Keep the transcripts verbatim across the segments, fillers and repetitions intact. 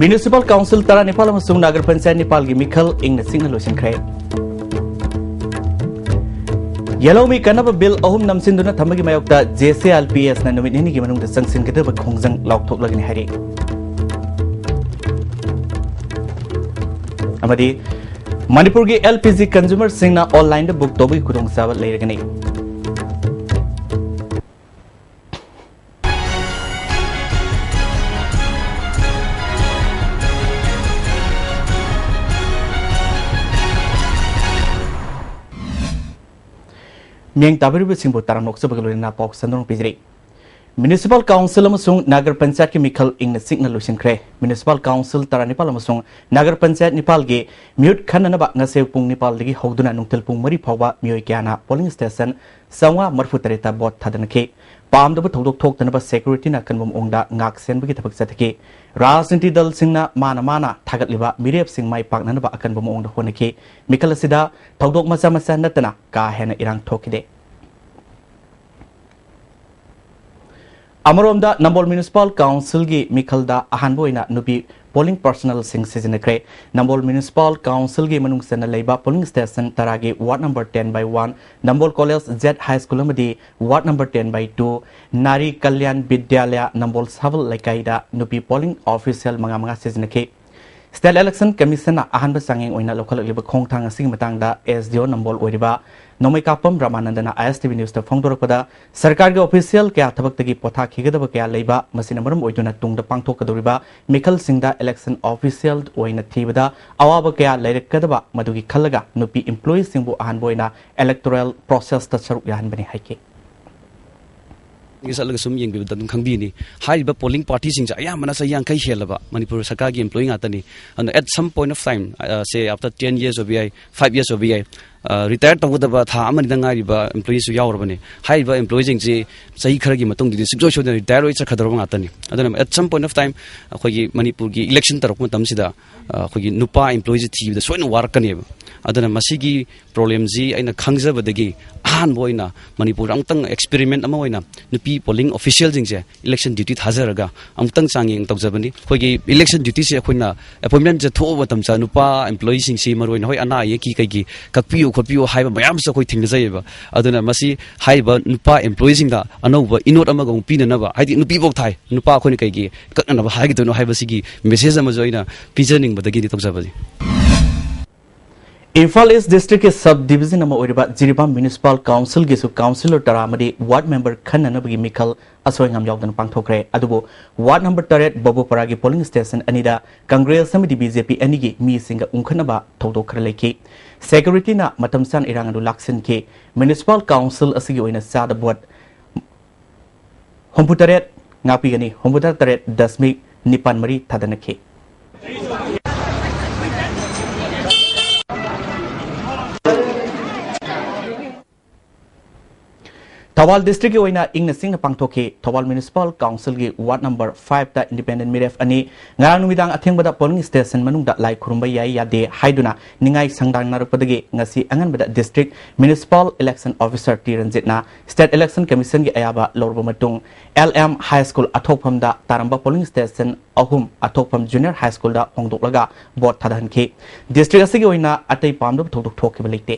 Municipal Council ꯇꯔꯥꯅꯤꯄꯥꯜ ꯑꯃꯁꯨꯡ ꯅꯒꯔ ꯄꯟꯆꯥꯌꯠ ꯅꯤꯄꯥꯜꯒꯤ ꯃꯤꯈꯜ ꯏꯪꯅ ꯆꯤꯛꯅ ꯂꯣꯏꯁꯤꯟꯈ꯭ꯔꯦ꯫ ꯌꯦꯜꯍꯧꯃꯤ ꯀꯟꯅꯕ ꯕꯤꯜ ꯑꯍꯨꯝ ꯅꯝꯁꯤꯟꯗꯨꯅ ꯊꯝꯕꯒꯤ ꯃꯥꯌꯣꯛꯇ JCLPS ꯅ ꯅꯨꯃꯤꯠ ꯅꯤꯅꯤꯒꯤ ꯃꯅꯨꯡꯗ ꯆꯪꯁꯤꯟꯒꯗꯕ ꯈꯣꯡꯖꯪ ꯂꯥꯎꯊꯣꯛꯂꯒꯅꯤ ꯍꯥꯏꯔꯤ꯫ ꯑꯃꯗꯤ ꯃꯅꯤꯄꯨꯔꯒꯤ LPG consumer ꯁꯤꯡꯅ online ꯗ book ꯇꯧꯕꯒꯤ ꯈꯨꯗꯣꯡꯆꯥꯕ ꯂꯩꯔꯒꯅꯤ꯫ ꯃꯤꯌꯦꯡ ꯇꯥꯕꯤꯔꯤꯕꯁꯤꯡꯕꯨ ꯇꯔꯥꯝꯅ ꯑꯣꯛꯆꯕꯒ ꯂꯣꯏꯅꯅ ꯄꯥꯎ ꯁꯟꯗꯣꯛꯅ ꯄꯤꯖꯔꯤ꯫ Municipal Council ꯑꯃꯁꯨꯡ ꯅꯒꯔ ꯄꯟꯆꯥꯌꯠꯀꯤ ꯃꯤꯈꯜ ꯏꯪꯅ ꯆꯤꯛꯅ ꯂꯣꯏꯁꯤꯟꯈ꯭ꯔꯦ꯫ Municipal Council ꯇꯔꯥꯅꯤꯄꯥꯜ ꯑꯃꯁꯨꯡ ꯅꯒꯔ ꯄꯟꯆꯥꯌꯠ ꯅꯤꯄꯥꯜꯒꯤ ꯃꯤꯍꯨꯠ ꯈꯟꯅꯅꯕ ꯉꯁꯤ ꯄꯨꯡ ꯅꯤꯄꯥꯜꯗꯒꯤ ꯍꯧꯗꯨꯅ ꯅꯨꯡꯊꯤꯜ ꯄꯨꯡ ꯃꯔꯤ ꯐꯥꯎꯕ ꯃꯤꯑꯣꯏ ꯀꯌꯥꯅ polling station ꯆꯥꯝꯃꯉꯥ ꯃꯔꯤꯐꯨ ꯇꯔꯦꯠꯇ vote ꯊꯥꯗꯅꯈꯤ꯫ ꯄꯥꯝꯗꯕ ꯊꯧꯗꯣꯛ ꯊꯣꯛꯇꯅꯕ security ꯅ ꯑꯀꯟꯕ ꯃꯑꯣꯡꯗ ꯉꯥꯛ ꯁꯦꯟꯕꯒꯤ ꯊꯕꯛ ꯆꯠꯊꯈꯤ꯫ ꯔꯥꯖꯅꯤꯇꯤ ꯗꯜꯁꯤꯡꯅ ꯃꯥꯅ ꯃꯥꯅ ꯊꯥꯒꯠꯂꯤꯕ ꯃꯤꯔꯦꯞꯁꯤꯡ ꯃꯥꯏ ꯄꯥꯛꯅꯅꯕ ꯑꯀꯟꯕ ꯃꯑꯣꯡꯗ ꯍꯣꯠꯅꯈꯤ꯫ ꯃꯤꯈꯜ ꯑꯁꯤꯗ ꯊꯧꯗꯣꯛ ꯃꯆꯥ ꯃꯆꯥ ꯅꯠꯇꯅ ꯀꯥ ꯍꯦꯟꯅ ꯏꯔꯥꯡ ꯊꯣꯛꯈꯤꯗꯦ꯫ ꯑꯃꯔꯣꯝꯗ ꯅꯝꯕꯣꯜ Municipal Council ꯒꯤ ꯃꯤꯈꯜꯗ ꯑꯍꯥꯟꯕ ꯑꯣꯏꯅ ꯅꯨꯄꯤ polling personnel ꯁꯤꯡ ꯁꯤꯖꯤꯟꯅꯈ꯭ꯔꯦ꯫ ꯅꯝꯕꯣꯜ Municipal Council ꯒꯤ ꯃꯅꯨꯡ ꯆꯟꯅ ꯂꯩꯕ polling station ꯇꯔꯥꯒꯤ ward number ten by one, Nambol College, Zed High School ꯑꯃꯗꯤ ward number ten by two, ꯅꯥꯔꯤ Kalyan ꯕꯤꯗ꯭ꯌꯥꯂꯌ ꯅꯝꯕꯣꯜ ꯁꯥꯕꯜ ꯂꯩꯀꯥꯏꯗ ꯅꯨꯄꯤ polling official ꯃꯉꯥ ꯃꯉꯥ ꯁꯤꯖꯤꯟꯅꯈꯤ꯫ State Election Commission ꯅ ꯑꯍꯥꯟꯕ ꯆꯥꯡꯌꯦꯡ ꯑꯣꯏꯅ ꯂꯧꯈꯠꯂꯛꯂꯤꯕ ꯈꯣꯡꯊꯥꯡ ꯑꯁꯤꯒꯤ ꯃꯇꯥꯡꯗ SDO ꯅꯝꯕꯣꯜ ꯑꯣꯏꯔꯤꯕ ꯅꯣꯡꯃꯩꯀꯥꯞꯄꯝ ꯔꯥꯃꯥꯅꯟꯗꯅ ISTV News ꯇ ꯐꯣꯡꯗꯣꯔꯛꯄꯗ, ꯁꯔꯀꯥꯔꯒꯤ official ꯀꯌꯥ ꯊꯕꯛꯇꯒꯤ ꯄꯣꯊꯥꯈꯤꯒꯗꯕ ꯀꯌꯥ ꯂꯩꯕ, ꯃꯁꯤꯅ ꯃꯔꯝ ꯑꯣꯏꯗꯨꯅ ꯇꯨꯡꯗ ꯄꯥꯡꯊꯣꯛꯀꯗꯧꯔꯤꯕ ꯃꯤꯈꯜꯁꯤꯡꯗ election official ꯑꯣꯏꯅ ꯊꯤꯕꯗ ꯑꯋꯥꯕ ꯀꯌꯥ ꯂꯩꯔꯛꯀꯗꯕ, ꯃꯗꯨꯒꯤ ꯈꯜꯂꯒ ꯅꯨꯄꯤ employee ꯁꯤꯡꯕꯨ ꯑꯍꯥꯟꯕ ꯑꯣꯏꯅ electoral process ꯇ ꯁꯔꯨꯛ ꯌꯥꯍꯟꯕꯅꯤ ꯍꯥꯏꯈꯤ꯫ ꯆꯠꯂꯒ ꯁꯨꯝ ꯌꯦꯡꯕꯤꯕꯗ ꯑꯗꯨꯝ ꯈꯪꯕꯤꯅꯤ꯫ ꯍꯥꯏꯔꯤꯕ polling party ꯁꯤꯡꯁꯦ ꯑꯌꯥꯝꯕꯅ ꯆꯍꯤ ꯌꯥꯡꯈꯩ ꯍꯦꯜꯂꯕ ꯃꯅꯤꯄꯨꯔ ꯁꯔꯀꯥꯔꯒꯤ employee ꯉꯥꯛꯇꯅꯤ꯫ ꯑꯗꯨꯅ at some point of time, ꯑ, say after ten years ꯑꯣꯏꯕ ꯌꯥꯏ, five years ꯑꯣꯏꯕ ꯌꯥꯏ, ꯔꯤꯇꯥꯌꯔ ꯇꯧꯒꯗꯕ ꯊꯥ ꯑꯃꯅꯤꯗ ꯉꯥꯏꯔꯤꯕ ꯏꯝꯄ꯭ꯂꯣꯌꯤꯁꯨ ꯌꯥꯎꯔꯕꯅꯤ꯫ ꯍꯥꯏꯔꯤꯕ ꯏꯝꯄ꯭ꯂꯣꯌꯤꯁꯤꯡꯁꯤ ꯆꯍꯤ ꯈꯔꯒꯤ ꯃꯇꯨꯡꯗꯗꯤ ꯁꯨꯡꯁꯣꯏ ꯁꯣꯏꯗꯅ ꯔꯤꯇꯥꯌꯔ ꯂꯣꯏ ꯆꯠꯈ꯭ꯔꯗꯧꯕ ꯉꯥꯛꯇꯅꯤ꯫ ꯑꯗꯨꯅ at some point of time ꯑꯩꯈꯣꯏꯒꯤ ꯃꯅꯤꯄꯨꯔꯒꯤ ꯏꯂꯦꯛꯁꯟ ꯇꯧꯔꯛꯄ ꯃꯇꯝꯁꯤꯗ ꯑꯩꯈꯣꯏꯒꯤ ꯅꯨꯄꯥ ꯏꯝꯄ꯭ꯂꯣꯌꯤꯁꯤ ꯊꯤꯕꯗ ꯁꯣꯏꯗꯅ ꯋꯥꯔꯛꯀꯅꯦꯕ꯫ ꯑꯗꯨꯅ ꯃꯁꯤꯒꯤ ꯄ꯭ꯔꯣꯕ꯭ꯂꯦꯝꯁꯤ ꯑꯩꯅ ꯈꯪꯖꯕꯗꯒꯤ ꯑꯍꯥꯟꯕ ꯑꯣꯏꯅ ꯃꯅꯤꯄꯨꯔꯗ ꯑꯃꯨꯛꯇꯪ ꯑꯦꯛꯁꯄꯦꯔꯤꯃꯦꯟ ꯑꯃ ꯑꯣꯏꯅ ꯅꯨꯄꯤ ꯄꯣꯂꯤꯡ ꯑꯣꯐꯤꯁꯤꯌꯦꯜꯁꯤꯡꯁꯦ ꯏꯂꯦꯛꯁꯟ ꯗ꯭ꯌꯨꯇꯤ ꯊꯥꯖꯔꯒ ꯑꯃꯨꯛꯇꯪ ꯆꯥꯡꯌꯦꯡ ꯇꯧꯖꯕꯅꯤ꯫ ꯑꯩꯈꯣꯏꯒꯤ ꯏꯂꯦꯛꯁꯟ ꯗ꯭ꯌꯨꯇꯤꯁꯦ ꯑꯩꯈꯣꯏꯅ ꯑꯦꯄꯣꯏꯟꯃꯦꯟꯁꯦ ꯊꯣꯛꯑꯕ ꯃꯇꯝꯗ ꯅꯨꯄꯥ ꯏꯝꯄ꯭ꯂꯣꯌꯤꯁꯤꯡꯁꯤ ꯃꯔꯨꯑꯣꯏꯅ ꯍꯣꯏ ꯑꯅꯥ ꯑꯌꯦꯛꯀꯤ ꯀꯩꯒꯤ ꯀꯛꯄꯤꯌꯨ ꯈꯣꯠꯄꯤꯌꯨ ꯍꯥꯏꯕ ꯃꯌꯥꯝꯁꯨ ꯑꯩꯈꯣꯏ ꯊꯦꯡꯅꯖꯩꯌꯦꯕ꯫ ꯑꯗꯨꯅ ꯃꯁꯤ ꯍꯥꯏꯔꯤꯕ ꯅꯨꯄꯥ ꯏꯝꯄ꯭ꯂꯣꯌꯤꯁꯤꯡꯗ ꯑꯅꯧꯕ ꯏꯅꯣꯠ ꯑꯃꯒ ꯑꯃꯨꯛ ꯄꯤꯅꯅꯕ, ꯍꯥꯏꯗꯤ ꯅꯨꯄꯤꯐꯧ ꯊꯥꯏ, ꯅꯨꯄꯥ ꯑꯩꯈꯣꯏꯅ ꯀꯩꯒꯤ ꯀꯛꯅꯅꯕ ꯍꯥꯏꯒꯗꯣꯏꯅꯣ ꯍꯥꯏꯕꯁꯤꯒꯤ ꯃꯦꯁꯦꯖ ꯑꯃꯁꯨ ꯑꯩꯅ ꯄꯤꯖꯅꯤꯡꯕꯗꯒꯤꯗꯤ ꯇꯧꯖꯕꯅꯤ꯫ ꯏꯝꯐꯥꯜ ꯏꯁ ꯗꯤꯁꯇ꯭ꯔꯤꯛꯀꯤ ꯁꯕ ꯗꯤꯕꯤꯖꯟ ꯑꯃ ꯑꯣꯏꯔꯤꯕ ꯖꯤꯔꯤꯕꯥꯝ ꯃ꯭ꯌꯨꯅꯤꯁꯤꯄꯥꯜ ꯀꯥꯎꯟꯁꯤꯜꯒꯤꯁꯨ ꯀꯥꯎꯟꯁꯤꯂꯔ ꯇꯔꯥ ꯑꯃꯗꯤ ꯋꯥꯔꯗ ꯃꯦꯝꯕꯔ ꯈꯟꯅꯅꯕꯒꯤ ꯃꯤꯈꯜ ꯑꯁꯣꯏ ꯑꯉꯥꯝ ꯌꯥꯎꯗꯅ ꯄꯥꯡꯊꯣꯛꯈ꯭ꯔꯦ꯫ ꯑꯗꯨꯕꯨ ꯋꯥꯔꯗ ꯅꯝꯕꯔ ꯇꯔꯦꯠ ꯕꯕꯨꯄꯔꯥꯒꯤ ꯄꯣꯂꯤꯡ ꯁ꯭ꯇꯦꯁꯟ ꯑꯅꯤꯗ ꯀꯪꯒ꯭ꯔꯦꯁ ꯑꯃꯗꯤ ꯕꯤ ꯖꯦ ꯄꯤ ꯑꯅꯤꯒꯤ ꯃꯤꯁꯤꯡꯒ ꯎꯪꯈꯠꯅꯕ ꯊꯧꯗꯣꯛ ꯈꯔ ꯂꯩꯈꯤ꯫ ꯁꯦꯀ꯭ꯌꯨꯔꯤꯇꯤꯅ ꯃꯇꯝ ꯆꯥꯅ ꯏꯔꯥꯡ ꯑꯗꯨ ꯂꯥꯛꯁꯤꯟꯈꯤ꯫ ꯃ꯭ꯌꯨꯅꯤꯁꯤꯄꯥꯜ ꯀꯥꯎꯟꯁꯤꯜ ꯑꯁꯤꯒꯤ ꯑꯣꯏꯅ ꯆꯥꯗ ꯚꯣꯠ ꯍꯨꯝꯐꯨꯇꯔꯦꯠ ꯉꯥꯛꯄꯤꯒꯅꯤ, ꯍꯨꯝꯐꯨꯇꯔꯦꯠ ꯗꯁꯃꯤꯛ ꯅꯤꯄꯥꯟ ꯃꯔꯤ ꯊꯥꯗꯅꯈꯤ꯫ ꯊꯧꯕꯥꯜ ꯗꯤꯁꯇ꯭ꯔꯤꯛꯀꯤ ꯑꯣꯏꯅ ꯏꯪꯅ ꯆꯤꯛꯅ ꯄꯥꯡꯊꯣꯛꯈꯤ꯫ ꯊꯧꯕꯥꯜ ꯃ꯭ꯌꯨꯅꯤꯁꯤꯄꯥꯜ ꯀꯥꯎꯟꯁꯤꯜꯒꯤ ꯋꯥꯔꯗ ꯅꯝꯕꯔ ꯐꯥꯏꯚꯇ ꯏꯟꯗꯤꯄꯦꯟꯗꯦꯟ ꯃꯤꯔꯦꯞ ꯑꯅꯤ ꯉꯔꯥꯡ ꯅꯨꯃꯤꯗꯥꯡ ꯑꯊꯦꯡꯕꯗ ꯄꯣꯂꯤꯡ ꯁ꯭ꯇꯦꯁꯟ ꯃꯅꯨꯡꯗ ꯂꯥꯏ ꯈꯨꯔꯨꯝꯕ ꯌꯥꯏ ꯌꯥꯗꯦ ꯍꯥꯏꯗꯨꯅ ꯅꯤꯡꯉꯥꯏ ꯁꯪꯗꯥꯡꯅꯔꯛꯄꯗꯒꯤ ꯉꯁꯤ ꯑꯉꯟꯕꯗ district municipal election officer T ꯔꯟꯖꯤꯠꯅ ꯁ꯭ꯇꯦꯠ ꯏꯂꯦꯛꯁꯟ ꯀꯃꯤꯁꯟꯒꯤ ꯑꯌꯥꯕ ꯂꯧꯔꯕ ꯃꯇꯨꯡ ꯑꯦꯜ ꯑꯦꯝ ꯍꯥꯏ ꯁ꯭ꯀꯨꯜ ꯑꯊꯣꯛꯐꯝꯗ ꯇꯥꯔꯝꯕ ꯄꯣꯂꯤꯡ ꯁ꯭ꯇꯦꯁꯟ ꯑꯍꯨꯝ, ꯑꯊꯣꯛꯐꯝ ꯖꯨꯅꯤꯌꯔ ꯍꯥꯏ ꯁ꯭ꯀꯨꯜꯗ ꯍꯣꯡꯗꯣꯛꯂꯒ ꯚꯣꯠ ꯊꯥꯗꯍꯟꯈꯤ꯫ ꯗꯤꯁꯇ꯭ꯔꯤꯛ ꯑꯁꯤꯒꯤ ꯑꯣꯏꯅ ꯑꯇꯩ ꯄꯥꯝꯗꯕ ꯊꯧꯗꯣꯛ ꯊꯣꯛꯈꯤꯕ ꯂꯩꯇꯦ꯫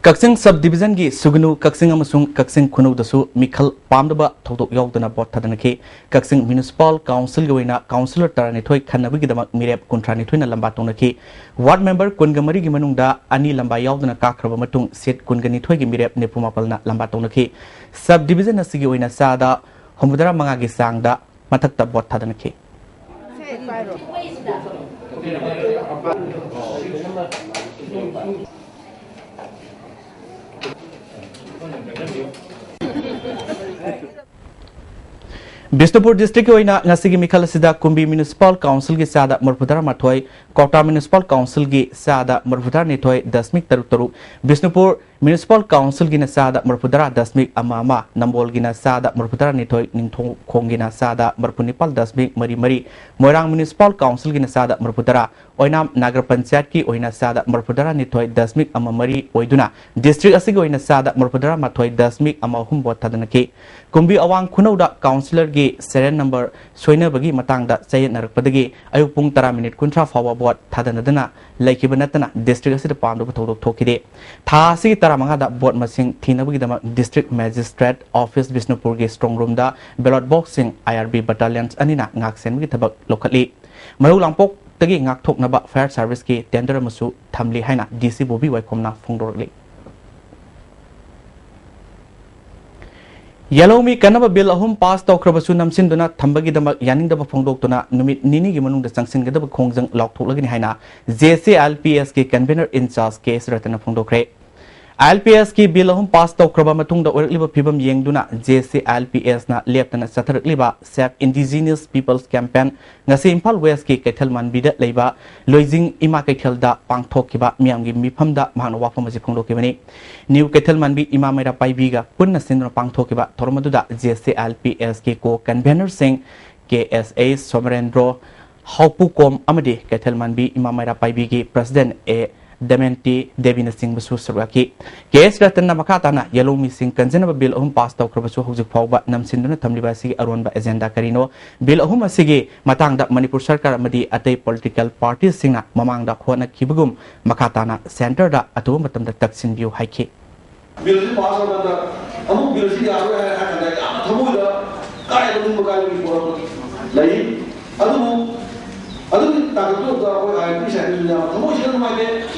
ꯀꯛꯆꯤꯡ ꯁꯕ ꯗꯤꯕꯤꯖꯟꯒꯤ ꯁꯨꯒꯅꯨ, ꯀꯛꯆꯤꯡ ꯑꯃꯁꯨꯡ ꯀꯛꯆꯤꯡ ꯈꯨꯅꯧꯗꯁꯨ ꯃꯤꯈꯜ ꯄꯥꯝꯗꯕ ꯊꯧꯗꯣꯛ ꯌꯥꯎꯗꯅ ꯚꯣꯠ ꯊꯥꯗꯅꯈꯤ꯫ ꯀꯛꯆꯤꯡ ꯃ꯭ꯌꯨꯅꯤꯁꯤꯄꯥꯜ ꯀꯥꯎꯟꯁꯤꯜꯒꯤ ꯑꯣꯏꯅ ꯀꯥꯎꯟꯁꯤꯂꯔ ꯇꯔꯥꯅꯤꯊꯣꯏ ꯈꯟꯅꯕꯒꯤꯗꯃꯛ ꯃꯤꯔꯦꯞ ꯀꯨꯟꯊ꯭ꯔꯥꯅꯤꯊꯣꯏꯅ ꯂꯝꯕꯥ ꯇꯧꯅꯈꯤ꯫ ꯋꯥꯔꯗ ꯃꯦꯝꯕꯔ ꯀꯨꯟꯒ ꯃꯔꯤꯒꯤ ꯃꯅꯨꯡꯗ ꯑꯅꯤ ꯂꯝꯕꯥ ꯌꯥꯎꯗꯅ ꯀꯥꯈ꯭ꯔꯕ ꯃꯇꯨꯡ ꯁꯤꯠ ꯀꯨꯟꯒ ꯅꯤꯊꯣꯏꯒꯤ ꯃꯤꯔꯦꯞ ꯅꯤꯐꯨ ꯃꯥꯄꯜꯅ ꯂꯝꯕꯥ ꯇꯧꯅꯈꯤ꯫ ꯁꯕ ꯗꯤꯕꯤꯖꯟ ꯑꯁꯤꯒꯤ ꯑꯣꯏꯅ ꯆꯥꯗ ꯍꯨꯝꯐꯨꯇꯔꯥ ꯃꯉꯥꯒꯤ ꯆꯥꯡꯗ ꯃꯊꯛꯇ ꯚꯣꯠ ꯊꯥꯗꯅꯈꯤ꯫ ꯕꯤꯁꯅꯨꯄꯨꯔ ꯗꯤꯁꯇ꯭ꯔꯤꯛꯀꯤ ꯑꯣꯏꯅ ꯉꯁꯤꯒꯤ ꯃꯤꯈꯜ ꯑꯁꯤꯗ ꯀꯨꯝꯕꯤ ꯃ꯭ꯌꯨꯅꯤꯁꯤꯄꯥꯜ ꯀꯥꯎꯟꯁꯤꯜꯒꯤ ꯆꯥꯗ ꯃꯔꯤꯐꯨꯇꯔꯥ ꯃꯥꯊꯣꯏ, ꯀ꯭ꯋꯥꯛꯇꯥ ꯃ꯭ꯌꯨꯅꯤꯁꯤꯄꯥꯜ ꯀꯥꯎꯟꯁꯤꯜꯒꯤ ꯆꯥꯗ ꯃꯔꯤꯐꯨꯇꯔꯥ ꯅꯤꯊꯣꯏ ꯗꯁꯃꯤꯛ ꯇꯔꯨꯛ ꯇꯔꯨꯛ, ꯕꯤꯁꯅꯨꯄꯨꯔ ꯃ꯭ꯌꯨꯅꯤꯁꯤꯄꯥꯜ ꯀꯥꯎꯟꯁꯤꯜꯒꯤꯅ ꯆꯥꯗ ꯃꯔꯤꯐꯨꯇꯔꯥ ꯗꯁꯃꯤꯛ ꯑꯃ ꯑꯃ, ꯅꯝꯕꯣꯜꯒꯤꯅ ꯆꯥꯗ ꯃꯔꯤꯐꯨꯇꯔꯥ ꯅꯤꯊꯣꯏ, ꯅꯤꯡꯊꯧꯈꯣꯡꯒꯤꯅ ꯆꯥꯗ ꯃꯔꯤꯐꯨꯅꯤꯄꯥꯜ ꯗꯁꯃꯤꯛ ꯃꯔꯤ ꯃꯔꯤ, ꯃꯣꯏꯔꯥꯡ ꯃ꯭ꯌꯨꯅꯤꯁꯤꯄꯥꯜ ꯀꯥꯎꯟꯁꯤꯜꯒꯤꯅ ꯆꯥꯗ ꯃꯔꯤꯐꯨꯇꯔꯥ, ꯑꯣꯏꯅꯥꯝ ꯅꯥꯒꯔ ꯄꯟꯆꯥꯌꯠꯀꯤ ꯑꯣꯏꯅ ꯆꯥꯗ ꯃꯔꯤꯐꯨꯇꯔꯥ ꯅꯤꯊꯣꯏ ꯗꯁꯃꯤꯛ ꯑꯃ ꯃꯔꯤ ꯑꯣꯏꯗꯨꯅ ꯗꯤꯁꯇ꯭ꯔꯤꯛ ꯑꯁꯤꯒꯤ ꯑꯣꯏꯅ ꯆꯥꯗ ꯃꯔꯤꯐꯨꯇꯔꯥ ꯃꯥꯊꯣꯏ ꯗꯁꯃꯤꯛ ꯑꯃ ꯑꯍꯨꯝ ꯚꯣꯠ ꯊꯥꯗꯅꯈꯤ꯫ ꯀꯨꯝꯕꯤ ꯑꯋꯥꯡ ꯈꯨꯅꯧꯗ ꯀꯥꯎꯟꯁꯤꯂꯔꯒꯤ ꯁꯦꯔꯤꯌꯦꯜ ꯅꯝꯕꯔ ꯁꯣꯏꯅꯕꯒꯤ ꯃꯇꯥꯡꯗ ꯆꯌꯦꯠꯅꯔꯛꯄꯗꯒꯤ ꯑꯌꯨꯛ ꯄꯨꯡ ꯇꯔꯥ ꯃꯤꯅꯤꯠ ꯀꯨꯟꯊ꯭ꯔꯥ ꯐꯥꯎꯕ ꯚꯣꯠ ꯊꯥꯗꯅꯗꯅ ꯂꯩꯈꯤꯕ ꯅꯠꯇꯅ ꯗꯤꯁꯇ꯭ꯔꯤꯛ ꯑꯁꯤꯗ ꯄꯥꯝꯗꯕ ꯊꯧꯗꯣꯛ ꯊꯣꯛꯈꯤꯗꯦ꯫ ꯊꯥ ꯑꯁꯤꯒꯤ ꯇꯔꯥꯃꯉꯥꯗ ꯚꯣꯠ ꯃꯁꯤꯡ ꯊꯤꯅꯕꯒꯤꯗꯃꯛ ꯗꯤꯁꯇ꯭ꯔꯤꯛ ꯃꯦꯖꯤꯁꯇ꯭ꯔꯦꯠ ꯑꯣꯐꯤꯁ ꯕꯤꯁꯅꯨꯄꯨꯔꯒꯤ ꯁ꯭ꯇ꯭ꯔꯣꯡ ꯔꯨꯝꯗ ꯕꯦꯂꯣꯠ ꯕꯣꯛꯁꯁꯤꯡ ꯑꯥꯏ ꯑꯥꯔ ꯕꯤ ꯕꯠꯇꯥꯂꯤꯌꯟꯁ ꯑꯅꯤꯅ ꯉꯥꯛ ꯁꯦꯟꯕꯒꯤ ꯊꯕꯛ ꯂꯧꯈꯠꯂꯤ꯫ ꯃꯔꯧ ꯂꯥꯡꯄꯣꯛꯇꯒꯤ ꯉꯥꯛꯊꯣꯛꯅꯕ ꯐꯥꯌꯔ ꯁꯥꯔꯚꯤꯁꯀꯤ ꯇꯦꯟꯗꯔ ꯑꯃꯁꯨ ꯊꯝꯂꯤ ꯍꯥꯏꯅ ꯗꯤ ꯁꯤ ꯕꯣꯕꯤ ꯋꯥꯏꯈꯣꯝꯅ ꯐꯣꯡꯗꯣꯔꯛꯂꯤ꯫ ꯌꯦꯜꯍꯧꯃꯤ ꯀꯟꯅꯕ ꯕꯤꯜ ꯑꯍꯨꯝ ꯄꯥꯁ ꯇꯧꯈ꯭ꯔꯕꯁꯨ ꯅꯝꯁꯤꯟꯗꯨꯅ ꯊꯝꯕꯒꯤꯗꯃꯛ ꯌꯥꯅꯤꯡꯗꯕ ꯐꯣꯡꯗꯣꯛꯇꯨꯅ ꯅꯨꯃꯤꯠ ꯅꯤꯅꯤꯒꯤ ꯃꯅꯨꯡꯗ ꯆꯪꯁꯤꯟꯒꯗꯕ ꯈꯣꯡꯖꯪ ꯂꯥꯎꯊꯣꯛꯂꯒꯅꯤ ꯍꯥꯏꯅ J C I L P ꯑꯦꯁꯀꯤ ꯀꯟꯚꯦꯅꯔ ꯏꯟꯆꯥꯔꯖ ꯀꯦ ꯑꯦꯁ ꯔꯇꯟꯅ ꯐꯣꯡꯗꯣꯛꯈ꯭ꯔꯦ꯫ ꯑꯥꯏ ꯑꯦꯜ ꯄꯤ ꯑꯦꯁꯀꯤ ꯕꯤꯜ ꯑꯍꯨꯝ ꯄꯥꯁ ꯇꯧꯈ꯭ꯔꯕ ꯃꯇꯨꯡꯗ ꯑꯣꯏꯔꯛꯂꯤꯕ ꯐꯤꯕꯝ ꯌꯦꯡꯗꯨꯅ ꯖꯦ ꯁꯤ ꯑꯥꯏ ꯑꯦꯜ ꯄꯤ ꯑꯦꯁꯅ ꯂꯦꯞꯇꯅ ꯆꯠꯊꯔꯛꯂꯤꯕ ꯁꯦꯚ ꯏꯟꯗꯤꯖꯤꯅꯁ ꯄꯤꯄꯜꯁ ꯀꯦꯝꯄꯦꯟ ꯉꯁꯤ ꯏꯝꯐꯥꯜ ꯋꯦꯁꯀꯤ ꯀꯩꯊꯦꯜ ꯃꯥꯟꯕꯤꯗ ꯂꯩꯕ ꯂꯣꯏꯖꯤꯡ ꯏꯃꯥ ꯀꯩꯊꯦꯜꯗ ꯄꯥꯡꯊꯣꯛꯈꯤꯕ ꯃꯤꯌꯥꯝꯒꯤ ꯃꯤꯐꯝꯗ ꯃꯍꯥꯛꯅ ꯋꯥꯐꯝ ꯑꯁꯤ ꯐꯣꯡꯗꯣꯛꯈꯤꯕꯅꯤ꯫ ꯅ꯭ꯌꯨ ꯀꯩꯊꯦꯜ ꯃꯥꯟꯕꯤ ꯏꯃꯥ ꯃꯩꯔꯥ ꯄꯥꯏꯕꯤꯒ ꯄꯨꯟꯅ ꯁꯤꯟꯗꯨꯅ ꯄꯥꯡꯊꯣꯛꯈꯤꯕ ꯊꯧꯔꯝ ꯑꯗꯨꯗ J C I L P ꯑꯦꯁꯀꯤ ꯀꯣ ꯀꯟꯚꯦꯅꯔꯁꯤꯡ ꯀꯦ ꯑꯦꯁ ꯑꯦ ꯁꯣꯃꯔꯦꯟꯗ꯭ꯔꯣ ꯍꯥꯎꯄꯨꯀꯣꯝ ꯑꯃꯗꯤ ꯀꯩꯊꯦꯜ ꯃꯥꯟꯕꯤ ꯏꯃꯥ ꯃꯩꯔꯥ ꯄꯥꯏꯕꯤꯒꯤ ꯄ꯭ꯔꯁꯤꯗꯦꯟ ꯑꯦ ꯗꯃꯦꯟꯇꯤ ꯗꯦꯕꯤꯅꯆꯤꯡꯕꯁꯨ ꯁꯔꯨꯛ ꯌꯥꯈꯤ꯫ ꯀꯦ ꯑꯦꯁ ꯔꯇꯟꯅ ꯃꯈꯥ ꯇꯥꯅ ꯌꯦꯜꯍꯧꯃꯤꯁꯤꯡ ꯀꯟꯖꯅꯕ ꯕꯤꯜ ꯑꯍꯨꯝ ꯄꯥꯁ ꯇꯧꯈ꯭ꯔꯕꯁꯨ ꯍꯧꯖꯤꯛ ꯐꯥꯎꯕ ꯅꯝꯁꯤꯟꯗꯨꯅ ꯊꯝꯂꯤꯕ ꯑꯁꯤꯒꯤ ꯑꯔꯣꯟꯕ ꯑꯦꯖꯦꯟꯗꯥ ꯀꯔꯤꯅꯣ? ꯕꯤꯜ ꯑꯍꯨꯝ ꯑꯁꯤꯒꯤ ꯃꯇꯥꯡꯗ ꯃꯅꯤꯄꯨꯔ ꯁꯔꯀꯥꯔ ꯑꯃꯗꯤ ꯑꯇꯩ ꯄꯣꯂꯤꯇꯤꯀꯦꯜ ꯄꯥꯔꯇꯤꯁꯤꯡꯅ ꯃꯃꯥꯡꯗ ꯍꯣꯠꯅꯈꯤꯕꯒꯨꯝ ꯃꯈꯥ ꯇꯥꯅ ꯁꯦꯟꯇꯔꯗ ꯑꯊꯨꯕ ꯃꯇꯝꯗ ꯇꯛꯁꯤꯟꯕꯤꯌꯨ ꯍꯥꯏꯈꯤ꯫ ꯕꯤꯜ ꯑꯁꯤ ꯄꯥꯁ ꯇꯧꯔꯀꯥꯟꯗ ꯑꯃꯨꯛ ꯕꯤꯜ ꯑꯁꯤ ꯌꯥꯔꯣꯏ ꯍꯥꯏ ꯍꯥꯏ ꯀꯥꯟꯗ ꯌꯥꯝꯅ ꯊꯃꯣꯏꯗ ꯀꯥꯏꯕ ꯅꯤꯡꯕ ꯀꯥꯏꯕꯒꯤ ꯄꯣꯠ ꯑꯃ ꯂꯩ꯫ ꯑꯗꯨꯕꯨ ꯑꯗꯨꯒꯤ ꯇꯥꯡꯀꯛꯇꯨꯗ ꯑꯩꯈꯣꯏ ꯑꯥꯏ ꯑꯦꯜ ꯄꯤ ꯁꯥꯏꯠꯇꯁꯨ ꯌꯥꯝꯅ ꯊꯃꯣꯏ ꯁꯦꯡꯅ ꯅꯨꯡꯉꯥꯏꯇꯦ꯫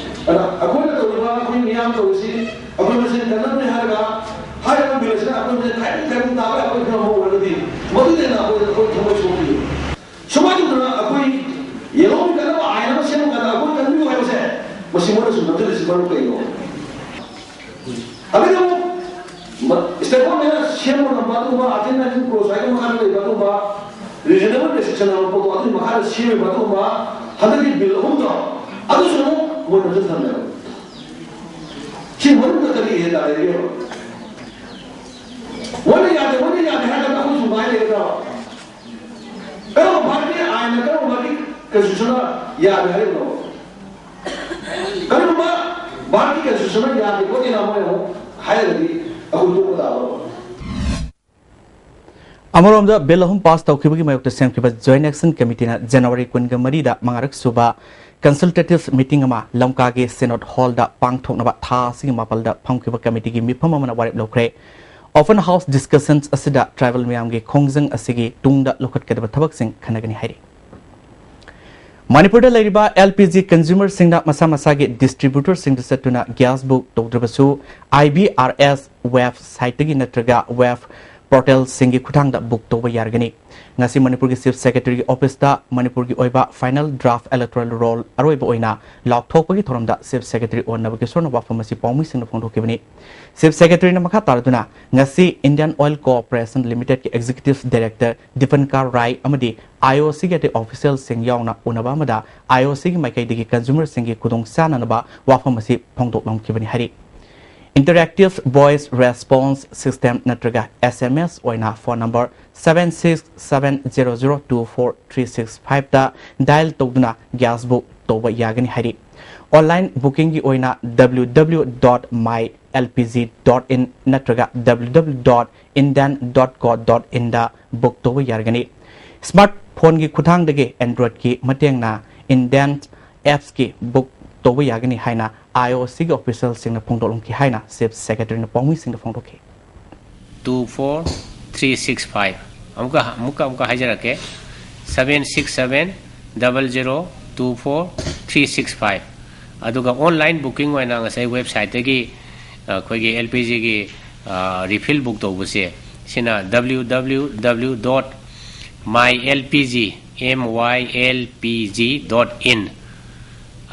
ꯑꯗ ꯑꯩꯈꯣꯏꯅ ꯇꯧꯔꯤꯕ, ꯑꯩꯈꯣꯏ ꯃꯤꯌꯥꯝ ꯇꯧꯔꯤꯁꯤ, ꯑꯩꯈꯣꯏ ꯃꯁꯦꯟ ꯀꯟꯅꯕꯅꯦ ꯍꯥꯏꯔꯒ ꯍꯥꯏꯔꯤꯕ ꯕꯤꯜ ꯑꯁꯤꯅ ꯑꯩꯈꯣꯏ ꯃꯁꯦꯟ ꯈꯥꯏꯕꯨꯡ ꯈꯥꯏꯕꯨꯡ ꯇꯥꯕ ꯑꯩꯈꯣꯏ ꯐꯤꯕꯝ ꯑꯃ ꯑꯣꯏꯔꯒꯗꯤ ꯃꯗꯨꯅ ꯍꯦꯟꯅ ꯑꯩꯈꯣꯏ, ꯑꯩꯈꯣꯏ ꯊꯃꯣꯏ ꯁꯣꯛꯄꯤ꯫ ꯁꯨꯃꯥꯏꯅ ꯇꯧꯗꯅ ꯑꯩꯈꯣꯏ ꯌꯦꯜꯍꯧꯃꯤ ꯀꯟꯅꯕ ꯑꯥꯏꯟ ꯑꯃ ꯁꯦꯝꯕ ꯀꯥꯟꯗ ꯑꯩꯈꯣꯏ ꯀꯟꯕꯤꯌꯨ ꯍꯥꯏꯕꯁꯦ ꯃꯁꯤ ꯃꯣꯏꯅ ꯁꯨꯝ ꯅꯝꯁꯤꯜꯂꯤꯁꯤ ꯃꯔꯝ ꯀꯩꯅꯣ? ꯑꯗꯨꯒ ꯑꯃꯨꯛ ꯃ-, ꯁ꯭ꯇꯦꯠ ꯒꯣꯔꯃꯦꯟꯅ ꯁꯦꯝꯕ ꯉꯝꯕ ꯑꯗꯨꯒꯨꯝꯕ ꯑꯥꯔꯇꯤꯀꯜ ꯅꯥꯏꯟꯇꯤꯟ ꯀ꯭ꯂꯣꯖ ꯍꯥꯏꯒꯤ ꯃꯈꯥꯗ ꯂꯩꯕ ꯑꯗꯨꯒꯨꯝꯕ ꯔꯤꯖꯅꯦꯕꯜ ꯔꯦꯁꯇ꯭ꯔꯤꯛꯁꯟ ꯍꯥꯏꯕ ꯄꯣꯠꯇꯣ ꯑꯗꯨꯒꯤ ꯃꯈꯥꯗ ꯁꯦꯝꯃꯤꯕ ꯑꯗꯨꯒꯨꯝꯕ ꯍꯟꯗꯛꯀꯤ ꯕꯤꯜ ꯑꯍꯨꯝꯗꯣ ꯑꯗꯨꯁꯨ ꯑꯃꯨꯛ ꯃꯣꯏꯅ ꯍꯧꯖꯤꯛ ꯊꯝꯃꯦꯕ꯫ ꯁꯤ ꯃꯅꯨꯡꯗ ꯀꯔꯤ ꯍꯦꯟꯅ ꯂꯩꯒꯦꯕ? ꯃꯣꯏꯅ ꯌꯥꯗꯦ, ꯃꯣꯏꯅ ꯌꯥꯗꯦ ꯍꯥꯏꯔꯒ ꯑꯩꯈꯣꯏꯁꯨ ꯉꯥꯏ ꯂꯩꯒꯗ꯭ꯔꯣ? ꯀꯔꯝꯕ ꯚꯥꯔꯠꯀꯤ ꯑꯥꯏꯟꯅ ꯀꯔꯝꯕ ꯚꯥꯔꯠꯀꯤ ꯀꯟꯁꯇꯤꯇ꯭ꯌꯨꯁꯟꯅ ꯌꯥꯗꯦ ꯍꯥꯏꯔꯤꯕꯅꯣ? ꯀꯔꯤꯒꯨꯝꯕ ꯚꯥꯔꯠꯀꯤ ꯀꯟꯁꯇꯤꯇ꯭ꯌꯨꯁꯟꯅ ꯌꯥꯗꯦ ꯈꯣꯠꯇꯦꯅ ꯃꯣꯏꯅ ꯑꯃꯨꯛ ꯍꯥꯏꯔꯒꯗꯤ ꯑꯩꯈꯣꯏ ꯇꯣꯛꯄ ꯇꯥꯕ꯭ꯔꯣ? ꯑꯃꯔꯣꯝꯗ ꯕꯤꯜ ꯑꯍꯨꯝ ꯄꯥꯁ ꯇꯧꯈꯤꯕꯒꯤ ꯃꯥꯌꯣꯛꯇ ꯁꯦꯝꯈꯤꯕ ꯖꯣꯏꯟꯠ ꯑꯦꯛꯁꯟ ꯀꯃꯤꯇꯤꯅ ꯖꯅꯋꯥꯔꯤ ꯀꯨꯟꯒ ꯃꯔꯤꯗ ꯃꯉꯥꯔꯛ ꯁꯨꯕ ꯀꯟꯁꯜꯇꯦꯇꯤꯚ ꯃꯤꯇꯤꯡ ꯑꯃ ꯂꯝꯀꯥꯒꯤ ꯁꯤꯅꯣꯗ ꯍꯣꯜꯗ ꯄꯥꯡꯊꯣꯛꯅꯕ ꯊꯥ ꯑꯁꯤꯒꯤ ꯃꯥꯄꯜꯗ ꯐꯝꯈꯤꯕ ꯀꯃꯤꯇꯤꯒꯤ ꯃꯤꯐꯝ ꯑꯃꯅ ꯋꯥꯔꯦꯞ ꯂꯧꯈ꯭ꯔꯦ꯫ ꯑꯣꯄꯟ ꯍꯥꯎꯁ ꯗꯤꯁꯀꯁꯟꯁ ꯑꯁꯤꯗ ꯇ꯭ꯔꯥꯏꯕꯦꯜ ꯃꯤꯌꯥꯝꯒꯤ ꯈꯣꯡꯖꯪ ꯑꯁꯤꯒꯤ ꯇꯨꯡꯗ ꯂꯧꯈꯠꯀꯗꯕ ꯊꯕꯛꯁꯤꯡ ꯈꯟꯅꯒꯅꯤ ꯍꯥꯏꯔꯤ꯫ ꯃꯅꯤꯄꯨꯔꯗ ꯂꯩꯔꯤꯕ ꯑꯦꯜ ꯄꯤ ꯖꯤ ꯀꯟꯖꯨꯃꯔꯁꯤꯡꯅ ꯃꯁꯥ ꯃꯁꯥꯒꯤ ꯗꯤꯁꯇ꯭ꯔꯤꯕ꯭ꯌꯨꯇꯔꯁꯤꯡꯗ ꯆꯠꯇꯨꯅ ꯒ꯭ꯌꯥꯁ ꯕꯨꯛ ꯇꯧꯗ꯭ꯔꯕꯁꯨ, ꯑꯥꯏ ꯕꯤ ꯑꯥꯔ ꯑꯦꯁ ꯋꯦꯕꯁꯥꯏꯠꯇꯒꯤ ꯅꯠꯇ꯭ꯔꯒ ꯋꯦꯕ ꯄꯣꯔꯇꯦꯜꯁꯤꯡꯒꯤ ꯈꯨꯠꯊꯥꯡꯗ ꯕꯨꯛ ꯇꯧꯕ ꯌꯥꯔꯒꯅꯤ꯫ ꯉꯁꯤ ꯃꯅꯤꯄꯨꯔꯒꯤ ꯆꯤꯐ ꯁꯦꯀ꯭ꯔꯦꯇꯔꯤꯒꯤ ꯑꯣꯐꯤꯁꯇ ꯃꯅꯤꯄꯨꯔꯒꯤ ꯑꯣꯏꯕ ꯐꯥꯏꯅꯦꯜ ꯗ꯭ꯔꯥꯐ ꯏꯂꯦꯛꯇꯣꯔꯦꯜ ꯔꯣꯜ ꯑꯔꯣꯏꯕ ꯑꯣꯏꯅ ꯂꯥꯎꯊꯣꯛꯄꯒꯤ ꯊꯧꯔꯝꯗ ꯆꯤꯐ ꯁꯦꯀ꯭ꯔꯦꯇꯔꯤ ꯑꯣ ꯅꯕꯀꯤꯁꯣꯔꯅ ꯋꯥꯐꯝ ꯑꯁꯤ ꯄꯥꯎꯃꯤꯁꯤꯡꯗ ꯐꯣꯡꯗꯣꯛꯈꯤꯕꯅꯤ꯫ ꯆꯤꯐ ꯁꯦꯀ꯭ꯔꯦꯇꯔꯤꯅ ꯃꯈꯥ ꯇꯥꯔꯗꯨꯅ ꯉꯁꯤ ꯏꯟꯗꯤꯌꯟ ꯑꯣꯏꯜ ꯀꯣꯑꯣꯄꯔꯦꯁꯟ ꯂꯤꯃꯤꯇꯦꯗꯀꯤ ꯑꯦꯛꯖꯤꯀ꯭ꯌꯨꯇꯤꯚ ꯗꯥꯏꯔꯦꯛꯇꯔ ꯗꯤꯄꯟꯀꯥꯔ ꯔꯥꯏ ꯑꯃꯗꯤ ꯑꯥꯏ ꯑꯣ ꯁꯤꯒꯤ ꯑꯇꯩ ꯑꯣꯐꯤꯁꯤꯌꯦꯜꯁꯤꯡ ꯌꯥꯎꯅ ꯎꯅꯕ ꯑꯃꯗ ꯑꯥꯏ ꯑꯣ ꯁꯤꯒꯤ ꯃꯥꯏꯀꯩꯗꯒꯤ ꯀꯟꯖꯨꯃꯔꯁꯤꯡꯒꯤ ꯈꯨꯗꯣꯡꯆꯥꯅꯅꯕ ꯋꯥꯐꯝ ꯑꯁꯤ ꯐꯣꯡꯗꯣꯛꯂꯝꯈꯤꯕꯅꯤ ꯍꯥꯏꯔꯤ꯫ ꯏꯟꯇꯔꯦꯛꯇꯤꯚ ꯚꯣꯏꯁ ꯔꯦꯁꯄꯣꯟꯁ ꯁꯤꯁꯇꯦꯝ ꯅꯠꯇ꯭ꯔꯒ ꯑꯦꯁ ꯑꯦꯝ ꯑꯦꯁ ꯑꯣꯏꯅ phone number seven six seven zero zero two four three six five ꯗ ꯗꯥꯏꯜ ꯇꯧꯗꯨꯅ ꯒ꯭ꯌꯥꯁ ꯕꯨꯛ ꯇꯧꯕ ꯌꯥꯒꯅꯤ ꯍꯥꯏꯔꯤ꯫ ꯑꯣꯟꯂꯥꯏꯟ ꯕꯨꯀꯤꯡꯒꯤ ꯑꯣꯏꯅ W W W dot my L P G dot in ꯅꯠꯇ꯭ꯔꯒ W W W dot indian dot co dot in the book ꯇꯧꯕ ꯌꯥꯔꯒꯅꯤ꯫ Smart ꯐꯣꯟꯒꯤ ꯈꯨꯠꯊꯥꯡꯗꯒꯤ ꯑꯦꯟꯗ꯭ꯔꯣꯏꯗꯀꯤ ꯃꯇꯦꯡꯅ ꯏꯟꯗꯤꯌꯟ ꯑꯦꯞꯁꯀꯤ ꯕꯨꯛ ꯇꯧꯕ ꯌꯥꯒꯅꯤ ꯍꯥꯏꯅ ꯑꯥꯏ ꯑꯣ ꯁꯤꯒꯤ ꯑꯣꯐꯤꯁꯤꯌꯦꯜꯁꯤꯡꯅ ꯐꯣꯡꯗꯣꯛꯂꯝꯈꯤ ꯍꯥꯏꯅ ꯆꯤꯐ ꯁꯦꯀ꯭ꯔꯦꯇꯔꯤꯅ ꯄꯥꯎꯃꯤꯁꯤꯡꯗ ꯐꯣꯡꯗꯣꯛꯈꯤ꯫ Two four three six five꯫ ꯑꯃꯨꯛꯀ ꯑꯃꯨꯛꯀ ꯑꯃꯨꯛꯀ ꯍꯥꯏꯖꯔꯛꯀꯦ, seven six seven double zero two four three six five꯫ ꯑꯗꯨꯒ ꯑꯣꯟꯂꯥꯏꯟ ꯕꯨꯀꯤꯡ ꯑꯣꯏꯅ ꯉꯁꯥꯏ ꯋꯦꯕꯁꯥꯏꯠꯇꯒꯤ ꯑꯩꯈꯣꯏꯒꯤ ꯑꯦꯜ ꯄꯤ ꯖꯤꯒꯤ ꯔꯤꯐꯤꯜ ꯕꯨꯛ ꯇꯧꯕꯁꯦ, ꯁꯤꯅ W W W dot my L P G, M Y L P G dot in꯫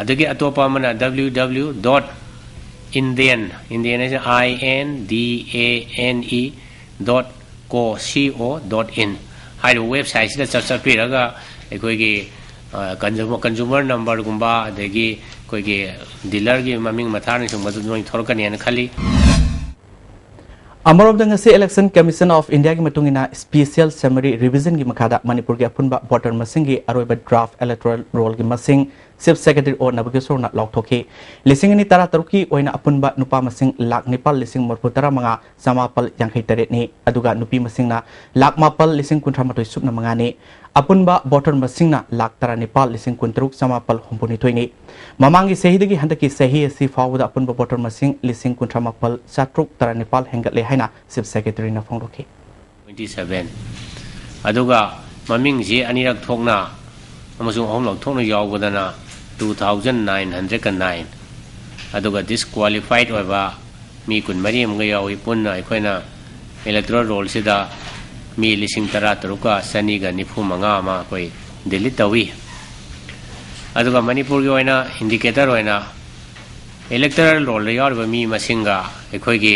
ꯑꯗꯒꯤ ꯑꯇꯣꯞꯄ ꯑꯃꯅ W W W dot indian, indian ꯍꯥꯏꯁꯦ I N D A N E dot co co dot in ꯍꯥꯏꯔꯤꯕ ꯋꯦꯕꯁꯥꯏꯠꯁꯤꯗ ꯆꯠ ꯆꯠꯄꯤꯔꯒ ꯑꯩꯈꯣꯏꯒꯤ consumer consumer ꯅꯝꯕꯔꯒꯨꯝꯕ, ꯑꯗꯒꯤ ꯑꯩꯈꯣꯏꯒꯤ ꯗꯤꯂꯔꯒꯤ ꯃꯃꯤꯡ ꯃꯊꯥꯅꯆꯤꯡꯕꯗꯨ ꯂꯣꯏ ꯊꯣꯔꯛꯀꯅꯤꯅ ꯈꯜꯂꯤ꯫ ꯑꯃꯔꯣꯝꯗ, ꯉꯁꯤ Election Commission of Indiaꯒꯤ ꯃꯇꯨꯡ ꯏꯟꯅ Special Summary Revisionꯒꯤ ꯃꯈꯥꯗ ꯃꯅꯤꯄꯨꯔꯒꯤ ꯑꯄꯨꯟꯕ voter ꯃꯁꯤꯡꯒꯤ ꯑꯔꯣꯏꯕ draft electoral rollꯒꯤ ꯃꯁꯤꯡ Chief Secretary O ꯅꯕꯒꯦꯁꯣꯔꯅ ꯂꯥꯎꯊꯣꯛꯈꯤ꯫ ꯂꯤꯁꯤꯡ ꯑꯅꯤ ꯇꯔꯥꯇꯔꯨꯛꯀꯤ ꯑꯣꯏꯅ ꯑꯄꯨꯟꯕ ꯅꯨꯄꯥ ꯃꯁꯤꯡ ꯂꯥꯈ ꯅꯤꯄꯥꯜ ꯂꯤꯁꯤꯡ ꯃꯔꯤꯐꯨ ꯇꯔꯥ ꯃꯉꯥ ꯆꯃꯥꯄꯜ ꯌꯥꯡꯈꯩ ꯇꯔꯦꯠꯅꯤ꯫ ꯑꯗꯨꯒ ꯅꯨꯄꯤ ꯃꯁꯤꯡꯅ ꯂꯥꯈ ꯃꯥꯄꯜ ꯂꯤꯁꯤꯡ ꯀꯨꯟꯊ꯭ꯔꯥ ꯃꯥꯊꯣꯏ ꯁꯨꯞꯅ ꯃꯉꯥꯅꯤ꯫ ꯑꯄꯨꯟꯕ voter ꯃꯁꯤꯡꯅ ꯂꯥꯈ ꯇꯔꯥꯅꯤꯄꯥꯜ ꯂꯤꯁꯤꯡ ꯀꯨꯟꯇꯔꯨꯛ ꯆꯃꯥꯄꯜ ꯍꯨꯝꯐꯨꯅꯤꯊꯣꯏꯅꯤ꯫ ꯃꯃꯥꯡꯒꯤ ꯆꯍꯤꯗꯒꯤ ꯍꯟꯗꯛꯀꯤ ꯆꯍꯤ ꯑꯁꯤ ꯐꯥꯎꯕꯗ ꯑꯄꯨꯟꯕ voter ꯃꯁꯤꯡ ꯂꯤꯁꯤꯡ ꯀꯨꯟꯊ꯭ꯔꯥ ꯃꯥꯄꯜ ꯆꯥꯇ꯭ꯔꯨꯛ ꯇꯔꯥꯅꯤꯄꯥꯜ ꯍꯦꯟꯒꯠꯂꯦ ꯍꯥꯏꯅ Chief Secretaryꯅ ꯐꯣꯡꯗꯣꯛꯈꯤ꯫ Twenty seven꯫ ꯑꯗꯨꯒ ꯃꯃꯤꯡꯁꯤ ꯑꯅꯤꯔꯛ ꯊꯣꯛꯅ ꯑꯃꯁꯨꯡ ꯑꯍꯨꯝꯂꯛ ꯊꯣꯛꯅ ꯌꯥꯎꯕꯗꯅ two thousand nine hundred nine꯫ ꯑꯗꯨꯒ disqualified ꯑꯣꯏꯕ ꯃꯤ ꯀꯨꯟꯃꯔꯤ ꯑꯃꯒ ꯌꯥꯎꯏ꯫ ꯄꯨꯟꯅ ꯑꯩꯈꯣꯏꯅ electoral rollꯁꯤꯗ ꯃꯤ ꯂꯤꯁꯤꯡ ꯇꯔꯥ ꯇꯔꯨꯛꯀ ꯆꯅꯤꯒ ꯅꯤꯐꯨ ꯃꯉꯥ ꯑꯃ ꯑꯩꯈꯣꯏ delete ꯇꯧꯏ꯫ ꯑꯗꯨꯒ ꯃꯅꯤꯄꯨꯔꯒꯤ ꯑꯣꯏꯅ indicator ꯑꯣꯏꯅ electoral rollꯗ ꯌꯥꯎꯔꯤꯕ ꯃꯤ ꯃꯁꯤꯡꯒ ꯑꯩꯈꯣꯏꯒꯤ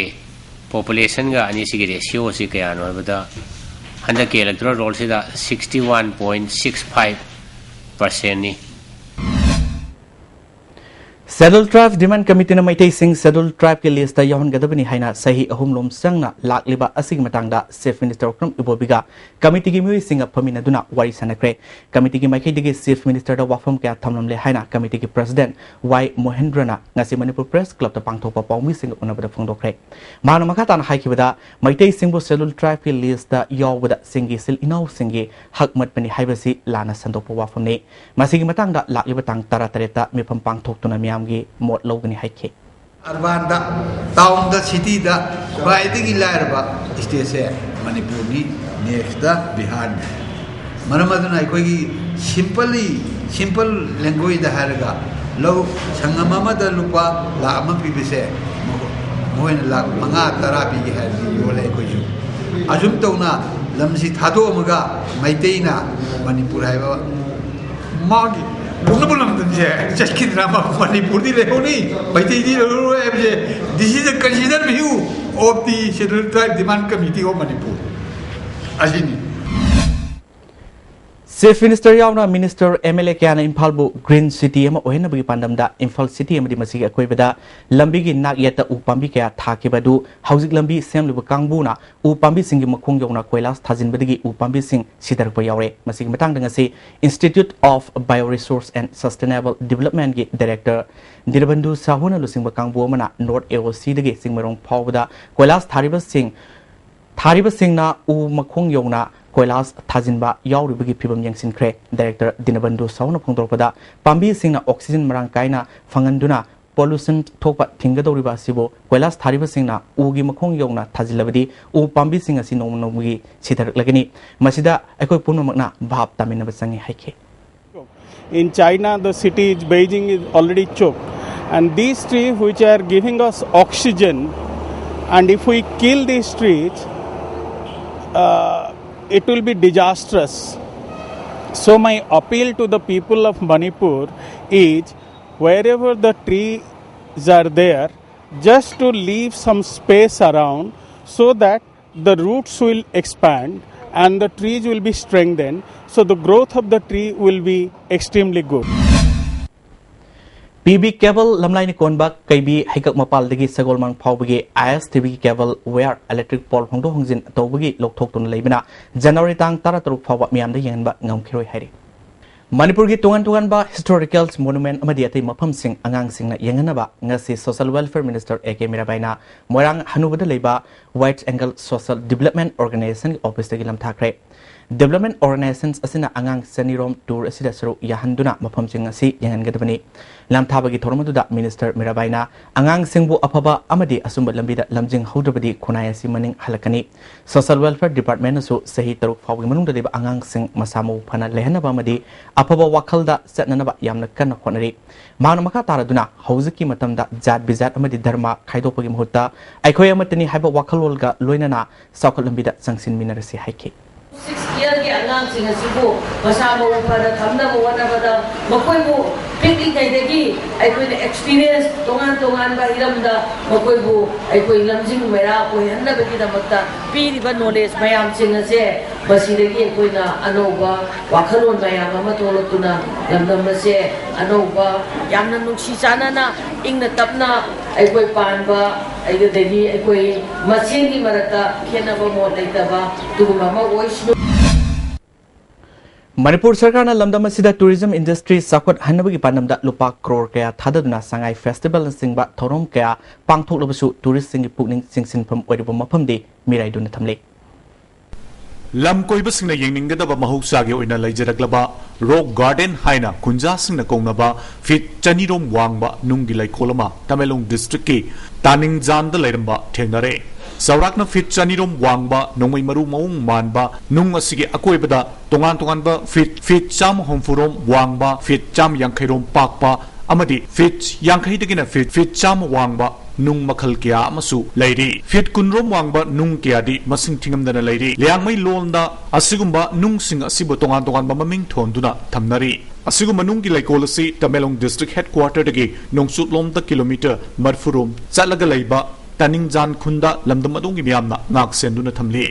populationꯒ ꯑꯅꯤꯁꯤꯒꯤ ratioꯁꯤ ꯀꯌꯥꯅꯣ ꯍꯥꯏꯕꯗ, ꯍꯟꯗꯛꯀꯤ electoral rollꯁꯤꯗ sixty one point six five percentꯅꯤ꯫ Scheduled Tribe Demand Committeeꯅ ꯃꯩꯇꯩꯁꯤꯡ Scheduled Tribeꯀꯤ listꯇ ꯌꯥꯎꯍꯟꯒꯗꯕꯅꯤ ꯍꯥꯏꯅ ꯆꯍꯤ ꯑꯍꯨꯝ ꯂꯣꯝ ꯆꯪꯅ ꯂꯥꯛꯂꯤꯕ ꯑꯁꯤꯒꯤ ꯃꯇꯥꯡꯗ Chief Minister ꯑꯣꯀ꯭ꯔꯝ ꯏꯕꯣꯕꯤꯒ committeeꯒꯤ ꯃꯤꯑꯣꯏꯁꯤꯡꯒ ꯐꯝꯃꯤꯟꯅꯗꯨꯅ ꯋꯥꯔꯤ ꯁꯥꯟꯅꯈ꯭ꯔꯦ꯫ Committeeꯒꯤ ꯃꯥꯏꯀꯩꯗꯒꯤ Chief Ministerꯗ ꯋꯥꯐꯝ ꯀꯌꯥ ꯊꯝꯂꯝꯂꯦ ꯍꯥꯏꯅ committeeꯒꯤ President ꯋꯥꯏ ꯃꯣꯍꯦꯟꯗ꯭ꯔꯅ ꯉꯁꯤ Manipur Press Clubꯇ ꯄꯥꯡꯊꯣꯛꯄ ꯄꯥꯎꯃꯤꯁꯤꯡꯒ ꯎꯅꯕꯗ ꯐꯣꯡꯗꯣꯛꯈ꯭ꯔꯦ꯫ ꯃꯍꯥꯛꯅ ꯃꯈꯥ ꯇꯥꯅ ꯍꯥꯏꯈꯤꯕꯗ, ꯃꯩꯇꯩꯁꯤꯡꯕꯨ Scheduled Tribeꯀꯤ listꯇ ꯌꯥꯎꯕꯗ ꯆꯤꯡꯒꯤ ꯏꯆꯤꯜ ꯏꯅꯥꯎꯁꯤꯡꯒꯤ ꯍꯛ ꯃꯠꯄꯅꯤ ꯍꯥꯏꯕꯁꯤ ꯂꯥꯟꯅ ꯁꯟꯗꯣꯛꯄ ꯋꯥꯐꯝꯅꯤ꯫ ꯃꯁꯤꯒꯤ ꯃꯇꯥꯡꯗ ꯂꯥꯛꯂꯤꯕ ꯇꯥꯡ ꯇꯔꯥꯇꯔꯦꯠꯇ ꯃꯤꯐꯝ ꯄꯥꯡꯊꯣꯛꯇꯨꯅ ꯃꯤꯌꯥꯝꯒꯤ ꯃꯣꯠ ꯂꯧꯒꯅꯤ ꯍꯥꯏꯈꯤ꯫ Urbanꯗ, townꯗ, cityꯗ ꯈ꯭ꯋꯥꯏꯗꯒꯤ ꯂꯥꯏꯔꯕ stateꯁꯦ ꯃꯅꯤꯄꯨꯔꯅꯤ, nextꯇ ꯕꯤꯍꯥꯔꯅꯤ꯫ ꯃꯔꯝ ꯑꯗꯨꯅ ꯑꯩꯈꯣꯏꯒꯤ simply, simple languageꯗ ꯍꯥꯏꯔꯒ, ꯂꯧ ꯁꯪꯒꯝ ꯑꯃꯗ ꯂꯨꯄꯥ ꯂꯥꯈ ꯑꯃ ꯄꯤꯕꯁꯦ ꯃꯈꯣꯏꯅ ꯂꯥꯈ ꯃꯉꯥ, ꯇꯔꯥ ꯄꯤꯒꯦ ꯍꯥꯏꯔꯗꯤ ꯌꯣꯜꯂꯦ ꯑꯩꯈꯣꯏꯁꯨ꯫ ꯑꯁꯨꯝ ꯇꯧꯅ ꯂꯝꯁꯤ ꯊꯥꯗꯣꯛꯑꯝꯃꯒ ꯃꯩꯇꯩꯅ ꯃꯅꯤꯄꯨꯔ ꯍꯥꯏꯕ ꯃꯥꯒꯤ ꯄꯣꯛꯅꯕ ꯂꯝꯗꯝꯁꯦ ꯆꯠꯈꯤꯗ꯭ꯔꯥ? ꯃ-, ꯃꯅꯤꯄꯨꯔꯗꯤ ꯂꯩꯍꯧꯅꯤ, ꯃꯩꯇꯩꯗꯤ ꯂꯩꯍꯧꯔꯣꯏ ꯍꯥꯏꯕꯁꯦ, this is a considered view of the Scheduled Tribe Demand Committee of Manipur꯫ ꯑꯁꯤꯅꯤ꯫ Chief Minister ꯌꯥꯎꯅ Minister, M L A ꯀꯌꯥꯅ ꯏꯝꯐꯥꯜꯕꯨ Green City ꯑꯃ ꯑꯣꯏꯍꯟꯅꯕꯒꯤ ꯄꯥꯟꯗꯝꯗ ꯏꯝꯐꯥꯜ City ꯑꯃꯗꯤ ꯃꯁꯤꯒꯤ ꯑꯀꯣꯏꯕꯗ ꯂꯝꯕꯤꯒꯤ ꯅꯥꯛ ꯌꯦꯠꯇ ꯎ ꯄꯥꯝꯕꯤ ꯀꯌꯥ ꯊꯥꯈꯤꯕ ꯑꯗꯨ ꯍꯧꯖꯤꯛ ꯂꯝꯕꯤ ꯁꯦꯝꯂꯤꯕ ꯀꯥꯡꯕꯨꯅ ꯎ ꯄꯥꯝꯕꯤꯁꯤꯡꯒꯤ ꯃꯈꯣꯡ ꯌꯧꯅ ꯀꯣꯏꯂꯥꯁ ꯊꯥꯖꯤꯟꯕꯗꯒꯤ ꯎ ꯄꯥꯝꯕꯤꯁꯤꯡ ꯁꯤꯊꯔꯛꯄ ꯌꯥꯎꯔꯦ꯫ ꯃꯁꯤꯒꯤ ꯃꯇꯥꯡꯗ ꯉꯁꯤ Institute of Bioresource and Sustainable Developmentꯀꯤ Director ꯗꯤꯅꯕꯟꯙꯨ ꯁꯥꯍꯨꯅ ꯂꯨꯆꯤꯡꯕ ꯀꯥꯡꯕꯨ ꯑꯃꯅ North A O Cꯗꯒꯤ ꯆꯤꯡꯃꯩꯔꯣꯡ ꯐꯥꯎꯕꯗ ꯀꯣꯏꯂꯥꯁ ꯊꯥꯔꯤꯕꯁꯤꯡ ꯊꯥꯔꯤꯕꯁꯤꯡꯅ ꯎ ꯃꯈꯣꯡ ꯌꯧꯅ ꯀꯣꯏꯂꯥꯁ ꯊꯥꯖꯤꯟꯕ ꯌꯥꯎꯔꯤꯕꯒꯤ ꯐꯤꯚꯝ ꯌꯦꯡꯁꯤꯟꯈ꯭ꯔꯦ꯫ Director ꯗꯤꯅꯕꯟꯙꯨ ꯁꯥꯍꯨꯅ ꯐꯣꯡꯗꯣꯔꯛꯄꯗ, ꯄꯥꯝꯕꯤꯁꯤꯡꯅ oxygen ꯃꯔꯥꯡ ꯀꯥꯏꯅ ꯐꯪꯍꯟꯗꯨꯅ pollution ꯊꯣꯛꯄ ꯊꯤꯡꯒꯗꯧꯔꯤꯕ ꯑꯁꯤꯕꯨ ꯀꯣꯏꯂꯥꯁ ꯊꯥꯔꯤꯕꯁꯤꯡꯅ ꯎꯒꯤ ꯃꯈꯣꯡ ꯌꯧꯅ ꯊꯥꯖꯤꯜꯂꯕꯗꯤ ꯎ ꯄꯥꯝꯕꯤꯁꯤꯡ ꯑꯁꯤ ꯅꯣꯡꯃ ꯅꯣꯡꯃꯒꯤ ꯁꯤꯊꯔꯛꯂꯒꯅꯤ꯫ ꯃꯁꯤꯗ ꯑꯩꯈꯣꯏ ꯄꯨꯝꯅꯃꯛꯅ ꯚꯥꯞ ꯇꯥꯃꯤꯟꯅꯕ ꯆꯪꯏ ꯍꯥꯏꯈꯤ꯫ In China, the city is, Beijing is already choked. And these trees which are giving us oxygen, and if we kill these trees, uh, it will be disastrous. So my appeal to the people of Manipur is, wherever the trees are there, just to leave some space around so that the roots will expand and the trees will be strengthened, so the growth of the tree will be extremely good. P B cable ꯂꯝꯂꯥꯏꯅ ꯀꯣꯟꯕ ꯀꯩꯕꯤ ꯍꯩꯀꯛ ꯃꯄꯥꯜꯗꯒꯤ ꯁꯒꯣꯜꯃꯥꯡ ꯐꯥꯎꯕꯒꯤ I S T V cable wire electric pole ꯍꯣꯡꯗꯣꯛ ꯍꯣꯡꯖꯤꯟ ꯇꯧꯕꯒꯤ ꯂꯧꯊꯣꯛꯇꯨꯅ ꯂꯩꯕꯅ ꯖꯅꯋꯥꯔꯤ ꯇꯥꯡ ꯇꯔꯥꯇꯔꯨꯛ ꯐꯥꯎꯕ ꯃꯤꯌꯥꯝꯗ ꯌꯦꯡꯍꯟꯕ ꯉꯝꯈꯤꯔꯣꯏ ꯍꯥꯏꯔꯤ꯫ ꯃꯅꯤꯄꯨꯔꯒꯤ ꯇꯣꯉꯥꯟ ꯇꯣꯉꯥꯟꯕ historical monument ꯑꯃꯗꯤ ꯑꯇꯩ ꯃꯐꯝꯁꯤꯡ ꯑꯉꯥꯡꯁꯤꯡꯅ ꯌꯦꯡꯍꯟꯅꯕ ꯉꯁꯤ Social Welfare Minister A K ꯃꯤꯔꯥꯕꯥꯏꯅ ꯃꯣꯏꯔꯥꯡ ꯍꯅꯨꯕꯗ ꯂꯩꯕ Wide Angle Social Development Organization officeꯇꯒꯤ ꯂꯝꯊꯥꯈ꯭ꯔꯦ꯫ Development organizations ꯑꯁꯤꯅ ꯑꯉꯥꯡ ꯆꯅꯤꯔꯣꯝ tour ꯑꯁꯤꯗ ꯁꯔꯨꯛ ꯌꯥꯍꯟꯗꯨꯅ ꯃꯐꯝꯁꯤꯡ ꯑꯁꯤ ꯌꯦꯡꯍꯟꯒꯗꯕꯅꯤ꯫ ꯂꯝꯊꯥꯕꯒꯤ ꯊꯧꯔꯝ ꯑꯗꯨꯗ Minister ꯃꯤꯔꯥꯕꯥꯏꯅ ꯑꯉꯥꯡꯁꯤꯡꯕꯨ ꯑꯐꯕ ꯑꯃꯗꯤ ꯑꯆꯨꯝꯕ ꯂꯝꯕꯤꯗ ꯂꯝꯖꯤꯡꯍꯧꯗ꯭ꯔꯕꯗꯤ ꯈꯨꯟꯅꯥꯏ ꯑꯁꯤ ꯃꯅꯤꯡ ꯍꯜꯂꯛꯀꯅꯤ꯫ Social Welfare Departmentꯅꯁꯨ ꯆꯍꯤ ꯇꯔꯨꯛ ꯐꯥꯎꯕꯒꯤ ꯃꯅꯨꯡꯗ ꯂꯩꯕ ꯑꯉꯥꯡꯁꯤꯡ ꯃꯁꯥ ꯃꯎ ꯐꯅ ꯂꯩꯍꯟꯅꯕ ꯑꯃꯗꯤ ꯑꯐꯕ ꯋꯥꯈꯜꯗ ꯆꯠꯅꯅꯕ ꯌꯥꯝꯅ ꯀꯟꯅ ꯍꯣꯠꯅꯔꯤ꯫ ꯃꯍꯥꯛꯅ ꯃꯈꯥ ꯇꯥꯔꯗꯨꯅ ꯍꯧꯖꯤꯛꯀꯤ ꯃꯇꯝꯗ ꯖꯥꯠ ꯕꯤꯖꯥꯠ ꯑꯃꯗꯤ ꯙꯔꯃ ꯈꯥꯏꯗꯣꯛꯄꯒꯤ ꯃꯍꯨꯠꯇ ꯑꯩꯈꯣꯏ ꯑꯃꯠꯇꯅꯤ ꯍꯥꯏꯕ ꯋꯥꯈꯜꯂꯣꯟꯒ ꯂꯣꯏꯅꯅ ꯆꯥꯎꯈꯠ ꯂꯝꯕꯤꯗ ꯆꯪꯁꯤꯟꯃꯤꯟꯅꯔꯁꯤ ꯍꯥꯏꯈꯤ꯫ Six yearꯒꯤ ꯑꯉꯥꯡ ꯑꯉꯥꯡꯁꯤꯡ ꯑꯁꯤꯕꯨ ꯃꯁꯥ ꯃꯎ ꯐꯅ ꯊꯝꯅꯕ ꯍꯣꯠꯅꯕꯗ ꯃꯈꯣꯏꯕꯨ ꯄꯤꯛꯂꯤꯉꯩꯗꯒꯤ ꯑꯩꯈꯣꯏꯅ experience ꯇꯣꯉꯥꯟ ꯇꯣꯉꯥꯟꯕ ꯍꯤꯔꯝꯗ ꯃꯈꯣꯏꯕꯨ ꯑꯩꯈꯣꯏ ꯂꯝꯖꯤꯡ ꯃꯩꯔꯥ ꯑꯣꯏꯍꯟꯅꯕꯒꯤꯗꯃꯛꯇ ꯄꯤꯔꯤꯕ knowledge ꯃꯌꯥꯝꯁꯤꯡ ꯑꯁꯦ ꯃꯁꯤꯗꯒꯤ ꯑꯩꯈꯣꯏꯅ ꯑꯅꯧꯕ ꯋꯥꯈꯜꯂꯣꯟ ꯃꯌꯥꯝ ꯑꯃ ꯊꯣꯛꯂꯛꯇꯨꯅ ꯂꯝꯗꯝ ꯑꯁꯦ ꯑꯅꯧꯕ ꯌꯥꯝꯅ ꯅꯨꯡꯁꯤ ꯆꯥꯟꯅꯅ ꯏꯪꯅ ꯇꯞꯅ ꯑꯩꯈꯣꯏ ꯄꯥꯟꯕ ꯑꯗꯒꯤ ꯑꯩꯈꯣꯏ ꯃꯁꯦꯟꯒꯤ ꯃꯔꯛꯇ ꯈꯦꯠꯅꯕ ꯃꯣꯠ ꯂꯩꯇꯕ ꯑꯗꯨꯒꯨꯝꯕ ꯑꯃ ꯑꯣꯏꯁꯅꯨ꯫ ꯃꯅꯤꯄꯨꯔ ꯁꯔꯀꯥꯔꯅ ꯂꯝꯗꯝ ꯑꯁꯤꯗ tourism industry ꯆꯥꯎꯈꯠꯍꯟꯅꯕꯒꯤ ꯄꯥꯟꯗꯝꯗ ꯂꯨꯄꯥ ꯀ꯭ꯔꯣꯔ ꯀꯌꯥ ꯊꯥꯗꯗꯨꯅ ꯁꯉꯥꯏ festivalꯅꯆꯤꯡꯕ ꯊꯧꯔꯝ ꯀꯌꯥ ꯄꯥꯡꯊꯣꯛꯂꯕꯁꯨ touristꯁꯤꯡꯒꯤ ꯄꯨꯛꯅꯤꯡ ꯆꯤꯡꯁꯤꯟꯐꯝ ꯑꯣꯏꯔꯤꯕ ꯃꯐꯝꯗꯤ ꯃꯤꯔꯥꯏꯗꯨꯅ ꯊꯝꯂꯤ꯫ ꯂꯝ ꯀꯣꯏꯕꯁꯤꯡꯅ ꯌꯦꯡꯅꯤꯡꯒꯗꯕ ꯃꯍꯧꯁꯥꯒꯤ ꯑꯣꯏꯅ ꯂꯩꯖꯔꯛꯂꯕ rock garden ꯍꯥꯏꯅ ꯈꯨꯟꯖꯥꯁꯤꯡꯅ ꯀꯧꯅꯕ feet ꯆꯅꯤꯔꯣꯝ ꯋꯥꯡꯕ ꯅꯨꯡꯒꯤ ꯂꯩꯀꯣꯜ ꯑꯃ ꯇꯃꯦꯡꯂꯣꯡ districtꯀꯤ ꯇꯥꯅꯤꯡꯖꯥꯟꯗ ꯂꯩꯔꯝꯕ ꯊꯦꯡꯅꯔꯦ꯫ ꯆꯥꯎꯔꯥꯛꯅ feet ꯆꯅꯤꯔꯣꯝ ꯋꯥꯡꯕ ꯅꯣꯡꯃꯩ ꯃꯔꯨ ꯃꯑꯣꯡ ꯃꯥꯟꯕ ꯅꯨꯡ ꯑꯁꯤꯒꯤ ꯑꯀꯣꯏꯕꯗ ꯇꯣꯉꯥꯟ ꯇꯣꯉꯥꯟꯕ feet, feet ꯆꯥꯝꯃ ꯍꯨꯝꯐꯨꯔꯣꯝ ꯋꯥꯡꯕ, feet ꯆꯥꯝꯃ ꯌꯥꯡꯈꯩꯔꯣꯝ ꯄꯥꯛꯄ ꯑꯃꯗꯤ feet ꯌꯥꯡꯈꯩꯗꯒꯤꯅ feet, feet ꯆꯥꯝꯃ ꯋꯥꯡꯕ ꯅꯨꯡ ꯃꯈꯜ ꯀꯌꯥ ꯑꯃꯁꯨ ꯂꯩꯔꯤ꯫ Feet ꯀꯨꯟꯔꯣꯝ ꯋꯥꯡꯕ ꯅꯨꯡ ꯀꯌꯥꯗꯤ ꯃꯁꯤꯡ ꯊꯤꯉꯝꯗꯅ ꯂꯩꯔꯤ꯫ ꯂꯤꯌꯥꯡꯃꯩ ꯂꯣꯟꯗ ꯑꯁꯤꯒꯨꯝꯕ ꯅꯨꯡꯁꯤꯡ ꯑꯁꯤꯕꯨ ꯇꯣꯉꯥꯟ ꯇꯣꯉꯥꯟꯕ ꯃꯃꯤꯡ ꯊꯣꯟꯗꯨꯅ ꯊꯝꯅꯔꯤ꯫ ꯑꯁꯤꯒꯨꯝꯕ ꯅꯨꯡꯒꯤ ꯂꯩꯀꯣꯜ ꯑꯁꯤ ꯇꯃꯦꯡꯂꯣꯡ district headquarterꯗꯒꯤ ꯅꯣꯡꯆꯨꯞꯂꯣꯝꯗ kilometre ꯃꯔꯤꯐꯨꯔꯣꯝ ꯆꯠꯂꯒ ꯂꯩꯕ ꯇꯥꯅꯤꯡꯖꯥꯟ ꯈꯨꯟꯗ ꯂꯝꯗꯝ ꯑꯗꯣꯝꯒꯤ ꯃꯤꯌꯥꯝꯅ ꯉꯥꯛ ꯁꯦꯟꯗꯨꯅ ꯊꯝꯂꯤ꯫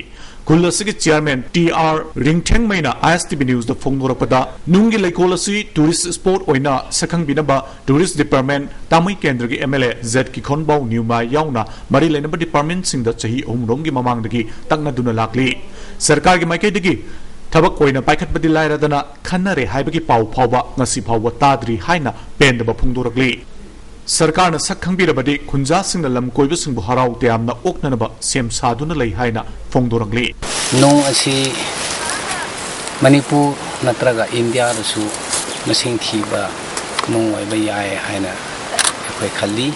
ꯈꯨꯜ ꯑꯁꯤꯒꯤ chairman ꯇꯤ ꯑꯥꯔ ꯔꯤꯡꯊꯦꯡꯃꯩꯅ ꯑꯥꯏ ꯑꯦꯁ ꯇꯤ ꯚꯤ newsꯗ ꯐꯣꯡꯗꯣꯔꯛꯄꯗ, ꯅꯨꯡꯒꯤ ꯂꯩꯀꯣꯜ ꯑꯁꯤ tourist spot ꯑꯣꯏꯅ ꯁꯛꯈꯪꯕꯤꯅꯕ tourist department, ꯇꯥꯃꯩ ꯀꯦꯟꯗ꯭ꯔꯒꯤ M L A ꯖꯦꯠ ꯀꯤꯈꯣꯟꯕꯥꯎ ꯅ꯭ꯌꯨꯃꯥꯏ ꯌꯥꯎꯅ ꯃꯔꯤ ꯂꯩꯅꯕ departmentꯁꯤꯡꯗ ꯆꯍꯤ ꯑꯍꯨꯝꯔꯣꯝꯒꯤ ꯃꯃꯥꯡꯗꯒꯤ ꯇꯛꯅꯗꯨꯅ ꯂꯥꯛꯂꯤ꯫ ꯁꯔꯀꯥꯔꯒꯤ ꯃꯥꯏꯀꯩꯗꯒꯤ ꯊꯕꯛ ꯑꯣꯏꯅ ꯄꯥꯏꯈꯠꯄꯗꯤ ꯂꯥꯏꯔꯗꯅ ꯈꯟꯅꯔꯦ ꯍꯥꯏꯕꯒꯤ ꯄꯥꯎ ꯐꯥꯎꯕ ꯉꯁꯤ ꯐꯥꯎꯕ ꯇꯥꯗ꯭ꯔꯤ ꯍꯥꯏꯅ ꯄꯦꯟꯗꯕ ꯐꯣꯡꯗꯣꯔꯛꯂꯤ꯫ ꯁꯔꯀꯥꯔꯅ ꯁꯛ ꯈꯪꯕꯤꯔꯕꯗꯤ ꯈꯨꯟꯖꯥꯁꯤꯡꯅ ꯂꯝ ꯀꯣꯏꯕꯁꯤꯡꯕꯨ ꯍꯔꯥꯎ ꯇꯌꯥꯝꯅ ꯑꯣꯛꯅꯅꯕ ꯁꯦꯝ ꯁꯥꯗꯨꯅ ꯂꯩ ꯍꯥꯏꯅ ꯐꯣꯡꯗꯣꯔꯛꯂꯤ꯫ ꯅꯨꯡ ꯑꯁꯤ ꯃꯅꯤꯄꯨꯔ ꯅꯠꯇ꯭ꯔꯒ ꯏꯟꯗꯤꯌꯥꯗꯁꯨ ꯃꯁꯤꯡ ꯊꯤꯕ ꯅꯨꯡ ꯑꯣꯏꯕ ꯌꯥꯏ ꯍꯥꯏꯅ ꯑꯩꯈꯣꯏ ꯈꯜꯂꯤ꯫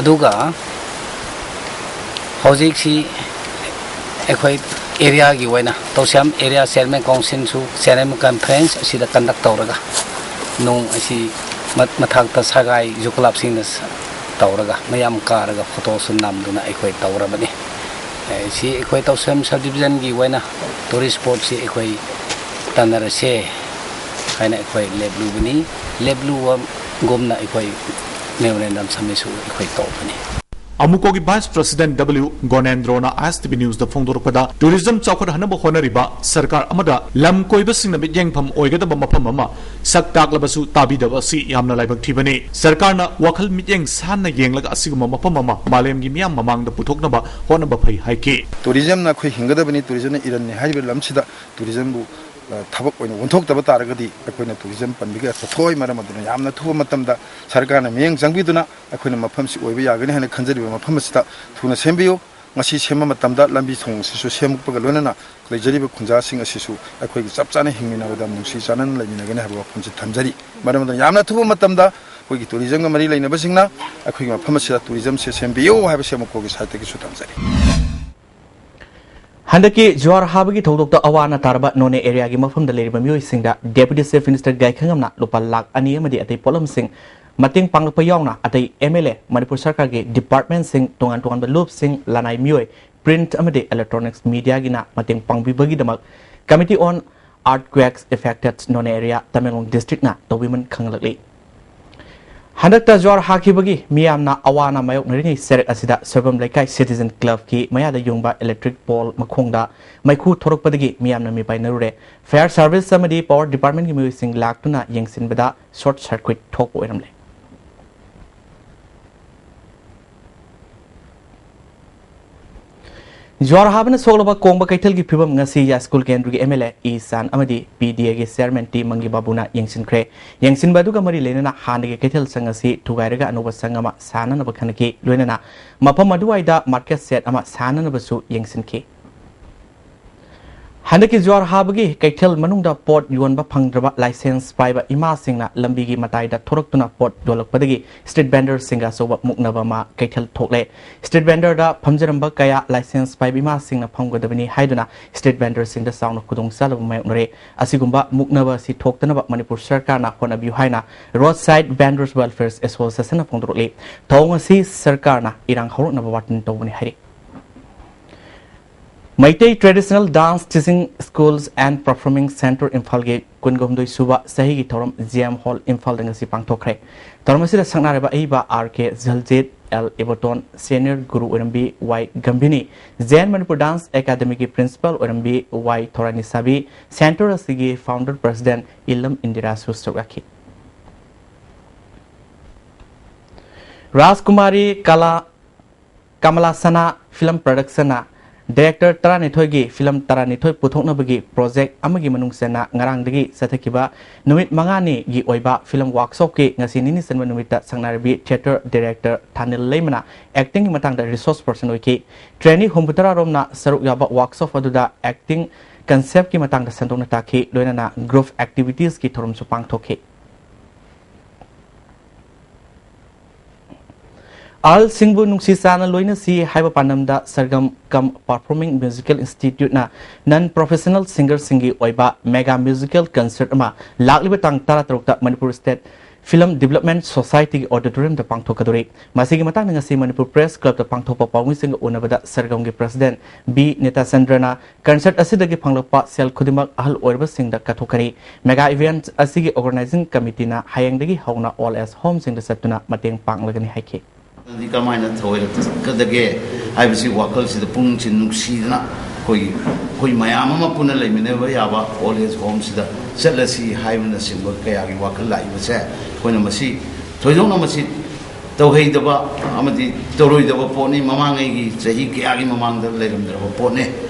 ꯑꯗꯨꯒ ꯍꯧꯖꯤꯛꯁꯤ ꯑꯩꯈꯣꯏ areaꯒꯤ ꯑꯣꯏꯅ ꯇꯧꯁꯤꯌꯥꯝ area chairman councilꯁꯨ chairman conference ꯑꯁꯤꯗ conduct ꯇꯧꯔꯒ ꯅꯨꯡ ꯑꯁꯤ ꯃ-, ꯃꯊꯛꯇ ꯁꯒꯥꯏ ꯖꯨꯀꯣꯂꯥꯞꯁꯤꯡꯅ ꯁ-, ꯇꯧꯔꯒ ꯃꯌꯥꯝ ꯀꯥꯔꯒ photoꯁꯨ ꯅꯝꯗꯨꯅ ꯑꯩꯈꯣꯏ ꯇꯧꯔꯕꯅꯤ꯫ ꯁꯤ ꯑꯩꯈꯣꯏ ꯇꯧꯁꯦꯝ ꯁꯕ ꯗꯤꯕꯤꯖꯟꯒꯤ ꯑꯣꯏꯅ ꯇꯨꯔꯤꯁ ꯁ꯭ꯄꯣꯠꯁꯤ ꯑꯩꯈꯣꯏ ꯇꯥꯟꯅꯔꯁꯦ ꯍꯥꯏꯅ ꯑꯩꯈꯣꯏ ꯂꯦꯞꯂꯨꯕꯅꯤ꯫ ꯂꯦꯞꯂꯨꯕꯒꯨꯝꯅ ꯑꯩꯈꯣꯏ ꯃꯦꯃꯣꯔꯦꯟꯗꯝ ꯁꯕꯃꯤꯠꯁꯨ ꯑꯩꯈꯣꯏ ꯇꯧꯕꯅꯤ꯫ ꯑꯃꯨꯀꯣꯒꯤ ꯚꯥꯏꯁ ꯄ꯭ꯔꯁꯤꯗꯦꯟꯠ ꯗꯕ꯭ꯂꯤꯎ ꯒꯣꯅꯦꯟꯗ꯭ꯔꯣꯅ ꯑꯥꯏ ꯑꯦꯁ ꯇꯤ ꯚꯤ ꯅ꯭ꯌꯨꯁꯇ ꯐꯣꯡꯗꯣꯔꯛꯄꯗ, ꯇꯨꯔꯤꯖꯝ ꯆꯥꯎꯈꯠꯍꯟꯅꯕ ꯍꯣꯠꯅꯔꯤꯕ ꯁꯔꯀꯥꯔ ꯑꯃꯗ ꯂꯝ ꯀꯣꯏꯕꯁꯤꯡꯅ ꯃꯤꯠꯌꯦꯡꯐꯝ ꯑꯣꯏꯒꯗꯕ ꯃꯐꯝ ꯑꯃ ꯁꯛ ꯇꯥꯛꯂꯕꯁꯨ ꯇꯥꯕꯤꯗꯕ ꯑꯁꯤ ꯌꯥꯝꯅ ꯂꯥꯏꯕꯛ ꯊꯤꯕꯅꯤ꯫ ꯁꯔꯀꯥꯔꯅ ꯋꯥꯈꯜ ꯃꯤꯠꯌꯦꯡ ꯁꯥꯟꯅ ꯌꯦꯡꯂꯒ ꯑꯁꯤꯒꯨꯝꯕ ꯃꯐꯝ ꯑꯃ ꯃꯥꯂꯦꯝꯒꯤ ꯃꯤꯌꯥꯝ ꯃꯃꯥꯡꯗ ꯄꯨꯊꯣꯛꯅꯕ ꯍꯣꯠꯅꯕ ꯐꯩ ꯍꯥꯏꯈꯤ꯫ ꯇꯨꯔꯤꯖꯝꯅ ꯑꯩꯈꯣꯏ ꯍꯤꯡꯒꯗꯕꯅꯤ, ꯇꯨꯔꯤꯖꯝꯅ ꯏꯔꯟꯅꯤ ꯍꯥꯏꯔꯤꯕ ꯂꯝꯁꯤꯗ ꯇꯨꯔꯤꯖꯝꯕꯨ, ꯑ, ꯊꯕꯛ ꯑꯣꯏꯅ ꯑꯣꯟꯊꯣꯛꯇꯕ ꯇꯥꯔꯒꯗꯤ ꯑꯩꯈꯣꯏꯅ ꯇꯨꯔꯤꯖꯝ ꯄꯟꯕꯒꯤ ꯑꯔꯊ ꯊꯣꯛꯑꯣꯏ꯫ ꯃꯔꯝ ꯑꯗꯨꯅ ꯌꯥꯝꯅ ꯑꯊꯨꯕ ꯃꯇꯝꯗ ꯁꯔꯀꯥꯔꯅ ꯃꯤꯠꯌꯦꯡ ꯆꯪꯕꯤꯗꯨꯅ ꯑꯩꯈꯣꯏꯅ ꯃꯐꯝꯁꯤ ꯑꯣꯏꯕ ꯌꯥꯒꯅꯤ ꯍꯥꯏꯅ ꯈꯟꯖꯔꯤꯕ ꯃꯐꯝ ꯑꯁꯤꯗ ꯊꯨꯅ ꯁꯦꯝꯕꯤꯌꯨ꯫ ꯃꯁꯤ ꯁꯦꯝꯕ ꯃꯇꯝꯗ ꯂꯝꯕꯤ ꯊꯣꯡ ꯑꯁꯤꯁꯨ ꯁꯦꯝꯃꯛꯄꯒ ꯂꯣꯏꯅꯅ ꯂꯩꯖꯔꯤꯕ ꯈꯨꯟꯖꯥꯁꯤꯡ ꯑꯁꯤꯁꯨ ꯑꯩꯈꯣꯏꯒꯤ ꯆꯞ ꯆꯥꯅ ꯍꯤꯡꯃꯤꯟꯅꯕꯗ ꯅꯨꯡꯁꯤ ꯆꯥꯟꯅꯅ ꯂꯩꯃꯤꯟꯅꯒꯅꯤ ꯍꯥꯏꯕ ꯋꯥꯐꯝꯁꯤ ꯊꯝꯖꯔꯤ꯫ ꯃꯔꯝ ꯑꯗꯨꯅ ꯌꯥꯝꯅ ꯑꯊꯨꯕ ꯃꯇꯝꯗ ꯑꯩꯈꯣꯏꯒꯤ ꯇꯨꯔꯤꯖꯝꯒ ꯃꯔꯤ ꯂꯩꯅꯕꯁꯤꯡꯅ ꯑꯩꯈꯣꯏꯒꯤ ꯃꯐꯝ ꯑꯁꯤꯗ ꯇꯨꯔꯤꯖꯝꯁꯦ ꯁꯦꯝꯕꯤꯌꯨ ꯍꯥꯏꯕꯁꯤ ꯑꯃꯨꯛ ꯀꯣꯒꯤ ꯁꯥꯏꯠꯇꯒꯤꯁꯨ ꯊꯝꯖꯔꯤ꯫ ꯍꯟꯗꯛꯀꯤ ꯖ꯭ꯋꯥꯔ ꯍꯥꯕꯒꯤ ꯊꯧꯗꯣꯛꯇ ꯑꯋꯥ ꯑꯅꯥ ꯇꯥꯔꯕ ꯅꯣꯅꯦ ꯑꯦꯔꯤꯌꯥꯒꯤ ꯃꯐꯝꯗ ꯂꯩꯔꯤꯕ ꯃꯤꯑꯣꯏꯁꯤꯡꯗ ꯗꯦꯄ꯭ꯌꯨꯇꯤ ꯆꯤꯐ ꯃꯤꯅꯤꯁꯇꯔ ꯒꯥꯏꯈꯪꯉꯝꯅ ꯂꯨꯄꯥ ꯂꯥꯈ ꯑꯅꯤ ꯑꯃꯗꯤ ꯑꯇꯩ ꯄꯣꯠꯂꯝꯁꯤꯡ ꯃꯇꯦꯡ ꯄꯥꯡꯂꯛꯄ ꯌꯥꯎꯅ ꯑꯇꯩ ꯑꯦꯝ ꯑꯦꯜ ꯑꯦ, ꯃꯅꯤꯄꯨꯔ ꯁꯔꯀꯥꯔꯒꯤ ꯗꯤꯄꯥꯔꯠꯃꯦꯟꯁꯤꯡ, ꯇꯣꯉꯥꯟ ꯇꯣꯉꯥꯟꯕ ꯂꯨꯞꯁꯤꯡ, ꯂꯅꯥꯏ ꯃꯤꯑꯣꯏ, ꯄ꯭ꯔꯤꯟꯠ ꯑꯃꯗꯤ ꯏꯂꯦꯛꯇ꯭ꯔꯣꯅꯤꯛꯁ ꯃꯤꯗꯤꯌꯥꯒꯤꯅ ꯃꯇꯦꯡ ꯄꯥꯡꯕꯤꯕꯒꯤꯗꯃꯛ Committee on Earthquakes Affected Noney Area, Tamenglong ꯗꯤꯁꯇ꯭ꯔꯤꯛꯅ ꯇꯧꯕꯤꯃꯜ ꯈꯪꯂꯛꯂꯤ꯫ ꯍꯟꯗꯛꯇ ꯖ꯭ꯋꯥꯔ ꯍꯥꯈꯤꯕꯒꯤ ꯃꯤꯌꯥꯝꯅ ꯑꯋꯥ ꯑꯅꯥ ꯃꯥꯌꯣꯛꯅꯔꯤꯉꯩ ꯆꯔꯛ ꯑꯁꯤꯗ ꯁꯣꯏꯕꯝ ꯂꯩꯀꯥꯏ ꯁꯤꯇꯤꯖꯟ ꯀ꯭ꯂꯕꯀꯤ ꯃꯌꯥꯗ ꯌꯨꯡꯕ ꯏꯂꯦꯛꯇ꯭ꯔꯤꯛ ꯄꯣꯜ ꯃꯈꯣꯡꯗ ꯃꯩꯈꯨ ꯊꯣꯔꯛꯄꯗꯒꯤ ꯃꯤꯌꯥꯝꯅ ꯃꯤꯄꯥꯏꯅꯔꯨꯔꯦ꯫ ꯐꯥꯌꯔ ꯁꯥꯔꯚꯤꯁ ꯑꯃꯗꯤ ꯄꯥꯋꯔ ꯗꯤꯄꯥꯔꯠꯃꯦꯟꯒꯤ ꯃꯤꯑꯣꯏꯁꯤꯡ ꯂꯥꯛꯇꯨꯅ ꯌꯦꯡꯁꯤꯟꯕꯗ ꯁꯣꯔꯠ ꯁꯔꯀ꯭ꯌꯨꯠ ꯊꯣꯛꯄ ꯑꯣꯏꯔꯝꯂꯦ꯫ ꯖ꯭ꯋꯥꯔ ꯍꯥꯕꯅ ꯁꯣꯛꯂꯕ ꯀꯣꯡꯕ ꯀꯩꯊꯦꯜꯒꯤ ꯐꯤꯕꯝ ꯉꯁꯤ ꯌꯥꯏꯁ꯭ꯀꯨꯜ ꯀꯦꯟꯗ꯭ꯔꯒꯤ ꯑꯦꯝ ꯑꯦꯜ ꯑꯦ ꯏ ꯆꯥꯟ ꯑꯃꯗꯤ ꯄꯤ ꯗꯤ ꯑꯦꯒꯤ ꯆꯤꯌꯔꯃꯦꯟ ꯇꯤ ꯃꯪꯒꯤ ꯕꯥꯕꯨꯅ ꯌꯦꯡꯁꯤꯟꯈ꯭ꯔꯦ꯫ ꯌꯦꯡꯁꯤꯟꯕ ꯑꯗꯨꯒ ꯃꯔꯤ ꯂꯩꯅꯅ ꯍꯥꯟꯅꯒꯤ ꯀꯩꯊꯦꯜ ꯁꯪ ꯑꯁꯤ ꯊꯨꯒꯥꯏꯔꯒ ꯑꯅꯧꯕ ꯁꯪ ꯑꯃ ꯁꯥꯅꯅꯕ ꯈꯟꯅꯈꯤ꯫ ꯂꯣꯏꯅꯅ ꯃꯐꯝ ꯑꯗꯨꯋꯥꯏꯗ ꯃꯥꯔꯀꯦꯠ ꯁꯦꯠ ꯑꯃ ꯁꯥꯅꯅꯕꯁꯨ ꯌꯦꯡꯁꯤꯟꯈꯤ꯫ ꯍꯟꯗꯛꯀꯤ ꯖ꯭ꯋꯥꯔ ꯍꯥꯕꯒꯤ ꯀꯩꯊꯦꯜ ꯃꯅꯨꯡꯗ ꯄꯣꯠ ꯌꯣꯟꯕ ꯐꯪꯗ꯭ꯔꯕ ꯂꯥꯏꯁꯦꯟꯁ ꯄꯥꯏꯕ ꯏꯃꯥꯁꯤꯡꯅ ꯂꯝꯕꯤꯒꯤ ꯃꯇꯥꯏꯗ ꯊꯣꯔꯛꯇꯨꯅ ꯄꯣꯠ ꯌꯣꯜꯂꯛꯄꯗꯒꯤ ꯁ꯭ꯇ꯭ꯔꯤꯠ ꯚꯦꯟꯗꯔꯁꯤꯡꯒ ꯑꯆꯧꯕ ꯃꯨꯛꯅꯕ ꯑꯃ ꯀꯩꯊꯦꯜ ꯊꯣꯛꯂꯦ꯫ ꯁ꯭ꯇ꯭ꯔꯤꯠ ꯚꯦꯟꯗꯔꯗ ꯐꯝꯖꯔꯝꯕ ꯀꯌꯥ ꯂꯥꯏꯁꯦꯟꯁ ꯄꯥꯏꯕ ꯏꯃꯥꯁꯤꯡꯅ ꯐꯝꯒꯗꯕꯅꯤ ꯍꯥꯏꯗꯨꯅ ꯁ꯭ꯇ꯭ꯔꯤꯠ ꯚꯦꯟꯗꯔꯁꯤꯡꯗ ꯆꯥꯎꯅ ꯈꯨꯗꯣꯡꯆꯥꯗꯕ ꯃꯥꯌꯣꯛꯅꯔꯦ꯫ ꯑꯁꯤꯒꯨꯝꯕ ꯃꯨꯛꯅꯕ ꯑꯁꯤ ꯊꯣꯛꯇꯅꯕ ꯃꯅꯤꯄꯨꯔ ꯁꯔꯀꯥꯔꯅ ꯍꯣꯠꯅꯕꯤꯌꯨ ꯍꯥꯏꯅ ꯔꯣꯗ ꯁꯥꯏꯗ ꯚꯦꯟꯗꯔꯁ ꯋꯦꯜꯐꯤꯌꯔ ꯑꯦꯁꯣꯁꯤꯌꯦꯁꯟꯅ ꯐꯣꯡꯗꯣꯔꯛꯂꯤ꯫ ꯊꯧꯑꯣꯡ ꯑꯁꯤ ꯁꯔꯀꯥꯔꯅ ꯏꯔꯥꯡ ꯍꯧꯔꯛꯅꯕ ꯋꯥꯔꯇꯟ ꯇꯧꯕꯅꯤ ꯍꯥꯏꯔꯤ꯫ Meitei Traditional Dance Teaching Schools and Performing Center ꯏꯝꯐꯥꯜꯒꯤ ꯀꯨꯟꯒ ꯍꯨꯝꯗꯣꯏ ꯁꯨꯕ ꯆꯍꯤꯒꯤ ꯊꯧꯔꯝ ꯖꯤ ꯑꯦꯝ ꯍꯣꯜ ꯏꯝꯐꯥꯜꯗ ꯉꯁꯤ ꯄꯥꯡꯊꯣꯛꯈ꯭ꯔꯦ꯫ ꯊꯧꯔꯝ ꯑꯁꯤꯗ ꯁꯛꯅꯥꯏꯔꯕ ꯑꯏꯕ R K Jaljit, L Ibotom, senior guru ꯑꯣꯏꯔꯝꯕꯤ Y Gambhini, J N Manipur dance ꯑꯦꯀꯥꯗꯃꯤꯒꯤ ꯄ꯭ꯔꯤꯟꯁꯤꯄꯥꯜ ꯑꯣꯏꯔꯝꯕꯤ ꯋꯥꯏ ꯊꯧꯔꯥꯅꯤꯁꯥꯕꯤ, ꯁꯦꯟꯇꯔ ꯑꯁꯤꯒꯤ ꯐꯥꯎꯟꯗꯔ ꯄ꯭ꯔꯁꯤꯗꯦꯟ ꯏꯂꯝ ꯏꯟꯗꯤꯔꯥꯁꯨ ꯁꯔꯨꯛ ꯌꯥꯈꯤ꯫ ꯔꯥꯖꯀꯨꯃꯥꯔꯤ ꯀꯂꯥ ꯀꯃꯂꯥꯁꯅꯥ ꯐꯤꯂꯝ ꯄ꯭ꯔꯗꯛꯁꯟꯅ ꯗꯥꯏꯔꯦꯛꯇꯔ ꯇꯔꯥꯅꯤꯊꯣꯏꯒꯤ ꯐꯤꯂꯝ ꯇꯔꯥꯅꯤꯊꯣꯏ ꯄꯨꯊꯣꯛꯅꯕꯒꯤ ꯄ꯭ꯔꯣꯖꯦꯛ ꯑꯃꯒꯤ ꯃꯅꯨꯡ ꯆꯟꯅ ꯉꯔꯥꯡꯗꯒꯤ ꯆꯠꯊꯈꯤꯕ ꯅꯨꯃꯤꯠ ꯃꯉꯥꯅꯤꯒꯤ ꯑꯣꯏꯕ ꯐꯤꯂꯝ ꯋꯥꯔꯛꯁꯣꯞꯀꯤ ꯉꯁꯤ ꯅꯤꯅꯤ ꯆꯟꯕ ꯅꯨꯃꯤꯠꯇ ꯁꯛꯅꯥꯏꯔꯕꯤ ꯊꯤꯌꯦꯇꯔ ꯗꯥꯏꯔꯦꯛꯇꯔ ꯊꯥꯅꯤꯜ ꯂꯩꯃꯅ ꯑꯦꯛꯇꯤꯡꯒꯤ ꯃꯇꯥꯡꯗ ꯔꯤꯁꯣꯔꯁ ꯄꯔꯁꯟ ꯑꯣꯏꯈꯤ꯫ ꯇ꯭ꯔꯦꯅꯤ ꯍꯨꯝꯐꯨꯇꯔꯥ ꯔꯣꯝꯅ ꯁꯔꯨꯛ ꯌꯥꯕ ꯋꯥꯔꯛꯁꯣꯞ ꯑꯗꯨꯗ ꯑꯦꯛꯇꯤꯡ ꯀꯟꯁꯦꯞꯀꯤ ꯃꯇꯥꯡꯗ ꯁꯟꯗꯣꯛꯅ ꯇꯥꯛꯈꯤ, ꯂꯣꯏꯅꯅ ꯒ꯭ꯔꯨꯞ ꯑꯦꯛꯇꯤꯚꯤꯇꯤꯁꯀꯤ ꯊꯧꯔꯝꯁꯨ ꯄꯥꯡꯊꯣꯛꯈꯤ꯫ ꯑꯍꯜꯁꯤꯡꯕꯨ ꯅꯨꯡꯁꯤ ꯆꯥꯟꯅ ꯂꯣꯏꯅꯁꯤ ꯍꯥꯏꯕ ꯄꯥꯟꯗꯝꯗ ꯁꯔꯒꯝ ꯀꯝ ꯄꯔꯐꯣꯔꯃꯤꯡ ꯃ꯭ꯌꯨꯖꯤꯀꯦꯜ ꯏꯟꯁꯇꯤꯇ꯭ꯌꯨꯠꯅ ꯅꯟ ꯄ꯭ꯔꯣꯐꯦꯁꯅꯦꯜ ꯁꯤꯡꯒꯔꯁꯤꯡꯒꯤ ꯑꯣꯏꯕ ꯃꯦꯒꯥ ꯃ꯭ꯌꯨꯖꯤꯀꯦꯜ ꯀꯟꯁꯔꯠ ꯑꯃ ꯂꯥꯛꯂꯤꯕ ꯇꯥꯡ ꯇꯔꯥꯇꯔꯨꯛꯇ ꯃꯅꯤꯄꯨꯔ ꯁ꯭ꯇꯦꯠ ꯐꯤꯂꯝ ꯗꯤꯕꯦꯂꯞꯃꯦꯟꯠ ꯁꯣꯁꯥꯏꯇꯤꯒꯤ ꯑꯣꯗꯤꯇꯣꯔꯤꯌꯝꯗ ꯄꯥꯡꯊꯣꯛꯀꯗꯧꯔꯤ꯫ ꯃꯁꯤꯒꯤ ꯃꯇꯥꯡꯗ ꯉꯁꯤ ꯃꯅꯤꯄꯨꯔ ꯄ꯭ꯔꯦꯁ ꯀ꯭ꯂꯕꯇ ꯄꯥꯡꯊꯣꯛꯄ ꯄꯥꯎꯃꯤꯁꯤꯡꯒ ꯎꯅꯕꯗ ꯁꯔꯒꯝꯒꯤ ꯄ꯭ꯔꯁꯤꯗꯦꯟ ꯕꯤ ꯅꯤꯇꯥꯆꯟꯗ꯭ꯔꯅ ꯀꯟꯁꯔꯠ ꯑꯁꯤꯗꯒꯤ ꯐꯪꯂꯛꯄ ꯁꯦꯜ ꯈꯨꯗꯤꯡꯃꯛ ꯑꯍꯜ ꯑꯣꯏꯔꯕꯁꯤꯡꯗ ꯀꯠꯊꯣꯛꯀꯅꯤ꯫ ꯃꯦꯒꯥ ꯏꯚꯦꯟꯠ ꯑꯁꯤꯒꯤ ꯑꯣꯔꯒꯅꯥꯏꯖꯤꯡ ꯀꯃꯤꯇꯤꯅ ꯍꯌꯦꯡꯗꯒꯤ ꯍꯧꯅ ꯑꯣꯜ ꯑꯦꯖ ꯍꯣꯝꯁꯤꯡꯗ ꯆꯠꯇꯨꯅ ꯃꯇꯦꯡ ꯄꯥꯡꯂꯒꯅꯤ ꯍꯥꯏꯈꯤ꯫ ꯗꯤ ꯀꯃꯥꯏꯅ ꯊꯧꯑꯣꯏꯔꯛꯀꯗꯒꯦ ꯍꯥꯏꯕꯁꯤ ꯋꯥꯈꯜꯁꯤꯗ ꯄꯨꯛꯅꯤꯡꯁꯤ ꯅꯨꯡꯁꯤꯗꯅ ꯑꯩꯈꯣꯏꯒꯤ, ꯑꯩꯈꯣꯏ ꯃꯌꯥꯝ ꯑꯃ ꯄꯨꯟꯅ ꯂꯩꯃꯤꯟꯅꯕ ꯌꯥꯕ ꯑꯣꯜ ꯑꯦꯖ ꯍꯣꯝꯁꯤꯗ ꯆꯠꯂꯁꯤ ꯍꯥꯏꯕꯅꯆꯤꯡꯕ ꯀꯌꯥꯒꯤ ꯋꯥꯈꯜ ꯂꯥꯛꯏꯕꯁꯦ, ꯑꯩꯈꯣꯏꯅ ꯃꯁꯤ ꯊꯣꯏꯗꯣꯛꯅ ꯃꯁꯤ ꯇꯧꯍꯩꯗꯕ ꯑꯃꯗꯤ ꯇꯧꯔꯣꯏꯗꯕ ꯄꯣꯠꯅꯤ꯫ ꯃꯃꯥꯡꯉꯩꯒꯤ ꯆꯍꯤ ꯀꯌꯥꯒꯤ ꯃꯃꯥꯡꯗ ꯂꯩꯔꯝꯗ꯭ꯔꯕ ꯄꯣꯠꯅꯤ꯫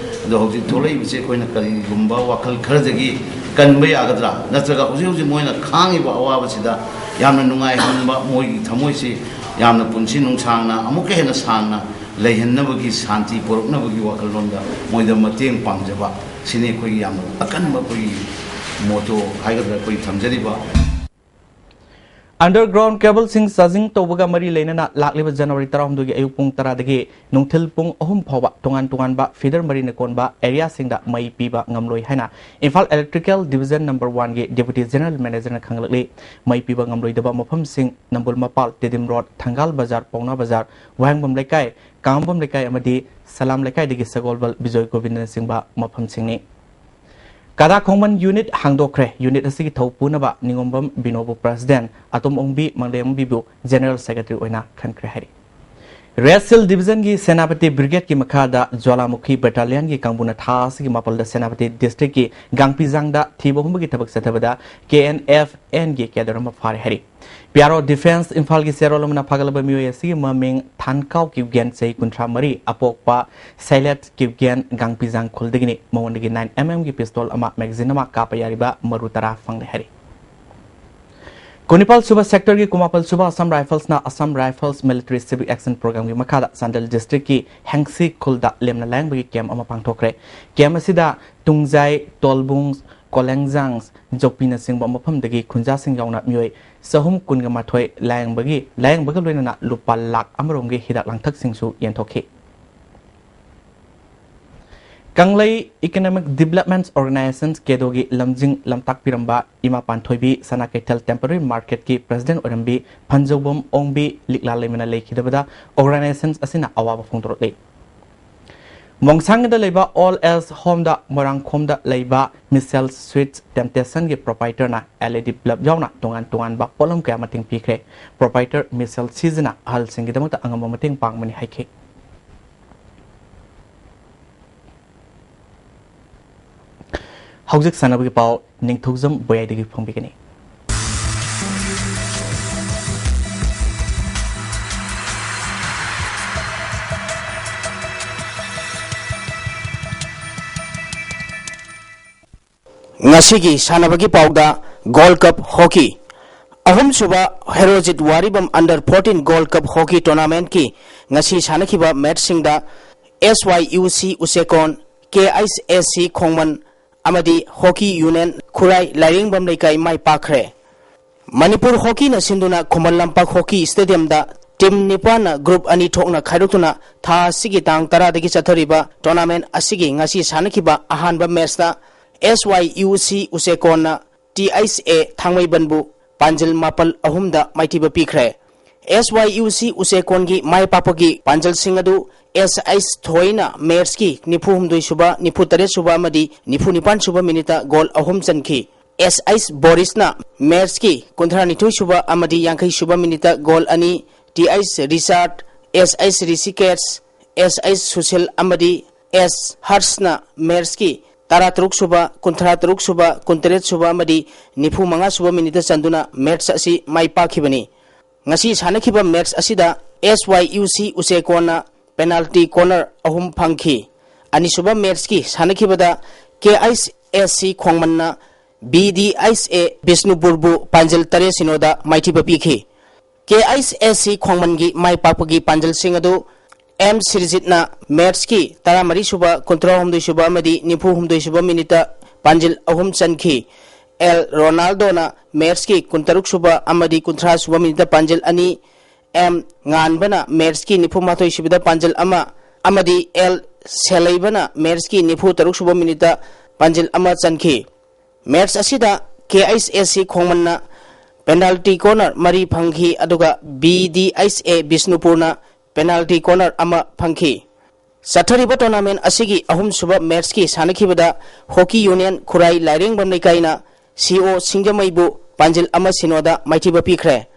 ꯑꯗꯣ ꯍꯧꯖꯤꯛ ꯊꯣꯛꯂꯛꯏꯕꯁꯦ ꯑꯩꯈꯣꯏꯅ ꯀꯔꯤꯒꯨꯝꯕ ꯋꯥꯈꯜ ꯈꯔꯗꯒꯤ ꯀꯟꯕ ꯌꯥꯒꯗ꯭ꯔꯥ, ꯅꯠꯇ꯭ꯔꯒ ꯍꯧꯖꯤꯛ ꯍꯧꯖꯤꯛ ꯃꯣꯏꯅ ꯈꯥꯡꯉꯤꯕ ꯑꯋꯥꯕꯁꯤꯗ ꯌꯥꯝꯅ ꯅꯨꯡꯉꯥꯏꯍꯟꯕ, ꯃꯣꯏꯒꯤ ꯊꯃꯣꯏꯁꯤ ꯌꯥꯝꯅ ꯄꯨꯟꯁꯤ ꯅꯨꯡꯁꯥꯡꯅ ꯑꯃꯨꯛꯀ ꯍꯦꯟꯅ ꯁꯥꯡꯅ ꯂꯩꯍꯟꯅꯕꯒꯤ, ꯁꯥꯟꯇꯤ ꯄꯨꯔꯛꯅꯕꯒꯤ ꯋꯥꯈꯜꯂꯣꯟꯗ ꯃꯣꯏꯗ ꯃꯇꯦꯡ ꯄꯥꯡꯖꯕ, ꯁꯤꯅꯤ ꯑꯩꯈꯣꯏꯒꯤ ꯌꯥꯝꯅ ꯑꯀꯟꯕ ꯑꯩꯈꯣꯏꯒꯤ ꯃꯣꯇꯣ ꯍꯥꯏꯒꯗ꯭ꯔꯥ, ꯑꯩꯈꯣꯏ ꯊꯝꯖꯔꯤꯕ꯫ Underground cableꯁꯤꯡ charging ꯇꯧꯕꯒ ꯃꯔꯤ ꯂꯩꯅꯅ ꯂꯥꯛꯂꯤꯕ January ꯇꯔꯥꯍꯨꯝꯗꯣꯏꯒꯤ ꯑꯌꯨꯛ ꯄꯨꯡ ꯇꯔꯥꯗꯒꯤ ꯅꯨꯡꯊꯤꯜ ꯄꯨꯡ ꯑꯍꯨꯝ ꯐꯥꯎꯕ ꯇꯣꯉꯥꯟ ꯇꯣꯉꯥꯟꯕ feeder ꯃꯔꯤꯅ ꯀꯣꯟꯕ areaꯁꯤꯡꯗ ꯃꯩ ꯄꯤꯕ ꯉꯝꯂꯣꯏ ꯍꯥꯏꯅ Imphal Electrical Division number oneꯒꯤ Deputy General Managerꯅ ꯈꯪꯂꯛꯂꯤ꯫ ꯃꯩ ꯄꯤꯕ ꯉꯝꯂꯣꯏꯗꯕ ꯃꯐꯝꯁꯤꯡ ꯅꯝꯕꯨꯜ ꯃꯄꯥꯜ, ꯇꯦꯗꯤꯝ ꯔꯣꯗ, ꯊꯪꯒꯥꯜ ꯕꯖꯥꯔ, ꯄꯥꯎꯅꯥ ꯕꯖꯥꯔ, ꯋꯥꯍꯦꯡꯕꯝ ꯂꯩꯀꯥꯏ, ꯀꯥꯡꯉꯕꯝ ꯂꯩꯀꯥꯏ ꯑꯃꯗꯤ ꯁꯂꯥꯝ ꯂꯩꯀꯥꯏꯗꯒꯤ ꯁꯒꯣꯜꯕꯜ, ꯕꯤꯖꯣꯏ ꯒꯣꯕꯤꯟꯗꯅꯆꯤꯡꯕ ꯃꯐꯝꯁꯤꯡꯅꯤ꯫ ꯀꯗꯥ ꯈꯣꯡꯃꯟ unit ꯍꯥꯡꯗꯣꯛꯈ꯭ꯔꯦ꯫ Unit ꯑꯁꯤꯒꯤ ꯊꯧ ꯄꯨꯅꯕ ꯅꯤꯉꯣꯝꯕꯝ ꯕꯤꯅꯣꯕꯨ president, ꯑꯇꯣꯝ ꯑꯣꯡꯕꯤ ꯃꯪꯂꯦꯝꯕꯤꯕꯨ general secretary ꯑꯣꯏꯅ ꯈꯟꯈ꯭ꯔꯦ ꯍꯥꯏꯔꯤ꯫ Red Shield Divisionꯒꯤ ꯁꯦꯅꯥꯄꯇꯤ Brigadeꯀꯤ ꯃꯈꯥꯗ ꯖ꯭ꯋꯥꯂꯥꯃꯨꯈꯤ Battalionꯒꯤ ꯀꯥꯡꯕꯨꯅ ꯊꯥ ꯑꯁꯤꯒꯤ ꯃꯥꯄꯜꯗ ꯁꯦꯅꯥꯄꯇꯤ districtꯀꯤ ꯒꯥꯡꯄꯤꯖꯥꯡꯗ ꯊꯤꯕ ꯍꯨꯝꯕꯒꯤ ꯊꯕꯛ ꯆꯠꯊꯕꯗ K N F Nꯒꯤ cadre ꯑꯃ ꯐꯥꯔꯦ ꯍꯥꯏꯔꯤ꯫ P R O Defence ꯏꯝꯐꯥꯜꯒꯤ ꯆꯦꯔꯣꯜ ꯑꯃꯅ ꯐꯥꯒꯠꯂꯕ ꯃꯤꯑꯣꯏ ꯑꯁꯤꯒꯤ ꯃꯃꯤꯡ ꯊꯥꯟꯀꯥꯎ ꯀꯤꯞꯒꯦꯟ, ꯆꯍꯤ ꯀꯨꯟꯊ꯭ꯔꯥ ꯃꯔꯤ, ꯑꯄꯣꯛꯄ ꯁꯩꯂꯦꯠ ꯀꯤꯞꯒꯦꯟ, ꯒꯥꯡꯄꯤꯖꯥꯡ ꯈꯨꯜꯗꯒꯤꯅꯤ꯫ ꯃꯉꯣꯟꯗꯒꯤ nine M M ꯒꯤ pistol ꯑꯃ, magazine ꯑꯃ, ꯀꯥꯞꯄ ꯌꯥꯔꯤꯕ ꯃꯔꯨ ꯇꯔꯥ ꯐꯪꯂꯦ ꯍꯥꯏꯔꯤ꯫ ꯀꯨꯟꯅꯤꯄꯥꯜ ꯁꯨꯕ sectorꯒꯤ ꯀꯨꯟꯃꯥꯄꯜ ꯁꯨꯕ Assam Riflesꯅ Assam Rifles Military Civic Action Programꯒꯤ ꯃꯈꯥꯗ ꯆꯥꯟꯗꯦꯜ districtꯀꯤ ꯍꯦꯡꯁꯤ ꯈꯨꯜꯗ ꯂꯦꯝꯅ ꯂꯥꯌꯦꯡꯕꯒꯤ camp ꯑꯃ ꯄꯥꯡꯊꯣꯛꯈ꯭ꯔꯦ꯫ Camp ꯑꯁꯤꯗ ꯇꯨꯡꯖꯥꯏ, ꯇꯣꯜꯕꯨꯡ, ꯀꯣꯂꯦꯡꯖꯥꯡ, ꯖꯣꯄꯤꯅꯆꯤꯡꯕ ꯃꯐꯝꯗꯒꯤ ꯈꯨꯟꯖꯥꯁꯤꯡ ꯌꯥꯎꯅ ꯃꯤꯑꯣꯏ ꯆꯍꯨꯝ ꯀꯨꯟꯒ ꯃꯥꯊꯣꯏ ꯂꯥꯌꯦꯡꯕꯒꯤ, ꯂꯥꯌꯦꯡꯕꯒ ꯂꯣꯏꯅꯅ ꯂꯨꯄꯥ ꯂꯥꯈ ꯑꯃꯔꯣꯝꯒꯤ ꯍꯤꯗꯥꯛ ꯂꯥꯡꯊꯛꯁꯤꯡꯁꯨ ꯌꯦꯟꯊꯣꯛꯈꯤ꯫ ꯀꯪꯂꯩ Economic Development Organization, ꯀꯦꯗꯣꯒꯤ ꯂꯝꯖꯤꯡ ꯂꯝꯇꯥꯛꯄꯤꯔꯝꯕ ꯏꯃꯥ ꯄꯥꯟꯊꯣꯏꯕꯤ ꯁꯅꯥ ꯀꯩꯊꯦꯜ temporary marketꯀꯤ president ꯑꯣꯏꯔꯝꯕꯤ ꯐꯟꯖꯧꯕꯝ ꯑꯣꯡꯕꯤ ꯂꯤꯛꯂꯥ ꯂꯩꯃꯅ ꯂꯩꯈꯤꯗꯕꯗ organization ꯑꯁꯤꯅ ꯑꯋꯥꯕ ꯐꯣꯡꯗꯣꯔꯛꯂꯤ꯫ ꯃꯣꯡꯁꯥꯡꯒꯗ ꯂꯩꯕ Old Age Homeꯗ ꯃꯣꯏꯔꯥꯡꯈꯣꯝꯗ ꯂꯩꯕ Michelle Sweets Temptationꯒꯤ proprietorꯅ L E D bulb ꯌꯥꯎꯅ ꯇꯣꯉꯥꯟ ꯇꯣꯉꯥꯟꯕ ꯄꯣꯠꯂꯝ ꯀꯌꯥ ꯃꯇꯦꯡ ꯄꯤꯈ꯭ꯔꯦ꯫ Proprietor Michelle ꯁꯤꯖꯅ ꯑꯍꯜꯁꯤꯡꯒꯤꯗꯃꯛꯇ ꯑꯉꯝꯕ ꯃꯇꯦꯡ ꯄꯥꯡꯕꯅꯤ ꯍꯥꯏꯈꯤ꯫ ꯍꯧꯖꯤꯛ ꯁꯥꯟꯅꯕꯒꯤ ꯄꯥꯎ ꯅꯤꯡꯊꯧꯖꯝ ꯕꯣꯌꯥꯏꯗꯒꯤ ꯐꯣꯡꯕꯤꯒꯅꯤ꯫ ꯉꯁꯤꯒꯤ ꯁꯥꯟꯅꯕꯒꯤ ꯄꯥꯎꯗ Gold Cup Hockey꯫ ꯑꯍꯨꯝꯁꯨꯕ Herojit ꯋꯥꯔꯤꯕꯝ Under fourteen Gold Cup Hockey Tournamentꯀꯤ ꯉꯁꯤ ꯁꯥꯟꯅꯈꯤꯕ matchꯁꯤꯡꯗ S Y U C ꯎꯆꯦꯀꯣꯟ, K I S C ꯈꯣꯡꯃꯟ ꯑꯃꯗꯤ Hockey Union ꯈꯨꯔꯥꯏ ꯂꯥꯏꯔꯦꯡꯕꯝ ꯂꯩꯀꯥꯏ ꯃꯥꯏ ꯄꯥꯛꯈ꯭ꯔꯦ꯫ ꯃꯅꯤꯄꯨꯔ ꯍꯣꯀꯤꯅ ꯁꯤꯟꯗꯨꯅ Khuman Lampak hockey ꯁ꯭ꯇꯦꯗꯤꯌꯝꯗ team ꯅꯤꯄꯥꯟꯅ group ꯑꯅꯤ ꯊꯣꯛꯅ ꯈꯥꯏꯗꯣꯛꯇꯨꯅ ꯊꯥ ꯑꯁꯤꯒꯤ ꯇꯥꯡ ꯇꯔꯥꯗꯒꯤ ꯆꯠꯊꯔꯤꯕ ꯇꯣꯔꯅꯥꯃꯦꯟ ꯑꯁꯤꯒꯤ ꯉꯁꯤ ꯁꯥꯟꯅꯈꯤꯕ ꯑꯍꯥꯟꯕ ꯃꯦꯆꯇ ꯑꯦꯁ ꯋꯥꯏ ꯌꯨ ꯁꯤ ꯎꯆꯦꯀꯣꯟꯅ ꯇꯤ ꯑꯩꯆ ꯑꯦ ꯊꯥꯡꯃꯩꯕꯟꯕꯨ ꯄꯥꯟꯖꯤꯜ ꯃꯥꯄꯜ ꯑꯍꯨꯝꯗ ꯃꯥꯏꯊꯤꯕ ꯄꯤꯈ꯭ꯔꯦ꯫ ꯑꯦꯁ ꯋꯥꯏ ꯌꯨ ꯁꯤ ꯎꯆꯦꯀꯣꯟꯒꯤ ꯃꯥꯏ ꯄꯥꯛꯄꯒꯤ ꯄꯥꯟꯖꯜꯁꯤꯡ ꯑꯗꯨ ꯑꯦꯁ ꯑꯩꯆ ꯊꯣꯏꯅ ꯃꯦꯆꯀꯤ ꯅꯤꯐꯨ ꯍꯨꯝꯗꯣꯏ ꯁꯨꯕ, ꯅꯤꯐꯨ ꯇꯔꯦꯠ ꯁꯨꯕ ꯑꯃꯗꯤ ꯅꯤꯐꯨ ꯅꯤꯄꯥꯟ ꯁꯨꯕ ꯃꯤꯅꯤꯠꯇ ꯒꯣꯜ ꯑꯍꯨꯝ ꯆꯟꯈꯤ꯫ ꯑꯦꯁ ꯑꯩꯆ ꯕꯣꯔꯤꯁꯅ ꯃꯦꯆꯀꯤ ꯀꯨꯟꯊ꯭ꯔꯥ ꯅꯤꯊꯣꯏ ꯁꯨꯕ ꯑꯃꯗꯤ ꯌꯥꯡꯈꯩ ꯁꯨꯕ ꯃꯤꯅꯤꯠꯇ ꯒꯣꯜ ꯑꯅꯤ, ꯇꯤ ꯑꯩꯆ ꯔꯤꯆꯥꯔꯗ, ꯑꯦꯁ ꯑꯩꯆ ꯔꯤꯁꯤꯀꯦꯠꯁ, ꯑꯦꯁ ꯑꯩꯆ ꯁꯨꯁꯤꯜ ꯑꯃꯗꯤ ꯑꯦꯁ ꯍꯔꯁꯅ ꯃꯦꯆꯀꯤ ꯇꯔꯥ ꯇꯔꯨꯛ ꯁꯨꯕ, ꯀꯨꯟꯊ꯭ꯔꯥ ꯇꯔꯨꯛ ꯁꯨꯕ, ꯀꯨꯟꯇꯔꯦꯠ ꯁꯨꯕ ꯑꯃꯗꯤ ꯅꯤꯐꯨ ꯃꯉꯥ ꯁꯨꯕ ꯃꯤꯅꯤꯠꯇ ꯆꯟꯗꯨꯅ ꯃꯦꯆ ꯑꯁꯤ ꯃꯥꯏ ꯄꯥꯛꯈꯤꯕꯅꯤ꯫ ꯉꯁꯤ ꯁꯥꯟꯅꯈꯤꯕ ꯃꯦꯆ ꯑꯁꯤꯗ ꯑꯦꯁ ꯋꯥꯏ ꯌꯨ ꯁꯤ ꯎꯆꯦꯀꯣꯟꯅ ꯄꯦꯅꯥꯜꯇꯤ ꯀꯣꯔꯅꯔ ꯑꯍꯨꯝ ꯐꯪꯈꯤ꯫ ꯑꯅꯤꯁꯨꯕ ꯃꯦꯆꯀꯤ ꯁꯥꯟꯅꯈꯤꯕꯗ ꯀꯦ ꯑꯩꯆ ꯑꯦꯁ ꯁꯤ ꯈꯣꯡꯃꯟꯅ ꯕꯤ ꯗꯤ ꯑꯩꯆ ꯑꯦ ꯕꯤꯁꯅꯨꯄꯨꯔꯕꯨ ꯄꯥꯟꯖꯜ ꯇꯔꯦꯠ ꯁꯤꯅꯣꯗ ꯃꯥꯏꯊꯤꯕ ꯄꯤꯈꯤ꯫ ꯀꯦ ꯑꯩꯆ ꯑꯦꯁ ꯁꯤ ꯈꯣꯡꯃꯟꯒꯤ ꯃꯥꯏ ꯄꯥꯛꯄꯒꯤ ꯄꯥꯟꯖꯜꯁꯤꯡ ꯑꯗꯨ ꯑꯦꯝ ꯁꯤꯔꯤꯖꯤꯠꯅ ꯃꯦꯆꯀꯤ ꯇꯔꯥꯃꯔꯤ ꯁꯨꯕ, ꯀꯨꯟꯊ꯭ꯔꯥ ꯍꯨꯝꯗꯣꯏ ꯁꯨꯕ ꯑꯃꯗꯤ ꯅꯤꯐꯨ ꯍꯨꯝꯗꯣꯏ ꯁꯨꯕ ꯃꯤꯅꯤꯠꯇ ꯄꯥꯟꯖꯤꯜ ꯑꯍꯨꯝ ꯆꯟꯈꯤ꯫ ꯑꯦꯜ ꯔꯣꯅꯥꯜꯗꯣꯅ ꯃꯦꯆꯀꯤ ꯀꯨꯟꯇꯔꯨꯛ ꯁꯨꯕ ꯑꯃꯗꯤ ꯀꯨꯟꯊ꯭ꯔꯥ ꯁꯨꯕ ꯃꯤꯅꯤꯠꯇ ꯄꯥꯟꯖꯤꯜ ꯑꯅꯤ, ꯑꯦꯝ ꯉꯥꯟꯕꯅ ꯃꯦꯆꯀꯤ ꯅꯤꯐꯨ ꯃꯥꯊꯣꯏ ꯁꯨꯕꯗ ꯄꯥꯟꯖꯤꯜ ꯑꯃ ꯑꯃꯗꯤ ꯑꯦꯜ ꯁꯦꯂꯩꯕꯅ ꯃꯦꯆꯀꯤ ꯅꯤꯐꯨ ꯇꯔꯨꯛ ꯁꯨꯕ ꯃꯤꯅꯤꯠꯇ ꯄꯥꯟꯖꯤꯜ ꯑꯃ ꯆꯟꯈꯤ꯫ ꯃꯦꯆ ꯑꯁꯤꯗ ꯀꯦ H S C ꯈꯣꯡꯃꯟꯅ penalty corner ꯃꯔꯤ ꯐꯪꯈꯤ, ꯑꯗꯨꯒ ꯕꯤ ꯗꯤ ꯑꯩꯆ ꯑꯦ ꯕꯤꯁꯅꯨꯄꯨꯔꯅ ꯄꯦꯅꯥꯜꯇꯤ ꯀꯣꯔꯅꯔ ꯑꯃ ꯐꯪꯈꯤ꯫ ꯆꯠꯊꯔꯤꯕ ꯇꯣꯔꯅꯥꯃꯦꯟ ꯑꯁꯤꯒꯤ ꯑꯍꯨꯝꯁꯨꯕ ꯃꯦꯆꯀꯤ ꯁꯥꯟꯅꯈꯤꯕꯗ ꯍꯣꯀꯤ ꯌꯨꯅꯤꯌꯟ ꯈꯨꯔꯥꯏ ꯂꯥꯏꯔꯦꯡꯕꯝ ꯂꯩꯀꯥꯏꯅ ꯁꯤ ꯑꯣ ꯁꯤꯡꯖꯃꯩꯕꯨ ꯄꯥꯟꯖꯤꯜ ꯑꯃ ꯁꯤꯅꯣꯗ ꯃꯥꯏꯊꯤꯕ ꯄꯤꯈ꯭ꯔꯦ꯫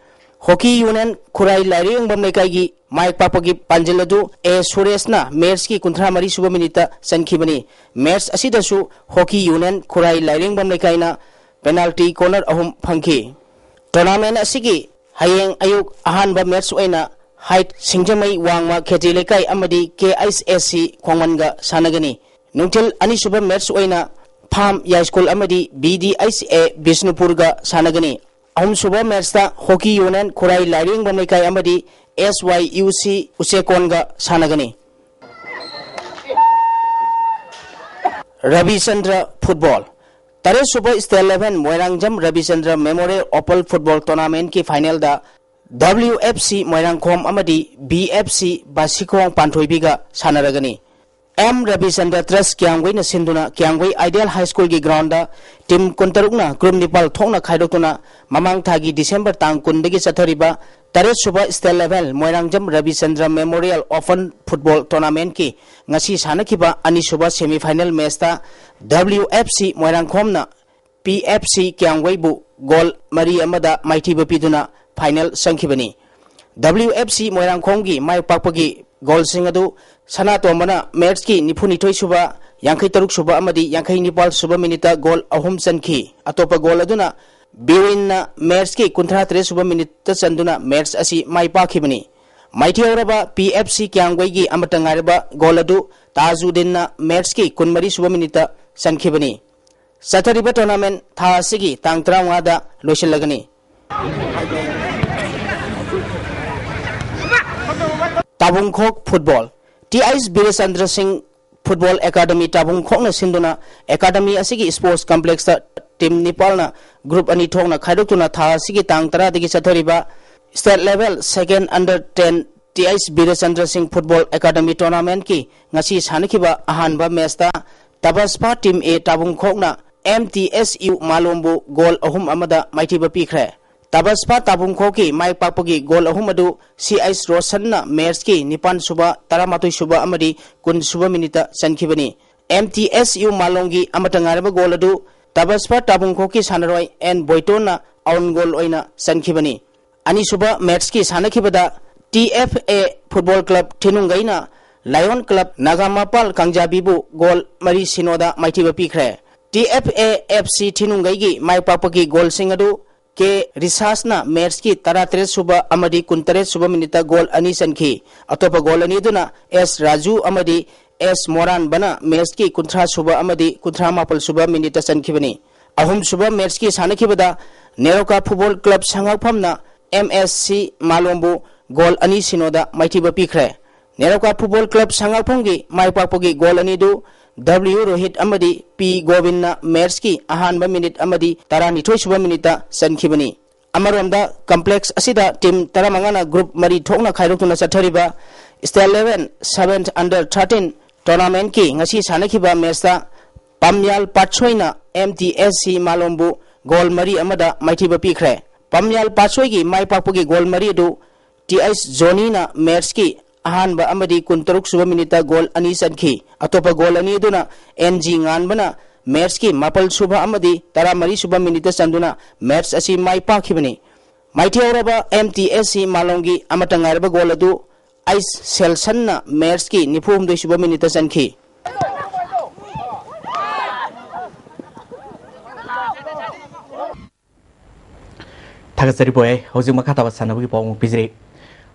ꯍꯣꯀꯤ ꯌꯨꯅꯤꯌꯟ ꯈꯨꯔꯥꯏ ꯂꯥꯏꯔꯦꯡꯕꯝ ꯂꯩꯀꯥꯏꯒꯤ ꯃꯥꯏ ꯄꯥꯛꯄꯒꯤ ꯄꯥꯟꯖꯤꯜ ꯑꯗꯨ ꯑꯦ ꯁꯨꯔꯦꯁꯅ ꯃꯦꯆꯀꯤ ꯀꯨꯟꯊ꯭ꯔꯥ ꯃꯔꯤ ꯁꯨꯕ ꯃꯤꯅꯤꯠꯇ ꯆꯟꯈꯤꯕꯅꯤ꯫ ꯃꯦꯆ ꯑꯁꯤꯗꯁꯨ ꯍꯣꯀꯤ ꯌꯨꯅꯤꯌꯟ ꯈꯨꯔꯥꯏ ꯂꯥꯏꯔꯦꯡꯕꯝ ꯂꯩꯀꯥꯏꯅ ꯄꯦꯅꯥꯜꯇꯤ ꯀꯣꯔꯅꯔ ꯑꯍꯨꯝ ꯐꯪꯈꯤ꯫ ꯇꯣꯔꯅꯥꯃꯦꯟ ꯑꯁꯤꯒꯤ ꯍꯌꯦꯡ ꯑꯌꯨꯛ ꯑꯍꯥꯟꯕ ꯃꯦꯆ ꯑꯣꯏꯅ ꯍꯥꯏꯠ ꯁꯤꯡꯖꯃꯩ ꯋꯥꯡꯃ ꯈꯦꯇ꯭ꯔꯤ ꯂꯩꯀꯥꯏ ꯑꯃꯗꯤ ꯀꯦ ꯑꯩꯆ ꯑꯦꯁ ꯁꯤ ꯈꯣꯡꯃꯟꯒ ꯁꯥꯟꯅꯒꯅꯤ꯫ ꯅꯨꯡꯊꯤꯜ ꯑꯅꯤꯁꯨꯕ ꯃꯦꯆ ꯑꯣꯏꯅ ꯐꯥꯝ ꯌꯥꯏꯁ꯭ꯀꯨꯜ ꯑꯃꯗꯤ ꯕꯤ ꯗꯤ ꯑꯩꯆ ꯑꯦ ꯕꯤꯁꯅꯨꯄꯨꯔꯒ ꯁꯥꯟꯅꯒꯅꯤ꯫ ꯑꯍꯨꯝꯁꯨꯕ ꯃꯦꯆꯇ ꯍꯣꯀꯤ ꯌꯨꯅꯤꯌꯟ ꯈꯨꯔꯥꯏ ꯂꯥꯏꯔꯦꯡꯕꯝ ꯂꯩꯀꯥꯏ ꯑꯃꯗꯤ ꯑꯦꯁ ꯋꯥꯏ ꯌꯨ ꯁꯤ ꯎꯆꯦꯀꯣꯟꯒ ꯁꯥꯟꯅꯒꯅꯤ꯫ ꯔꯕꯤꯆꯟꯗ꯭ꯔ ꯐꯨꯠꯕꯣꯜ꯫ ꯇꯔꯦꯠ ꯁꯨꯕ State Level ꯃꯣꯏꯔꯥꯡꯖꯝ ꯔꯕꯤꯆꯟꯗ꯭ꯔ Memorial Open Football Tournamentꯀꯤ finalꯗ W F C Moirangkhom ꯑꯃꯗꯤ B F C ꯕꯥꯁꯤꯈꯣꯡ ꯄꯥꯟꯊꯣꯏꯕꯤꯒ ꯁꯥꯟꯅꯔꯒꯅꯤ꯫ ꯑꯦꯝ ꯔꯕꯤꯆꯟꯗ꯭ꯔ Trust ꯀꯤꯌꯥꯝꯒꯩꯅ ꯁꯤꯟꯗꯨꯅ ꯀꯤꯌꯥꯝꯒꯩ Ideal High Schoolꯒꯤ groundꯗ team ꯀꯨꯟꯇꯔꯨꯛꯅ group ꯅꯤꯄꯥꯜ ꯊꯣꯛꯅ ꯈꯥꯏꯗꯣꯛꯇꯨꯅ ꯃꯃꯥꯡ ꯊꯥꯒꯤ December ꯇꯥꯡ ꯀꯨꯟꯗꯒꯤ ꯆꯠꯊꯔꯤꯕ ꯇꯔꯦꯠ ꯁꯨꯕ State Level ꯃꯣꯏꯔꯥꯡꯖꯝ ꯔꯕꯤꯆꯟꯗ꯭ꯔ Memorial Open Football Tournamentꯀꯤ ꯉꯁꯤ ꯁꯥꯟꯅꯈꯤꯕ ꯑꯅꯤꯁꯨꯕ semi final matchꯇ W F C ꯃꯣꯏꯔꯥꯡꯈꯣꯝꯅ P F C ꯀꯤꯌꯥꯝꯒꯩꯕꯨ goal ꯃꯔꯤ ꯑꯃꯗ ꯃꯥꯏꯊꯤꯕ ꯄꯤꯗꯨꯅ final ꯆꯪꯈꯤꯕꯅꯤ꯫ W F C ꯃꯣꯏꯔꯥꯡꯈꯣꯝꯒꯤ ꯃꯥꯏ ꯄꯥꯛꯄꯒꯤ goalꯁꯤꯡ ꯑꯗꯨ ꯁꯅꯥꯇꯣꯝꯕꯅ matchꯀꯤ ꯅꯤꯐꯨꯅꯤꯊꯣꯏ ꯁꯨꯕ, ꯌꯥꯡꯈꯩ ꯇꯔꯨꯛ ꯁꯨꯕ ꯑꯃꯗꯤ ꯌꯥꯡꯈꯩ ꯅꯤꯄꯥꯜ ꯁꯨꯕ minuteꯇ goal ꯑꯍꯨꯝ ꯆꯟꯈꯤ꯫ ꯑꯇꯣꯞꯄ goal ꯑꯗꯨꯅ ꯕꯤꯔꯦꯟꯅ matchꯀꯤ ꯀꯨꯟꯊ꯭ꯔꯥ ꯇꯔꯦꯠ ꯁꯨꯕ minuteꯇ ꯆꯟꯗꯨꯅ match ꯑꯁꯤ ꯃꯥꯏ ꯄꯥꯛꯈꯤꯕꯅꯤ꯫ ꯃꯥꯏꯊꯤꯍꯧꯔꯕ P F C ꯀꯤꯌꯥꯝꯒꯩꯒꯤ ꯑꯃꯠꯇ ꯉꯥꯏꯔꯕ goal ꯑꯗꯨ ꯇꯥꯖꯨꯗꯤꯟꯅ matchꯀꯤ ꯀꯨꯟꯃꯔꯤ ꯁꯨꯕ minuteꯇ ꯆꯟꯈꯤꯕꯅꯤ꯫ ꯆꯠꯊꯔꯤꯕ tournament ꯊꯥ ꯑꯁꯤꯒꯤ ꯇꯥꯡ ꯇꯔꯥꯃꯉꯥꯗ ꯂꯣꯏꯁꯤꯜꯂꯒꯅꯤ꯫ ꯇꯥꯕꯨꯡꯈꯣꯛ Football꯫ T H ꯕꯤꯔꯦꯆꯟꯗ꯭ꯔ ꯁꯤꯡ Football Academy ꯇꯥꯕꯨꯡꯈꯣꯛꯅ ꯁꯤꯟꯗꯨꯅ academy ꯑꯁꯤꯒꯤ sports complexꯇ team ꯅꯤꯄꯥꯜꯅ group ꯑꯅꯤ ꯊꯣꯛꯅ ꯈꯥꯏꯗꯣꯛꯇꯨꯅ ꯊꯥ ꯑꯁꯤꯒꯤ ꯇꯥꯡ ꯇꯔꯥꯗꯒꯤ ꯆꯠꯊꯔꯤꯕ State Level Second Under Ten T H ꯕꯤꯔꯦꯆꯟꯗ꯭ꯔ ꯁꯤꯡ Football Academy Tournamentꯀꯤ ꯉꯁꯤ ꯁꯥꯟꯅꯈꯤꯕ ꯑꯍꯥꯟꯕ matchꯇ ꯇꯕꯁꯄꯥ Team A ꯇꯥꯕꯨꯡꯈꯣꯛꯅ M T S U ꯃꯥꯂꯣꯝꯕꯨ goal ꯑꯍꯨꯝ ꯑꯃꯗ ꯃꯥꯏꯊꯤꯕ ꯄꯤꯈ꯭ꯔꯦ꯫ ꯇꯕꯁꯄꯥ ꯇꯥꯕꯨꯡꯈꯣꯛꯀꯤ ꯃꯥꯏ ꯄꯥꯛꯄꯒꯤ goal ꯑꯍꯨꯝ ꯑꯗꯨ C H ꯔꯣꯁꯟꯅ matchꯀꯤ ꯅꯤꯄꯥꯟ ꯁꯨꯕ, ꯇꯔꯥꯃꯥꯊꯣꯏ ꯁꯨꯕ ꯑꯃꯗꯤ ꯀꯨꯟ ꯁꯨꯕ minuteꯇ ꯆꯟꯈꯤꯕꯅꯤ꯫ M T S U ꯃꯥꯂꯣꯝꯒꯤ ꯑꯃꯠꯇ ꯉꯥꯏꯔꯕ goal ꯑꯗꯨ ꯇꯕꯁꯄꯥ ꯇꯥꯕꯨꯡꯈꯣꯛꯀꯤ ꯁꯥꯟꯅꯔꯣꯏ N ꯕꯣꯏꯇꯣꯟꯅ own goal ꯑꯣꯏꯅ ꯆꯟꯈꯤꯕꯅꯤ꯫ ꯑꯅꯤꯁꯨꯕ matchꯀꯤ ꯁꯥꯟꯅꯈꯤꯕꯗ T F A Football Club ꯊꯤꯅꯨꯡꯒꯩꯅ Lion Club Nagampal ꯀꯥꯡꯖꯥꯕꯤꯕꯨ goal ꯃꯔꯤ ꯁꯤꯅꯣꯗ ꯃꯥꯏꯊꯤꯕ ꯄꯤꯈ꯭ꯔꯦ꯫ T F A F C ꯊꯤꯅꯨꯡꯒꯩꯒꯤ ꯃꯥꯏ ꯄꯥꯛꯄꯒꯤ goalꯁꯤꯡ ꯑꯗꯨ K ꯔꯤꯁꯥꯁꯅ matchꯀꯤ ꯇꯔꯥꯇꯔꯦꯠ ꯁꯨꯕ ꯑꯃꯗꯤ ꯀꯨꯟꯇꯔꯦꯠ ꯁꯨꯕ minuteꯇ goal ꯑꯅꯤ ꯆꯟꯈꯤ꯫ ꯑꯇꯣꯞꯄ goal ꯑꯅꯤ ꯑꯗꯨꯅ S ꯔꯥꯖꯨ ꯑꯃꯗꯤ S ꯃꯣꯔꯥꯟꯕꯅ matchꯀꯤ ꯀꯨꯟꯊ꯭ꯔꯥ ꯁꯨꯕ ꯑꯃꯗꯤ ꯀꯨꯟꯊ꯭ꯔꯥ ꯃꯥꯄꯜ ꯁꯨꯕ minuteꯇ ꯆꯟꯈꯤꯕꯅꯤ꯫ ꯑꯍꯨꯝꯁꯨꯕ matchꯀꯤ ꯁꯥꯟꯅꯈꯤꯕꯗ NEROCA Football Club ꯁꯉꯥꯛꯐꯝꯅ M S C ꯃꯥꯂꯣꯝꯕꯨ goal ꯑꯅꯤ ꯁꯤꯅꯣꯗ ꯃꯥꯏꯊꯤꯕ ꯄꯤꯈ꯭ꯔꯦ꯫ ꯅꯦꯔꯣꯀꯥ Football Club ꯁꯉꯥꯛꯐꯝꯒꯤ ꯃꯥꯏ ꯄꯥꯛꯄꯒꯤ goal ꯑꯅꯤꯗꯨ W ꯔꯣꯍꯤꯠ ꯑꯃꯗꯤ ꯄꯤ ꯒꯣꯕꯤꯟꯅ ꯃꯦꯠꯁꯀꯤ ꯑꯍꯥꯟꯕ ꯃꯤꯅꯤꯠ ꯑꯃꯗꯤ ꯇꯔꯥꯅꯤꯊꯣꯏ ꯁꯨꯕ ꯃꯤꯅꯤꯠꯇ ꯆꯟꯈꯤꯕꯅꯤ꯫ ꯑꯃꯔꯣꯝꯗ, ꯀꯝꯄ꯭ꯂꯦꯛꯁ ꯑꯁꯤꯗ ꯇꯤꯝ ꯇꯔꯥꯃꯉꯥꯅ ꯒ꯭ꯔꯨꯞ ꯃꯔꯤ ꯊꯣꯛꯅ ꯈꯥꯏꯗꯣꯛꯇꯨꯅ ꯆꯠꯊꯔꯤꯕ state level seven under thirteen ꯇꯣꯔꯅꯥꯃꯦꯟꯠꯀꯤ ꯉꯁꯤ ꯁꯥꯟꯅꯈꯤꯕ ꯃꯦꯠꯁꯇ ꯄꯝꯌꯥꯜ ꯄꯥꯠꯁꯣꯏꯅ M T S C ꯃꯥꯂꯣꯝꯕꯨ goal ꯃꯔꯤ ꯑꯃꯗ ꯃꯥꯏꯊꯤꯕ ꯄꯤꯈ꯭ꯔꯦ꯫ ꯄꯝꯌꯥꯜ ꯄꯥꯠꯁꯣꯏꯒꯤ ꯃꯥꯏ ꯄꯥꯛꯄꯒꯤ ꯒꯣꯜ ꯃꯔꯤ ꯑꯗꯨ ꯇꯤ ꯑꯩꯆ ꯖꯣꯅꯤꯅ ꯃꯦꯠꯁꯀꯤ ꯑꯍꯥꯟꯕ ꯑꯃꯗꯤ ꯀꯨꯟꯇꯔꯨꯛ ꯁꯨꯕ ꯃꯤꯅꯤꯠꯇ ꯒꯣꯜ ꯑꯅꯤ ꯆꯟꯈꯤ꯫ ꯑꯇꯣꯞꯄ ꯒꯣꯜ ꯑꯅꯤ ꯑꯗꯨꯅ ꯑꯦꯟ ꯖꯤ ꯉꯥꯟꯕꯅ ꯃꯦꯠꯁꯀꯤ ꯃꯥꯄꯜ ꯁꯨꯕ ꯑꯃꯗꯤ ꯇꯔꯥꯃꯔꯤ ꯁꯨꯕ ꯃꯤꯅꯤꯠꯇ ꯆꯟꯗꯨꯅ ꯃꯦꯠꯁ ꯑꯁꯤ ꯃꯥꯏ ꯄꯥꯛꯈꯤꯕꯅꯤ꯫ ꯃꯥꯏꯊꯤꯍꯧꯔꯕ ꯑꯦꯝ ꯇꯤ ꯑꯦꯁ ꯁꯤ ꯃꯥꯂꯣꯝꯒꯤ ꯑꯃꯠꯇ ꯉꯥꯏꯔꯕ ꯒꯣꯜ ꯑꯗꯨ ꯑꯩꯁ ꯁꯦꯜꯁꯟꯅ ꯃꯦꯠꯁꯀꯤ ꯅꯤꯐꯨ ꯍꯨꯝꯗꯣꯏ ꯁꯨꯕ ꯃꯤꯅꯤꯠꯇ ꯆꯟꯈꯤ꯫ ꯊꯥꯒꯠꯆꯔꯤ ꯄꯣꯛꯑꯦ꯫ ꯍꯧꯖꯤꯛ ꯃꯈꯥ ꯇꯥꯕ ꯁꯥꯟꯅꯕꯒꯤ ꯄꯥꯎ ꯑꯃꯨꯛ ꯄꯤꯖꯔꯤ꯫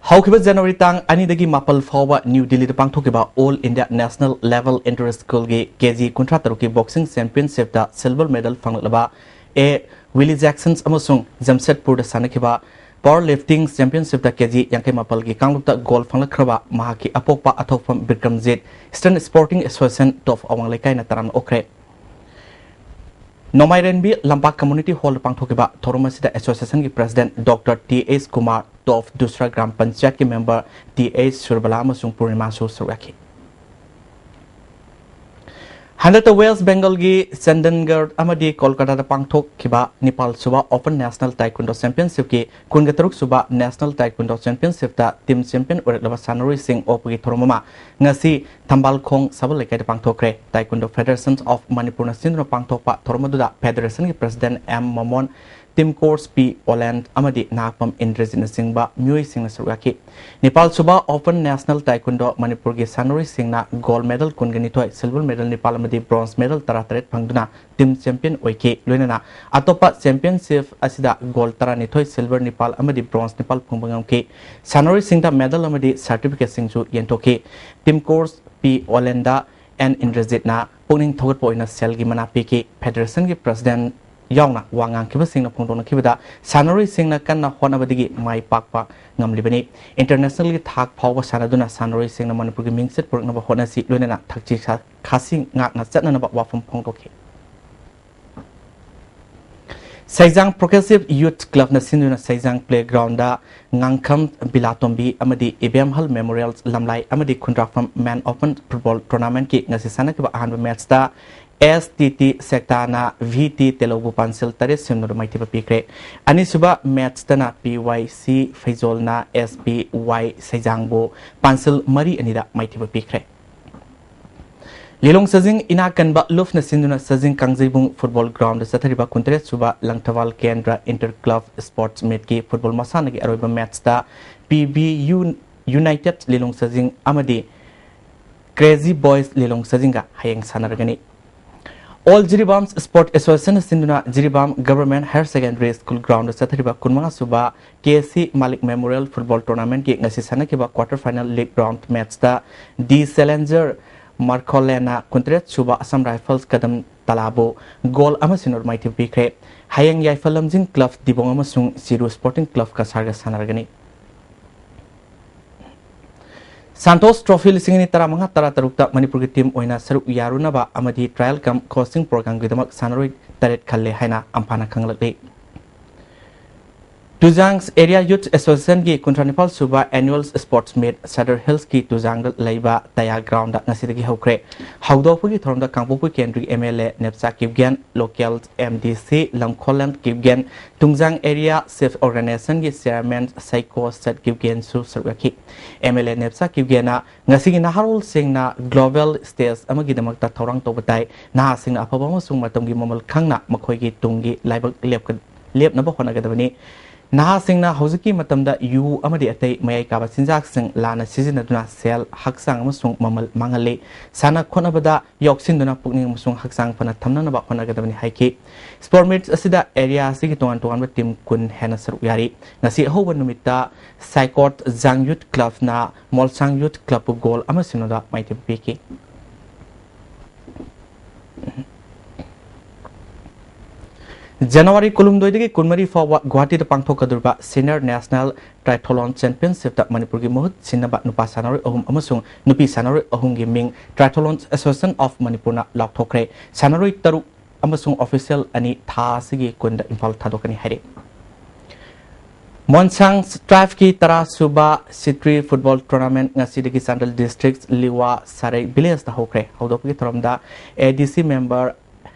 ꯍꯧꯈꯤꯕ ꯖꯅꯋꯥꯔꯤ ꯇꯥꯡ ꯑꯅꯤꯗꯒꯤ ꯃꯥꯄꯜ ꯐꯥꯎꯕ ꯅ꯭ꯌꯨ ꯗꯤꯜꯂꯤꯗ ꯄꯥꯡꯊꯣꯛꯈꯤꯕ All India National Level Inter Schoolꯒꯤ ꯀꯦ ꯖꯤ ꯀꯨꯟꯊ꯭ꯔꯥ ꯇꯔꯨꯛꯀꯤ boxing championshipꯇ silver medal ꯐꯪꯂꯛꯂꯕ ꯑꯦ ꯋꯤꯂꯤ ꯖꯦꯛꯁꯟꯁ ꯑꯃꯁꯨꯡ ꯖꯝꯁꯦꯠꯄꯨꯔꯗ ꯁꯥꯟꯅꯈꯤꯕ power lifting championshipꯇ ꯀꯦ ꯖꯤ ꯌꯥꯡꯈꯩ ꯃꯥꯄꯜꯒꯤ ꯀꯥꯡꯂꯨꯞꯇ gold ꯐꯪꯂꯛꯈ꯭ꯔꯕ ꯃꯍꯥꯛꯀꯤ ꯑꯄꯣꯛꯄ ꯑꯊꯣꯛꯐꯝ ꯕꯤꯀ꯭ꯔꯝꯖꯤꯠ Eastern Sporting Association ꯇꯣꯞ ꯑꯋꯥꯡ ꯂꯩꯀꯥꯏꯅ ꯇꯔꯥꯝꯅ ꯑꯣꯛꯈ꯭ꯔꯦ꯫ ꯅꯣꯡꯃꯥꯏꯔꯦꯟꯕꯤ ꯂꯝꯄꯥꯛ community hallꯗ ꯄꯥꯡꯊꯣꯛꯈꯤꯕ ꯊꯧꯔꯝ ꯑꯁꯤꯗ associationꯒꯤ president Doctor ꯇꯤ ꯑꯦꯁ ꯀꯨꯃꯥꯔ, ꯇꯣꯞ ꯗꯨꯁ꯭ꯔꯥ ꯒ꯭ꯔꯥꯝ ꯄꯟꯆꯥꯌꯠꯀꯤ member ꯇꯤ ꯑꯦꯁ ꯁꯨꯔꯕꯂꯥ ꯑꯃꯁꯨꯡ ꯄꯨꯔꯅꯤꯃꯥꯁꯨ ꯁꯔꯨꯛ ꯌꯥꯈꯤ꯫ ꯍꯟꯗꯛꯇ West Bengalꯒꯤ ꯆꯟꯗꯟꯒꯔ ꯑꯃꯗꯤ ꯀꯣꯜꯀꯇꯥꯗ ꯄꯥꯡꯊꯣꯛꯈꯤꯕ ꯅꯤꯄꯥꯜ ꯁꯨꯕ Open National Taekwondo Championshipꯀꯤ ꯀꯨꯟꯒ ꯇꯔꯨꯛ ꯁꯨꯕ National Taekwondo Championshipꯇ team champion ꯑꯣꯏꯔꯛꯂꯕ ꯁꯥꯟꯅꯔꯣꯏꯁꯤꯡ ꯑꯣꯛꯄꯒꯤ ꯊꯧꯔꯝ ꯑꯃ ꯉꯁꯤ ꯊꯝꯕꯥꯜꯈꯣꯡ ꯁꯕꯜ ꯂꯩꯀꯥꯏꯗ ꯄꯥꯡꯊꯣꯛꯈ꯭ꯔꯦ꯫ Taekwondo Federation of Manipurꯅ ꯁꯤꯟꯗꯨꯅ ꯄꯥꯡꯊꯣꯛꯄ ꯊꯧꯔꯝ ꯑꯗꯨꯗ federationꯒꯤ president ꯑꯦꯝ ꯃꯣꯃꯣꯟ, team coach ꯄꯤ ꯑꯣꯂꯦꯟ ꯑꯃꯗꯤ ꯅꯍꯥꯛꯄꯝ ꯏꯟꯗ꯭ꯔꯖꯤꯠꯅꯆꯤꯡꯕ ꯃꯤꯑꯣꯏꯁꯤꯡꯅ ꯁꯔꯨꯛ ꯌꯥꯈꯤ꯫ ꯅꯤꯄꯥꯜ ꯁꯨꯕ Open National Taekwondo ꯃꯅꯤꯄꯨꯔꯒꯤ ꯁꯥꯟꯅꯔꯣꯏꯁꯤꯡꯅ gold medal ꯀꯨꯟꯒ ꯅꯤꯊꯣꯏ, silver medal ꯅꯤꯄꯥꯜ ꯑꯃꯗꯤ bronze medal ꯇꯔꯥꯇꯔꯦꯠ ꯐꯪꯗꯨꯅ team champion ꯑꯣꯏꯈꯤ꯫ ꯂꯣꯏꯅꯅ ꯑꯇꯣꯞꯄ championship ꯑꯁꯤꯗ gold ꯇꯔꯥꯅꯤꯊꯣꯏ, silver ꯅꯤꯄꯥꯜ ꯑꯃꯗꯤ bronze ꯅꯤꯄꯥꯜ ꯐꯪꯕ ꯉꯝꯈꯤ꯫ ꯁꯥꯟꯅꯔꯣꯏꯁꯤꯡꯗ medal ꯑꯃꯗꯤ certificateꯁꯤꯡꯁꯨ ꯌꯦꯟꯊꯣꯛꯈꯤ꯫ Team coach ꯄꯤ ꯑꯣꯂꯦꯟꯗ ꯑꯦꯟ ꯏꯟꯗ꯭ꯔꯖꯤꯠꯅ ꯄꯨꯛꯅꯤꯡ ꯊꯧꯒꯠꯄ ꯑꯣꯏꯅ ꯁꯦꯜꯒꯤ ꯃꯅꯥ ꯄꯤꯈꯤ꯫ Federationꯒꯤ president ꯌꯥꯎꯅ ꯋꯥ ꯉꯥꯡꯈꯤꯕꯁꯤꯡꯅ ꯐꯣꯡꯗꯣꯛꯅꯈꯤꯕꯗ, ꯁꯥꯟꯅꯔꯣꯏꯁꯤꯡꯅ ꯀꯟꯅ ꯍꯣꯠꯅꯕꯗꯒꯤ ꯃꯥꯏ ꯄꯥꯛꯄ ꯉꯝꯂꯤꯕꯅꯤ꯫ ꯏꯟꯇꯔꯅꯦꯁꯅꯦꯜꯒꯤ ꯊꯥꯛ ꯐꯥꯎꯕ ꯁꯥꯟꯅꯗꯨꯅ ꯁꯥꯟꯅꯔꯣꯏꯁꯤꯡꯅ ꯃꯅꯤꯄꯨꯔꯒꯤ ꯃꯤꯡꯆꯠ ꯄꯨꯔꯛꯅꯕ ꯍꯣꯠꯅꯁꯤ ꯂꯣꯏꯅꯅ ꯊꯛꯁꯤ ꯈꯥꯁꯤ ꯉꯥꯛꯅ ꯆꯠꯅꯅꯕ ꯋꯥꯐꯝ ꯐꯣꯡꯗꯣꯛꯈꯤ꯫ ꯁꯩꯖꯥꯡ ꯄ꯭ꯔꯣꯒ꯭ꯔꯦꯁꯤꯚ ꯌꯨꯊ ꯀ꯭ꯂꯕꯅ ꯁꯤꯟꯗꯨꯅ ꯁꯩꯖꯥꯡ ꯄ꯭ꯂꯦꯒ꯭ꯔꯥꯎꯟꯗ ꯉꯥꯡꯈꯝ ꯕꯤꯂꯥꯇꯣꯝꯕꯤ ꯑꯃꯗꯤ ꯏꯕꯦꯝꯍꯜ ꯃꯦꯃꯣꯔꯤꯌꯦꯜ ꯂꯝꯂꯥꯏ ꯑꯃꯗꯤ ꯈꯨꯟꯗ꯭ꯔꯥꯛꯐꯝ ꯃꯦꯟ ꯑꯣꯄꯟ ꯐꯨꯠꯕꯣꯜ ꯇꯣꯔꯅꯥꯃꯦꯟꯠꯀꯤ ꯉꯁꯤ ꯁꯥꯟꯅꯈꯤꯕ ꯑꯍꯥꯟꯕ ꯃꯦꯠꯆꯇ ꯑꯦꯁ ꯇꯤ ꯇꯤ ꯁꯦꯛꯇꯥꯅ ꯚꯤ ꯇꯤ ꯇꯦꯂꯧꯕꯨ ꯄꯥꯟꯁꯤꯜ ꯇꯔꯦꯠ ꯁꯤꯅꯣꯗ ꯃꯥꯏꯊꯤꯕ ꯄꯤꯈ꯭ꯔꯦ꯫ ꯑꯅꯤꯁꯨꯕ ꯃꯦꯠꯆꯇꯅ ꯄꯤ ꯋꯥꯏ ꯁꯤ ꯐꯩꯖꯣꯜꯅ ꯑꯦꯁ ꯕꯤ ꯋꯥꯏ ꯁꯩꯖꯥꯡꯕꯨ ꯄꯥꯟꯁꯤꯜ ꯃꯔꯤ ꯑꯅꯤꯗ ꯃꯥꯏꯊꯤꯕ ꯄꯤꯈ꯭ꯔꯦ꯫ ꯂꯤꯂꯣꯡ ꯁꯖꯤꯡ ꯏꯅꯥꯛ ꯀꯟꯕ ꯂꯨꯞꯅ ꯁꯤꯟꯗꯨꯅ ꯁꯖꯤꯡ ꯀꯥꯡꯖꯩꯕꯨꯡ ꯐꯨꯠꯕꯣꯜ ꯒ꯭ꯔꯥꯎꯟꯗ ꯆꯠꯊꯔꯤꯕ ꯀꯨꯟꯇꯔꯦꯠ ꯁꯨꯕ ꯂꯪꯊꯕꯥꯜ ꯀꯦꯟꯗ꯭ꯔ ꯏꯟꯇꯔ ꯀ꯭ꯂꯕ ꯁ꯭ꯄꯣꯔꯠꯁ ꯃꯤꯠꯀꯤ ꯐꯨꯠꯕꯣꯜ ꯃꯁꯥꯟꯅꯒꯤ ꯑꯔꯣꯏꯕ ꯃꯦꯠꯆꯇ ꯄꯤ ꯕꯤ ꯌꯨ ꯌꯨꯅꯥꯏꯇꯦꯗ ꯂꯤꯂꯣꯡ ꯁꯖꯤꯡ ꯑꯃꯗꯤ ꯀ꯭ꯔꯦꯖꯤ ꯕꯣꯏꯁ ꯂꯤꯂꯣꯡ ꯁꯖꯤꯡꯒ ꯍꯌꯦꯡ ꯁꯥꯟꯅꯔꯒꯅꯤ꯫ ꯑꯣꯜ ꯖꯤꯔꯤꯕꯥꯝ ꯁ꯭ꯄꯣꯔꯠ ꯑꯦꯁꯣꯁꯤꯌꯦꯁꯟꯅ ꯁꯤꯟꯗꯨꯅ Jiribam government higher secondary school ground ꯆꯠꯊꯔꯤꯕ ꯀꯨꯟꯃꯉꯥ ꯁꯨꯕ ꯀꯦ ꯁꯤ ꯃꯥꯂꯤꯛ ꯃꯦꯃꯣꯔꯤꯌꯦꯜ ꯐꯨꯠꯕꯣꯜ ꯇꯣꯔꯅꯥꯃꯦꯟꯠꯀꯤ ꯉꯁꯤ ꯁꯥꯟꯅꯈꯤꯕ ꯀ꯭ꯋꯥꯇꯔ ꯐꯥꯏꯅꯦꯜ ꯂꯤꯒ ꯔꯥꯎꯟꯗ ꯃꯦꯠꯆꯇ ꯗꯤ ꯆꯦꯂꯦꯟꯖꯔ ꯃꯥꯔꯈꯣꯂꯦꯟꯅ ꯀꯨꯟꯇꯔꯦꯠ ꯁꯨꯕ ꯑꯁꯥꯝ ꯔꯥꯏꯐꯜꯁ ꯀꯗꯝ ꯇꯂꯥꯕꯨ ꯒꯣꯜ ꯑꯃ ꯁꯤꯅꯣꯗ ꯃꯥꯏꯊꯤꯕ ꯄꯤꯈ꯭ꯔꯦ꯫ ꯍꯌꯦꯡ ꯌꯥꯏꯐ ꯂꯝꯖꯤꯡ ꯀ꯭ꯂꯕ ꯗꯤꯕꯣꯡ ꯑꯃꯁꯨꯡ ꯆꯤꯔꯨ ꯁ꯭ꯄꯣꯔꯇꯤꯡ ꯀ꯭ꯂꯕ ꯀꯁꯥꯔꯒ ꯁꯥꯟꯅꯔꯒꯅꯤ꯫ ꯁꯥꯟꯇꯣꯁ ꯇ꯭ꯔꯣꯐꯤ ꯂꯤꯁꯤꯡ ꯑꯅꯤ ꯇꯔꯥꯃꯉꯥ ꯇꯔꯥꯇꯔꯨꯛꯇ ꯃꯅꯤꯄꯨꯔꯒꯤ ꯇꯤꯝ ꯑꯣꯏꯅ ꯁꯔꯨꯛ ꯌꯥꯔꯨꯅꯕ ꯑꯃꯗꯤ ꯇ꯭ꯔꯥꯌꯦꯜ ꯀꯝ ꯀꯣꯆꯤꯡ ꯄ꯭ꯔꯣꯒ꯭ꯔꯥꯝꯒꯤꯗꯃꯛ ꯁꯥꯟꯅꯔꯣꯏ ꯇꯔꯦꯠ ꯈꯜꯂꯦ ꯍꯥꯏꯅ ꯑꯝꯐꯥꯅ ꯈꯪꯂꯛꯂꯤ꯫ ꯇꯨꯖꯥꯡ ꯑꯦꯔꯤꯌꯥ ꯌꯨꯊ ꯑꯦꯁꯣꯁꯤꯌꯦꯁꯟꯒꯤ ꯀꯨꯟꯊ꯭ꯔꯥ ꯅꯤꯄꯥꯜ ꯁꯨꯕ ꯑꯦꯅꯨꯋꯦꯜ ꯁ꯭ꯄꯣꯔꯠꯁ ꯃꯤꯠ ꯁꯗꯔ ꯍꯤꯜꯁꯀꯤ ꯇꯨꯖꯥꯡꯗ ꯂꯩꯕ ꯇꯌꯥ ꯒ꯭ꯔꯥꯎꯟꯗ ꯉꯁꯤꯗꯒꯤ ꯍꯧꯈ꯭ꯔꯦ꯫ ꯍꯧꯗꯣꯛꯄꯒꯤ ꯊꯧꯔꯝꯗ ꯀꯥꯡꯄꯣꯛꯄꯤ ꯀꯦꯟꯗ꯭ꯔꯒꯤ M L A Nepcha Kipgen, local M D C Lamkhollen Kipgen, Tungjang area self ꯑꯣꯔꯒꯅꯥꯏꯖꯦꯁꯟꯒꯤ ꯆꯤꯌꯔꯃꯦꯟ ꯁꯥꯏꯀꯣ ꯁꯦꯠ ꯀꯤꯞꯒꯦꯟꯁꯨ ꯁꯔꯨꯛ ꯌꯥꯈꯤ꯫ ꯑꯦꯝ ꯑꯦꯜ ꯑꯦ ꯅꯦꯞꯆꯥ ꯀꯤꯞꯒꯦꯟꯅ ꯉꯁꯤꯒꯤ ꯅꯍꯥꯔꯣꯜꯁꯤꯡꯅ ꯒ꯭ꯂꯣꯕꯦꯜ ꯁ꯭ꯇꯦꯖ ꯑꯃꯒꯤꯗꯃꯛꯇ ꯊꯧꯔꯥꯡ ꯇꯧꯕ ꯇꯥꯏ꯫ ꯅꯍꯥꯁꯤꯡꯅ ꯑꯐꯕ ꯑꯃꯁꯨꯡ ꯃꯇꯝꯒꯤ ꯃꯃꯜ ꯈꯪꯅ ꯃꯈꯣꯏꯒꯤ ꯇꯨꯡꯒꯤ ꯂꯥꯏꯕꯛ ꯂꯦꯞꯀ-, ꯂꯦꯞꯅꯕ ꯍꯣꯠꯅꯒꯗꯕꯅꯤ꯫ ꯅꯍꯥꯁꯤꯡꯅ ꯍꯧꯖꯤꯛꯀꯤ ꯃꯇꯝꯗ ꯌꯨ ꯑꯃꯗꯤ ꯑꯇꯩ ꯃꯌꯥꯏ ꯀꯥꯕ ꯆꯤꯟꯖꯥꯛꯁꯤꯡ ꯂꯥꯟꯅ ꯁꯤꯖꯤꯟꯅꯗꯨꯅ ꯁꯦꯜ, ꯍꯛꯆꯥꯡ ꯑꯃꯁꯨꯡ ꯃꯃꯜ ꯃꯥꯡꯍꯜꯂꯤ꯫ ꯁꯥꯟꯅ ꯈꯣꯠꯅꯕꯗ ꯌꯥꯎꯁꯤꯟꯗꯨꯅ ꯄꯨꯛꯅꯤꯡ ꯑꯃꯁꯨꯡ ꯍꯛꯆꯥꯡ ꯐꯅ ꯊꯝꯅꯅꯕ ꯍꯣꯠꯅꯒꯗꯕꯅꯤ ꯍꯥꯏꯈꯤ꯫ ꯁ꯭ꯄꯣꯔꯠ ꯃꯤꯠ ꯑꯁꯤꯗ ꯑꯦꯔꯤꯌꯥ ꯑꯁꯤꯒꯤ ꯇꯣꯉꯥꯟ ꯇꯣꯉꯥꯟꯕ ꯇꯤꯝ ꯀꯨꯟ ꯍꯦꯟꯅ ꯁꯔꯨꯛ ꯌꯥꯔꯤ꯫ ꯉꯁꯤ ꯑꯍꯧꯕ ꯅꯨꯃꯤꯠꯇ ꯁꯥꯏꯀꯣꯠ ꯖꯥꯡ ꯌꯨꯠ ꯀ꯭ꯂꯕꯅ ꯃꯣꯜꯁꯥꯡ ꯌꯨꯠ ꯀ꯭ꯂꯕꯄꯨ ꯒꯣꯜ ꯑꯃ ꯁꯤꯅꯣꯗ ꯃꯥꯏꯊꯤꯕ ꯄꯤꯈꯤ꯫ ꯖꯅꯋꯥꯔꯤ ꯀꯨꯟꯍꯨꯝꯗꯣꯏꯗꯒꯤ ꯀꯨꯟꯃꯔꯤ ꯐꯥꯎꯕ ꯒꯨꯋꯥꯍꯥꯇꯤꯗ ꯄꯥꯡꯊꯣꯛꯀꯗꯧꯔꯤꯕ Senior National Triathlon Championship ꯇ ꯃꯅꯤꯄꯨꯔꯒꯤ ꯃꯍꯨꯠ ꯁꯤꯟꯅꯕ ꯅꯨꯄꯥ ꯁꯥꯟꯅꯔꯣꯏ ꯑꯍꯨꯝ ꯑꯃꯁꯨꯡ ꯅꯨꯄꯤ ꯁꯥꯟꯅꯔꯣꯏ ꯑꯍꯨꯝꯒꯤ ꯃꯤꯡ Triathlon Association of Manipur ꯅ ꯂꯥꯎꯊꯣꯛꯈ꯭ꯔꯦ꯫ ꯁꯥꯟꯅꯔꯣꯏ ꯇꯔꯨꯛ ꯑꯃꯁꯨꯡ official ꯑꯅꯤ ꯊꯥ ꯑꯁꯤꯒꯤ ꯀꯨꯟꯗ ꯏꯝꯐꯥꯜ ꯊꯥꯗꯣꯛꯀꯅꯤ ꯍꯥꯏꯔꯤ꯫ ꯃꯣꯟꯁꯥꯡ tribe ꯀꯤ ꯇꯔꯥ ꯁꯨꯕ Sitri Football Tournament ꯉꯁꯤꯗꯒꯤ ꯆꯥꯟꯗꯦꯜ district ꯂꯤꯋꯥ ꯁꯔꯩ village ꯇ ꯍꯧꯈ꯭ꯔꯦ꯫ ꯍꯧꯗꯣꯛꯄꯒꯤ ꯊꯧꯔꯝꯗ A D C member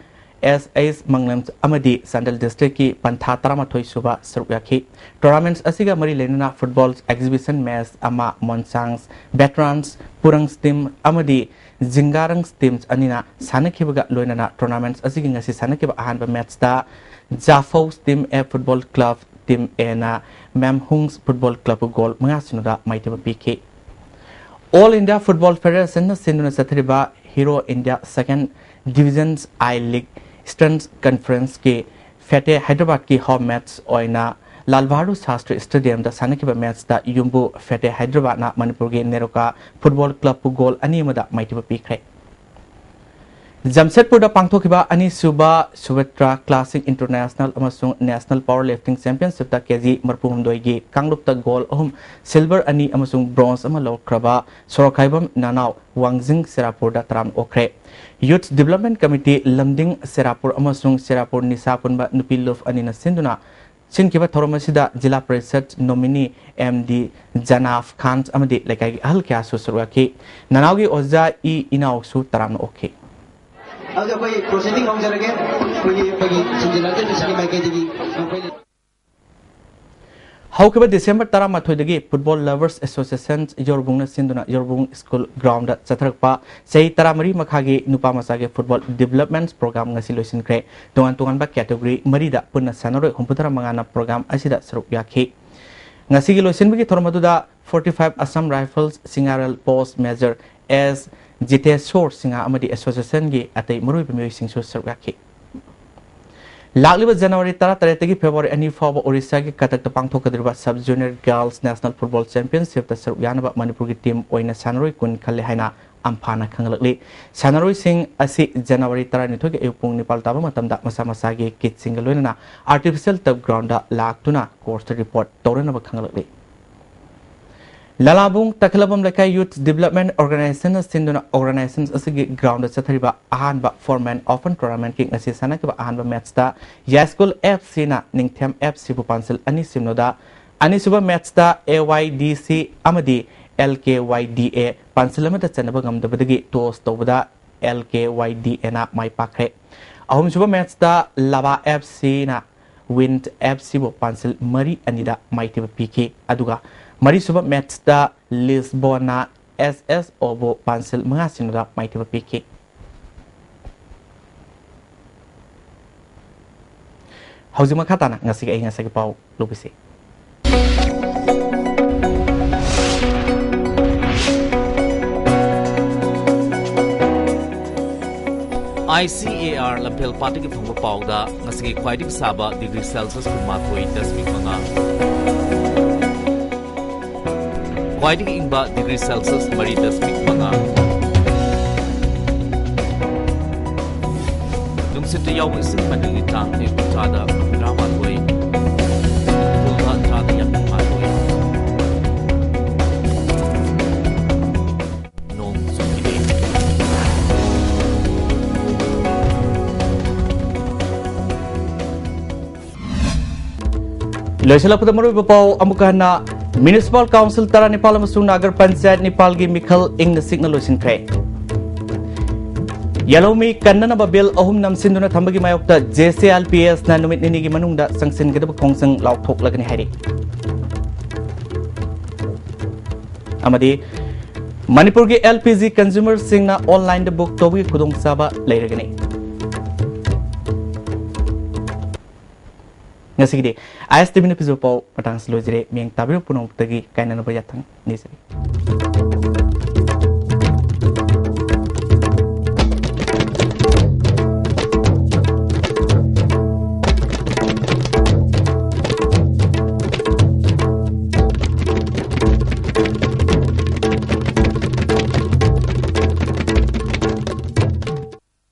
S H ꯃꯪꯂꯦꯝ ꯑꯃꯗꯤ ꯆꯥꯟꯗꯦꯜ district ꯀꯤ ꯄꯟꯊꯥ ꯇꯔꯥꯃꯥꯊꯣꯏ ꯁꯨꯕ ꯁꯔꯨꯛ ꯌꯥꯈꯤ꯫ Tournaments ꯑꯁꯤꯒ ꯃꯔꯤ ꯂꯩꯅꯅ football exhibition match ꯑꯃ ꯃꯣꯟꯁꯥꯡ veterans, ꯄꯨꯔꯪ team ꯑꯃꯗꯤ ꯖꯤꯡꯒꯥꯔꯪ teams ꯑꯅꯤꯅ ꯁꯥꯟꯅꯈꯤꯕꯒ ꯂꯣꯏꯅꯅ tournaments ꯑꯁꯤꯒꯤ ꯉꯁꯤ ꯁꯥꯟꯅꯈꯤꯕ ꯑꯍꯥꯟꯕ match ꯇ ꯖꯥꯐꯧ Team A Football Club Team A ꯅ ꯃꯦꯝꯍꯨꯡꯁ Football Club ꯕꯨ goal ꯃꯉꯥ ꯁꯤꯅꯣꯗ ꯃꯥꯏꯊꯤꯕ ꯄꯤꯈꯤ꯫ All India Football Federation ꯅ ꯁꯤꯟꯗꯨꯅ ꯆꯠꯊꯔꯤꯕ Hero India Second Division I League Eastern Conference ꯀꯤ ꯐꯦꯇꯦ ꯍꯥꯏꯗ꯭ꯔꯕꯥꯗꯀꯤ home match ꯑꯣꯏꯅ ꯂꯥꯜ ꯕꯍꯥꯗꯨꯔ ꯁꯥꯁꯇ꯭ꯔꯤ Stadium ꯗ ꯁꯥꯟꯅꯈꯤꯕ match ꯇ ꯌꯨꯝꯕꯨ ꯐꯦꯇꯦ ꯍꯥꯏꯗ꯭ꯔꯕꯥꯗꯅ ꯃꯅꯤꯄꯨꯔꯒꯤ ꯅꯦꯔꯣꯀꯥ Football Club ꯕꯨ goal ꯑꯅꯤ ꯑꯃꯗ ꯃꯥꯏꯊꯤꯕ ꯄꯤꯈ꯭ꯔꯦ꯫ ꯖꯝꯁꯦꯗꯄꯨꯔꯗ ꯄꯥꯡꯊꯣꯛꯈꯤꯕ ꯑꯅꯤꯁꯨꯕ ꯁꯨꯚꯇ꯭ꯔꯥ Classic International ꯑꯃꯁꯨꯡ National Power Lifting Championship ꯇ ꯀꯦꯖꯤ ꯃꯔꯤꯐꯨꯍꯨꯝꯗꯣꯏꯒꯤ ꯀꯥꯡꯂꯨꯞꯇ goal ꯑꯍꯨꯝ, silver ꯑꯅꯤ ꯑꯃꯁꯨꯡ bronze ꯑꯃ ꯂꯧꯈ꯭ꯔꯕ ꯁꯣꯔꯣꯛꯈꯥꯏꯕꯝ ꯅꯅꯥꯎ ꯋꯥꯡꯖꯤꯡ ꯁꯦꯔꯥꯄꯨꯔꯗ ꯇꯔꯥꯝꯅ ꯑꯣꯛꯈ꯭ꯔꯦ꯫ Youth Development Committee ꯂꯝꯗꯤꯡ ꯁꯦꯔꯥꯄꯨꯔ ꯑꯃꯁꯨꯡ ꯁꯦꯔꯥꯄꯨꯔ ꯅꯤꯁꯥ ꯄꯨꯟꯕ ꯅꯨꯄꯤ ꯂꯨꯞ ꯑꯅꯤꯅ ꯁꯤꯟꯗꯨꯅ ꯁꯤꯟꯈꯤꯕ ꯊꯧꯔꯝ ꯑꯁꯤꯗ ꯖꯤꯂꯥ ꯄꯔꯤꯁꯠ nominee M D ꯖꯅꯥꯐ ꯈꯥꯟ ꯑꯃꯗꯤ ꯂꯩꯀꯥꯏꯒꯤ ꯑꯍꯜ ꯀꯌꯥꯁꯨ ꯁꯔꯨꯛ ꯌꯥꯈꯤ꯫ ꯅꯅꯥꯎꯒꯤ ꯑꯣꯖꯥ ꯏ ꯏꯅꯥꯎꯁꯨ ꯇꯔꯥꯝꯅ ꯑꯣꯛꯈꯤ꯫ ꯑꯗꯨꯗꯤ ꯑꯩꯈꯣꯏ proceeding ꯍꯧꯖꯔꯒꯦ꯫ ꯑꯩꯈꯣꯏꯒꯤ, ꯑꯩꯈꯣꯏꯒꯤ ꯁꯤꯟꯖꯤꯜꯂꯛꯇ꯭ꯔꯤꯕꯁꯤꯒꯤ ꯃꯥꯏꯀꯩꯗꯒꯤ ꯑꯩꯈꯣꯏ ꯍꯧꯈꯤꯕ December ꯇꯔꯥꯃꯥꯊꯣꯏꯗꯒꯤ Football Lovers Association ꯌꯣꯔꯕꯨꯡꯅ ꯁꯤꯟꯗꯨꯅ ꯌꯣꯔꯕꯨꯡ school ground ꯗ ꯆꯠꯊꯔꯛꯄ ꯆꯍꯤ ꯇꯔꯥꯃꯔꯤ ꯃꯈꯥꯒꯤ ꯅꯨꯄꯥ ꯃꯆꯥꯒꯤ football development program ꯉꯁꯤ ꯂꯣꯏꯁꯤꯟꯈ꯭ꯔꯦ꯫ ꯇꯣꯉꯥꯟ ꯇꯣꯉꯥꯟꯕ category ꯃꯔꯤꯗ ꯄꯨꯟꯅ ꯁꯥꯟꯅꯔꯣꯏ ꯍꯨꯝꯐꯨꯇꯔꯥ ꯃꯉꯥꯅ program ꯑꯁꯤꯗ ꯁꯔꯨꯛ ꯌꯥꯈꯤ꯫ ꯉꯁꯤꯒꯤ ꯂꯣꯏꯁꯤꯟꯕꯒꯤ ꯊꯧꯔꯝ ꯑꯗꯨꯗ forty five Assam Rifles ꯁꯤꯡꯉꯥꯔꯦꯜ post Major S ꯖꯤꯇꯦꯁꯣꯔ Singh ꯑꯃꯗꯤ association ꯒꯤ ꯑꯇꯩ ꯃꯔꯨꯑꯣꯏꯕ ꯃꯤꯑꯣꯏꯁꯤꯡꯁꯨ ꯁꯔꯨꯛ ꯌꯥꯈꯤ꯫ ꯂꯥꯛꯂꯤꯕ ꯖꯅꯋꯥꯔꯤ ꯇꯔꯥꯇꯔꯦꯠꯇꯒꯤ ꯐꯦꯕ꯭ꯔꯨꯋꯥꯔꯤ ꯑꯅꯤ ꯐꯥꯎꯕ ꯑꯣꯔꯤꯁꯥꯒꯤ ꯀꯇꯛꯇ ꯄꯥꯡꯊꯣꯛꯀꯗꯧꯔꯤꯕ Sub Junior Girls National Football Championship ꯇ ꯁꯔꯨꯛ ꯌꯥꯅꯕ ꯃꯅꯤꯄꯨꯔꯒꯤ team ꯑꯣꯏꯅ ꯁꯥꯟꯅꯔꯣꯏ ꯀꯨꯟ ꯈꯜꯂꯦ ꯍꯥꯏꯅ ꯑꯝꯐꯥꯅ ꯈꯪꯍꯜꯂꯛꯂꯤ꯫ ꯁꯥꯟꯅꯔꯣꯏꯁꯤꯡ ꯑꯁꯤ ꯖꯅꯋꯥꯔꯤ ꯇꯔꯥꯅꯤꯊꯣꯏꯒꯤ ꯑꯌꯨꯛ ꯄꯨꯡ ꯅꯤꯄꯥꯜ ꯇꯥꯕ ꯃꯇꯝꯗ ꯃꯁꯥ ꯃꯁꯥꯒꯤ ꯀꯤꯠꯁꯤꯡꯒ ꯂꯣꯏꯅꯅ ꯑꯥꯔꯇꯤꯐꯤꯁꯤꯌꯦꯜ ꯇꯔꯐ ꯒ꯭ꯔꯥꯎꯟꯗ ꯂꯥꯛꯇꯨꯅ ꯀꯣꯔꯁꯇ ꯔꯤꯄꯣꯔꯠ ꯇꯧꯔꯅꯕ ꯈꯪꯍꯜꯂꯛꯂꯤ꯫ ꯂꯂꯥꯕꯨꯡ ꯇꯈꯦꯂꯝꯕꯝ ꯂꯩꯀꯥꯏ ꯌꯨꯠ ꯗꯤꯕꯦꯂꯞꯃꯦꯟ ꯑꯣꯔꯒꯅꯥꯏꯖꯦꯁꯟꯅ ꯁꯤꯟꯗꯨꯅ ꯑꯣꯔꯒꯅꯥꯏꯖꯦꯁꯟ ꯑꯁꯤꯒꯤ ꯒ꯭ꯔꯥꯎꯟꯗ ꯆꯠꯊꯔꯤꯕ ꯑꯍꯥꯟꯕ ꯐꯣꯔ ꯃꯦꯟ ꯑꯣꯄꯟ ꯇꯣꯔꯅꯥꯃꯦꯟꯠꯀꯤ ꯉꯁꯤ ꯁꯥꯟꯅꯈꯤꯕ ꯑꯍꯥꯟꯕ ꯃꯦꯠꯁꯇ ꯌꯥꯏꯁ꯭ꯀꯨꯜ ꯑꯦꯐ ꯁꯤꯅ ꯅꯤꯡꯊꯦꯝ ꯑꯦꯐ ꯁꯤꯕꯨ ꯄꯥꯟꯁꯤꯜ ꯑꯅꯤ ꯁꯤꯅꯣꯗ, ꯑꯅꯤꯁꯨꯕ ꯃꯦꯠꯁꯇ ꯑꯦ ꯋꯥꯏ ꯗꯤ ꯁꯤ ꯑꯃꯗꯤ ꯑꯦꯜ ꯀꯦ ꯋꯥꯏ ꯗꯤ ꯑꯦ ꯄꯥꯟꯁꯤꯜ ꯑꯃꯠꯇ ꯆꯟꯅꯕ ꯉꯝꯗꯕꯗꯒꯤ ꯇꯣꯁ ꯇꯧꯕꯗ ꯑꯦꯜ ꯀꯦ ꯋꯥꯏ ꯗꯤ ꯑꯦꯅ ꯃꯥꯏ ꯄꯥꯛꯈ꯭ꯔꯦ꯫ ꯑꯍꯨꯝꯁꯨꯕ ꯃꯦꯠꯁꯇ ꯂꯕꯥ ꯑꯦꯐ ꯁꯤꯅ ꯋꯤꯟ ꯑꯦꯐ ꯁꯤꯕꯨ ꯄꯥꯟꯁꯤꯜ ꯃꯔꯤ ꯑꯅꯤꯗ ꯃꯥꯏꯊꯤꯕ ꯄꯤꯈꯤ꯫ ꯑꯗꯨꯒ ꯃꯔꯤꯁꯨꯕ ꯃꯦꯠꯁꯇ ꯂꯤꯁꯕꯣꯟꯅ ꯑꯦꯁ ꯑꯦꯁ ꯑꯣꯕꯨ ꯄꯥꯟꯁꯤꯜ ꯃꯉꯥ ꯁꯤꯅꯣꯗ ꯃꯥꯏꯊꯤꯕ ꯄꯤꯈꯤ꯫ ꯍꯧꯖꯤꯛ ꯃꯈꯥ ꯇꯥꯅ ꯉꯁꯤꯒꯤ ꯑꯏꯪ ꯑꯁꯥꯒꯤ ꯄꯥꯎ ꯂꯧꯕꯤꯁꯤ꯫ ꯑꯥꯏ ꯁꯤ ꯑꯦ ꯑꯥꯔ ꯂꯝꯐꯦꯜ ꯄꯥꯠꯇꯒꯤ ꯐꯪꯕ ꯄꯥꯎꯗ ꯉꯁꯤꯒꯤ ꯈ꯭ꯋꯥꯏꯗꯒꯤ ꯁꯥꯕ ꯗꯤꯒ꯭ꯔꯤ ꯁꯦꯜꯁꯤꯌꯁ ꯀꯨꯟꯃꯥꯊꯣꯏ ꯗꯁꯃꯤꯛ ꯃꯉꯥ, ꯈ꯭ꯋꯥꯏꯗꯒꯤ ꯏꯪꯕ ꯗꯤꯒ꯭ꯔꯤ ꯁꯦꯜꯁꯤꯌꯁ ꯃꯔꯤ ꯗꯁꯃꯤꯛ ꯃꯉꯥ, ꯅꯨꯡꯁꯤꯠꯇ ꯌꯥꯎꯕ ꯏꯁꯤꯡ ꯃꯅꯤꯜꯒꯤ ꯆꯥꯡ ꯑꯌꯨꯛ ꯇꯔꯥꯗ ꯇꯔꯥꯃꯥꯊꯣꯏ, ꯅꯨꯡꯊꯤꯜꯗ ꯇꯔꯥꯗ ꯌꯥꯡꯈꯩ ꯃꯥꯊꯣꯏ꯫ ꯅꯣꯡ ꯆꯨꯈꯤꯗꯦ꯫ ꯂꯣꯏꯁꯤꯜꯂꯛꯄꯗ ꯃꯔꯨꯑꯣꯏꯕ ꯄꯥꯎ ꯑꯃꯨꯛꯀ ꯍꯟꯅ꯫ ꯃ꯭ꯌꯨꯅꯤꯁꯤꯄꯥꯜ ꯀꯥꯎꯟꯁꯤꯜ ꯇꯔꯥꯅꯤꯄꯥꯜ ꯑꯃꯁꯨꯡ ꯅꯥꯒꯔ ꯄꯟꯆꯥꯌꯠ ꯅꯤꯄꯥꯜꯒꯤ ꯃꯤꯈꯜ ꯏꯪꯅ ꯆꯤꯛꯅ ꯂꯣꯏꯁꯤꯟꯈ꯭ꯔꯦ꯫ ꯌꯥꯂꯧꯃꯤ ꯀꯟꯅꯅꯕ ꯕꯤꯜ ꯑꯍꯨꯝ ꯅꯝꯁꯤꯟꯗꯨꯅ ꯊꯝꯕꯒꯤ ꯃꯥꯌꯣꯛꯇ ꯖꯦ ꯁꯤ ꯑꯦꯜ ꯄꯤ ꯑꯦꯁꯅ ꯅꯨꯃꯤꯠ ꯅꯤꯅꯤꯒꯤ ꯃꯅꯨꯡꯗ ꯆꯪꯁꯤꯟꯒꯗꯕ ꯈꯣꯡꯖꯪ ꯂꯥꯎꯊꯣꯛꯂꯒꯅꯤ ꯍꯥꯏꯔꯤ꯫ ꯑꯃꯗꯤ ꯃꯅꯤꯄꯨꯔꯒꯤ ꯑꯦꯜ ꯄꯤ ꯖꯤ ꯀꯟꯖꯨꯃꯔꯁꯤꯡꯅ ꯑꯣꯟꯂꯥꯏꯟꯗ ꯕꯨꯛ ꯇꯧꯕꯒꯤ ꯈꯨꯗꯣꯡꯆꯥꯕ ꯂꯩꯔꯒꯅꯤ꯫ ꯉꯁꯤꯒꯤꯗꯤ ꯑꯥꯏ ꯑꯦꯁ ꯇꯤ ꯚꯤꯅ ꯄꯤꯖꯕ ꯄꯥꯎ ꯃꯇꯥꯡꯁꯤ ꯂꯣꯏꯖꯔꯦ꯫ ꯃꯤꯠꯌꯦꯡ ꯇꯥꯕꯤꯔꯤꯕ ꯄꯨꯝꯅꯃꯛꯇꯒꯤ ꯀꯥꯏꯅꯅꯕ ꯌꯥꯊꯪ ꯅꯤꯖꯔꯤ꯫